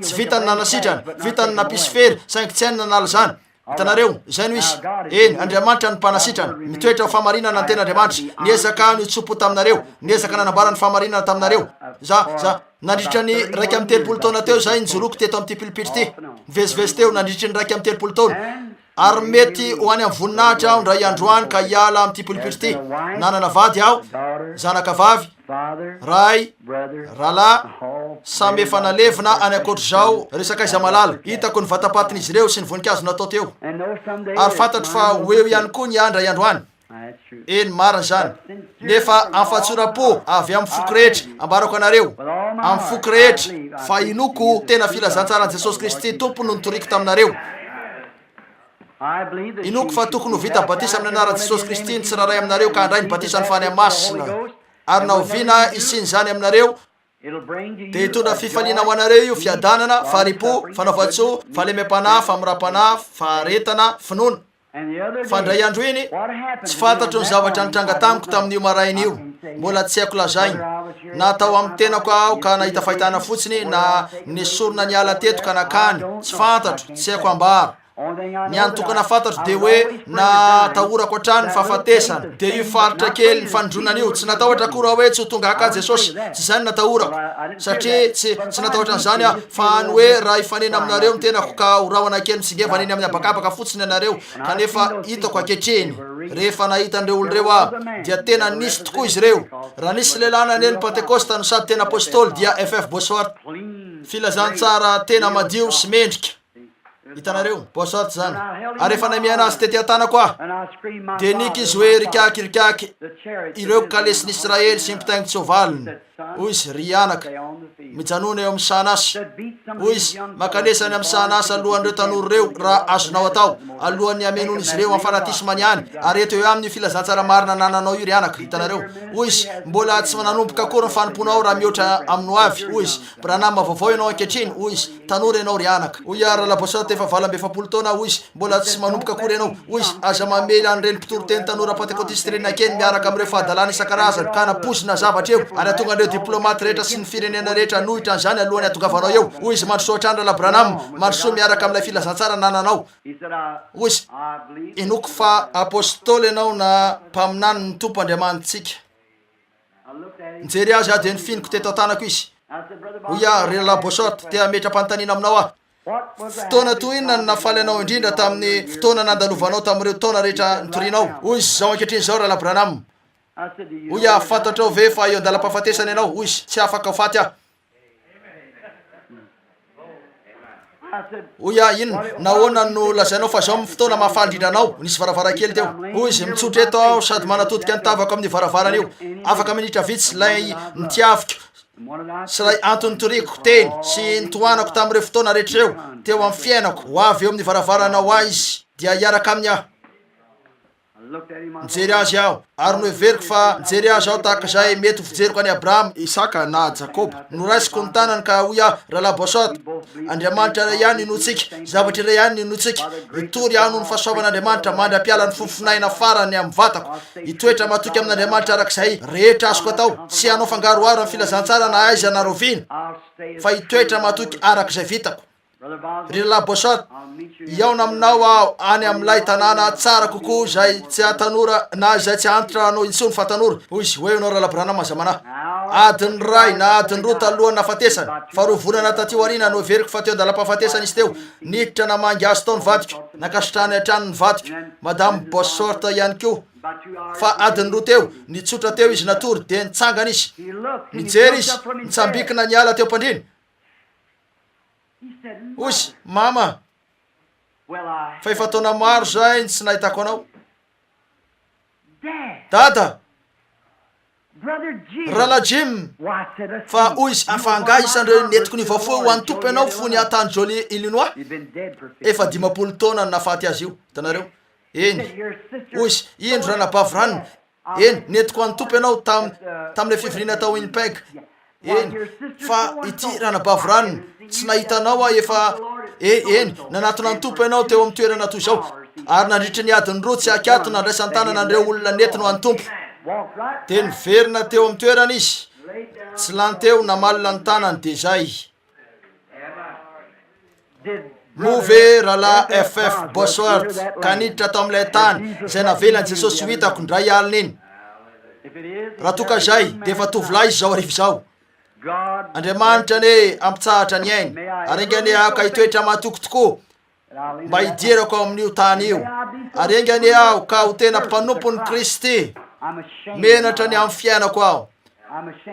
Speaker 2: Tsy vitany nanasitrana, vitany nampisy fery, saingy tsy hainy nanala izany. Hitanareo? Izay no izy. Eny, Andriamanitra no mpanasitrana. Mitoetra ho fahamarinana ny Tenin'Andriamanitra. Niezaka nitsopo taminareo. Niezaka nanambara ny fahamarinana taminareo. Za, za, nandritra ny 31 taona teo izay nijoroako teto amin'ity pilipitra ity. Nivezivezy teo nandritry ny 31 taona. Ary mety ho any amin'ny voninahitra aho indray andro any ka hiala amin'ity polipitra ity. Nanana vady aho, zanaka vavy, ray, rahalahy, samy efa nalevina any ankoatr'izao, ry sakaiza malala. Hitako ny vatapatin'izy ireo sy ny voninkazo natao teo. Ary fantatro fa ho eo ihany koa ny ahy indray andro any. Eny, marina izany. Nefa amin'ny fahatsoram-po avy amin'ny foko rehetra, ambarako anareo, amin'ny foko rehetra, fa inoako tena filazantsaran'i Jesosy Kristy Tompo no notoriko taminareo. Inoako fa tokony ho vita batisa amin'ny anaran'i Jesosy Kristy ny tsirairay aminareo ka handray ny batisan'ny Fanahy Masina. Ary na oviana hisian'izany aminareo, dia hitondra fifaliana ho anareo io, fiadanana, fahari-po, fanaovan-tsoa, fahalemem-panahy, famoram-panahy, faharetana, finoana. Fa indray andro iny, tsy fantatro ny zavatra nitranga tamiko tamin'io maraina io, mbola tsy haiko lazaina, na tao amin'ny tenako aho ka nahita fahitana fotsiny, na nesorina niala teto ka nankany, tsy fantatro, tsy haiko ambara. Ny hany tokana fantatro dia hoe natahorako hatrany ny fahafatesana, dia io faritra kely nifanindronana io, tsy natahotra akory aho hoe tsy ho tonga haka ahy Jesosy, tsy izay no natahorako, satria tsy, tsy natahotra an'izany aho, fa ny hoe raha hifanena aminareo ny tenako ka ho rahona kely mitsingevana eny amin'ny habakabaka fotsiny ianareo, kanefa hitako ankehitriny, rehefa nahita an'ireo olona ireo aho, dia tena nisy tokoa izy ireo. Raha nisy lehilahy naneno Pantekosta no sady tena apostoly dia FF. Bosworth. Filazantsara tena madio sy mendrika. Hitanareo? Bosworth izany. Ary rehefa namiana azy tety an-tanako aho, dia niky izy hoe, Rikaky, rikaky, ireo kalesin'Israely sy ny mpitaingin-tsoavaliny. Hoy izy, Ry anaka, mijanòna eo amin'ny sahan'asa. Hoy izy, Mankanesa any amin'ny sahan'asa alohan'ireo tanora ireo, raha azonao atao, alohan'ny hamenoan'izy ireo amin'ny fanatismany any. Areto eo aminy io filazantsara marina anananao io, ry anaka. Hitanareo? Hoy izy, Mbola tsy nanomboka akory ny fanompoanao raha mihoatra amin'ny ho avy. Hoy izy, Branham vaovao ianao ankehitriny. Hoy izy, Tanora ianao, ry anaka. Hoy aho, Rahalahy Bosworth, efa. Efa 48 taona aho, hoy izy, mbola tsy manomboka akory ianao. Hoy izy, Aza mamely an'ireny mpitory teny tanora Pantekotista ireny hankeny miaraka amin'ireo fahadalana isan-karazany ka hanapoizina zavatra eo, ary hahatonga an'ireo diplomaty rehetra sy ny firenena rehetra hanohitra an'izany alohan'ny hahatongavanao eo. Hoy izy, Mandrosoa hatrany, Rahalahy Branham, mandrosoa miaraka amin'ilay filazantsara anananao. Hoy izy, Inoako fa apostoly ianao na mpaminanin'ny Tompo Andriamanitsika. Nijery azy aho dia nofihiniko teto an-tanako izy. Hoy aho, Ry Rahalahy Bosworth, te hametra-panontaniana aminao aho. Fotoana toy inona no nahafaly anao indrindra tamin'ny fotoana nandalovanao tamin'ireo taona rehetra nitorianao? Hoy izy, Izao ankehitriny izao, Rahalahy Branham. Hoy aho, Fantatrao ve fa eo an-dalam-pahafatesana ianao? Hoy izy, Tsy afaka ho faty aho. Hoy aho, Inona? Nahoana no lazainao fa izao no fotoana mahafaly indrindra anao? Nisy varavarankely teo. Hoy izy, Mitsotra eto aho sady manatodika ny tavako amin'io varavarana io. Afaka minitra vitsy, ilay nitiaviko sy ilay antony nitoriako teny sy nitohanako tamin'ireo fotoana rehetra ireo teo amin'ny fiainako, ho avy eo amin'ny varavaranao ahy izy, dia hiaraka aminy aho. Nijery azy aho, ary noheveriko fa nijery azy aho tahaka izay mety ho fijeriko an'i Abrahama, Isaka, na Jakoba. Noraisiko ny tanany ka hoy aho, Rahalahy Bosworth, Andriamanitra iray ihany inoantsika, zavatra iray ihany inoantsika. Hitory aho noho ny fahasoavan'Andriamanitra mandra-piala ny fofonaina farany amin'ny vatako. Hitoetra matoky amin'Andriamanitra araka izay rehetra azoko atao. Tsy hanao fangaroharo amin'ny filazantsara na aiza na rahoviana, fa hitoetra matoky araka izay vitako. Ry Rahalahy Bosworth, hihaona aminao aho any amin'ilay tanàna tsara kokoa izay tsy hahatanora na izay tsy hahantitra anao intsony fa tanora. Hoy izy, Ho eo ianao, Rahalahy Branham, aza manahy. Adiny iray na adiny roa talohan'ny nahafatesany, fa roa volana taty aoriana, noheveriko fa teo an-dalam-pahafatesana izy teo, niditra namangy azy tao ny vadiko, nankasitrahany hatrany ny vadiko, Madame Bosworth ihany koa. Fa adiny roa teo, nitsotra teo izy natory, dia nitsangana izy. Nijery izy, nitsambikina niala teo am-pandriana. Hoy izy, Mama, fa efa taona maro izay no tsy nahitako anao. Dada, Rahalahy Jim, fa hoy izy, fa angaha isan'ireo nentiko niova fo ho an'ny Tompo ianao fony aho tany Joliet, Illinois? Efa 50 taona no nahafaty azy io, hitanareo. Eny, hoy izy, indro ranabavy Ranona, Eny, nentiko an'ny Tompo ianao tam, tamin'ilay fivoriana tao Winnipeg. Eny, fa ity ranabavy Ranona, tsy nahita anao aho efa, e, eny, nanatona ny Tompo ianao teo amin'ny toerana toy izao. Ary nandritry ny adiny roa tsy ankiato nandraisan-tanana an'ireo olona nentiny ho an'ny Tompo. Dia niverina teo amin'ny toerany izy, tsy lany teo, namalona ny tanany, dia izay. Moa ve Rahalahy FF. Bosworth ka niditra tao amin'ilay tany izay navelan'i Jesosy ho hitako indray alina iny? Raha toa ka izay, dia efa tovolahy izy izao hariva izao. Andriamanitra anie hampitsahatra ny ainy, ary enga anie aho ka hitoetra matoky tokoa mba hidirako ao amin'io tany io. Ary enga anie aho ka ho tena mpanompon'i Kristy. Menatra ny amin'ny fiainako aho.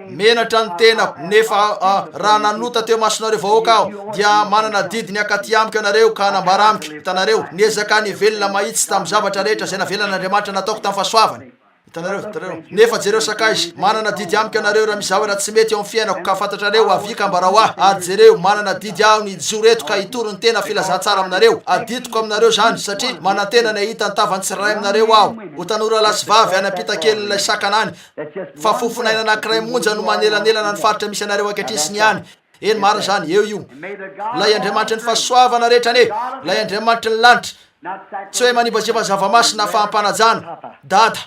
Speaker 2: Menatra ny tenako, nefa raha nanota teo imasonareo vahoaka aho, dia manana adidy ny hankaty amiko ianareo ka hanambara amiko. Hitanareo, niezaka nivelona mahitsy tamin'ny zavatra rehetra izay navelan'Andriamanitra nataoko tamin'ny fahasoavany. Hitanareo, hitanareo. Nefa jereo sakaiza, manana adidy amiko ianareo raha misy zavatra tsy mety eo amin'ny fiainako ka fantatrareo, avia ka ambarao ahy. Ary jereo, manana adidy aho ny hijoro eto ka hitory ny tena filazantsara aminareo. Adidiko aminareo izany, satria manantena ny hahita ny tavan'ny tsirairay aminareo aho. Ho tanora lahy sy vavy any am-pitakelin'ilay sakana any. Fa fofon'aina anankiray monja no manelanelana ny faritra misy anareo ankehitriny sy ny any. Eny, marina izany, eo io. Ilay Andriamanitry ny fahasoavana rehetra anie, ilay Andriamanitry ny lanitra, tsy hoe manimbaziba zava-masina fahampanajana, dada,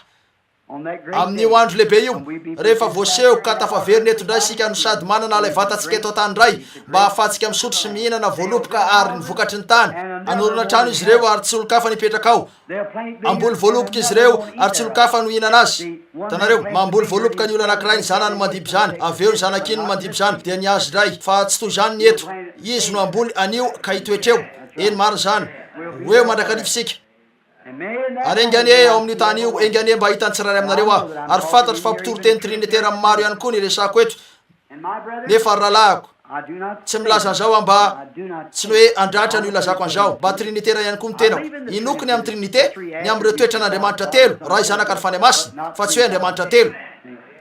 Speaker 2: amin'io andro lehibe io, rehefa voaseho ka tafaverina eto indray isika no sady manana ilay vatantsika eto an-tany indray, mba hahafahantsika misotro sy mihinana voaloboka ary ny vokatry ny tany. Hanorina trano izy ireo ary tsy olon-kafa ny hipetraka ao. Hamboly voaloboka izy ireo ary tsy olon-kafa no hihinana azy. Hitanareo? Mamboly voaloboka ny olona anankiray, ny zanany no mandimby izany, avy eo ny zanak'iny no mandimby izany, dia ny azy indray. Fa tsy toy izany ny eto. Izy no hamboly anio ka hitoetra eo. Eny, marina izany. Ho eo mandrakariva isika. Ary enga anie ao amin'io tany io, enga anie mba hahita ny tsirairay aminareo aho. Ary fantatro fa mpitory teny trinitera maro ihany koa ny resako eto. Nefa ry rahalahiko, tsy milaza an'izao aho mba, tsy ny hoe handratra no ilazako an'izao, mba trinitera ihany koa ny tenako. Inoako ny amin'ny Trinite, ny amin'ireo toetran'Andriamanitra telo, Ray, Zanaka ary Fanahy Masina, fa tsy hoe Andriamanitra telo.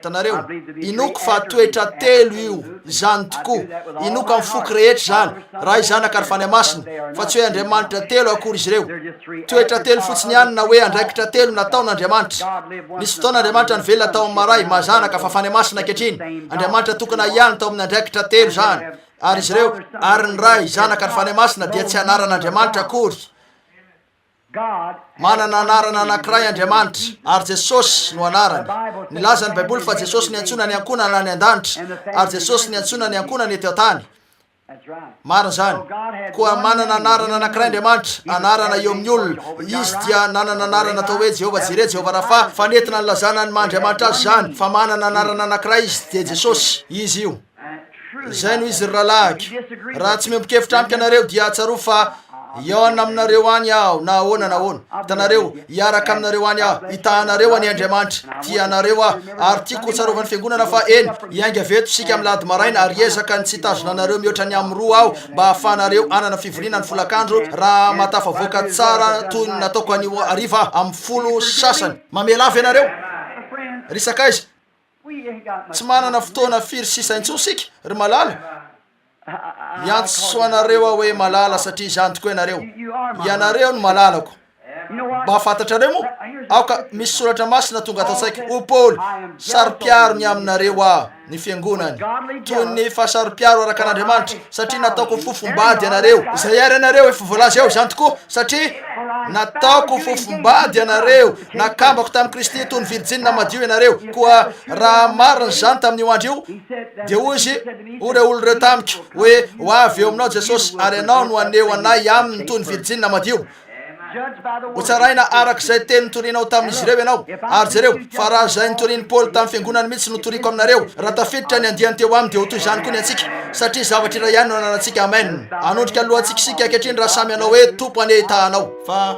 Speaker 2: Hitanareo? Inoako fa toetra telo io, izany tokoa. Inoako amin'ny foko rehetra izany, Ray, Zanaka ary Fanahy Masina, fa tsy hoe Andriamanitra telo akory izy ireo. Toetra telo fotsiny ihany na hoe andraikitra telo nataon'Andriamanitra. Nisy fotoana Andriamanitra nivelona tao amin'ny maha Ray, maha Zanaka, fa Fanahy Masina ankehitriny. Andriamanitra tokana ihany tao amin'ny andraikitra telo izany. Ary izy ireo, ary ny Ray, Zanaka ary Fanahy Masina dia tsy anaran'Andriamanitra akory. Manana anarana anankiray Andriamanitra, ary Jesosy no anarany. Nilaza ny Baiboly fa Jesosy niantsoana ny ankohonana any an-danitra, ary Jesosy niantsoana ny ankohonana eto an-tany. Marina izany. Koa manana anarana anankiray Andriamanitra, anarana eo amin'ny olona. Izy dia nanana anarana atao hoe Jehovah Jireh, Jehovah Rapha, fa nentina nilazana ny maha Andriamanitra Azy izany, fa manana anarana anankiray Izy, dia Jesosy. Izy io. Izay no izy ry rahalahiko. Raha tsy miombon-kevitra amiko ianareo dia tsarovy fa hihaona aminareo any aho na ahoana na ahoana. Hitanareo, hiaraka aminareo any aho. Hitaha anareo anie Andriamanitra. Tia anareo aho. Ary tiako ho tsarovan'ny fiangonana fa, eny, hiainga avy eto isika amin'ny lahady maraina ary hiezaka ny tsy hitazona anareo mihoatra ny amin'ny roa aho mba hahafahanareo hanana fivoriana ny folakandro raha mahatafavoaka tsara toy ny nataoko anio hariva aho amin'ny folo sy sasany. Mamela avy ianareo? Ry sakaiza, Tsy manana fotoana firy sisa intsony isika, ry malala. Hiantso anareo aho hoe malala satria izany tokoa ianareo. Ianareo no malalako. Mba fantatrareo moa? Aoka, misy soratra masina tonga ato an-tsaiko. Hoy Paoly, Saro-piaro ny aminareo aho, ny fiangonany, toy ny fahasaro-piaro araka an'Andriamanitra, satria nataoko fofom-bady ianareo. Izay ary ianareo efa voalaza eo, izany tokoa, satria nataoko fofom-bady ianareo. Nakambako tamin'i Kristy toy ny virjinina madio ianareo. Koa raha marina izany tamin'io andro io, dia hoy izy, Hoy ireo olona ireo tamiko, hoe, Ho avy eo aminao Jesosy, ary ianao no haneho anay aminy toy ny virjinina madio. Hotsaraina araka izay teny notorianao tamin'izy ireo ianao. Ary jereo, fa raha izay notorian'i Paoly tamin'ny fiangonany mihitsy no toriko aminareo, raha tafiditra ny andiany teo aminy, dia ho toy izany koa ny antsika, satria zavatra iray ihany no ananantsika. Amen. Hanondrika ny lohantsika isika ankehitriny raha samy hanao hoe, Tompo anie hitaha anao. Fa.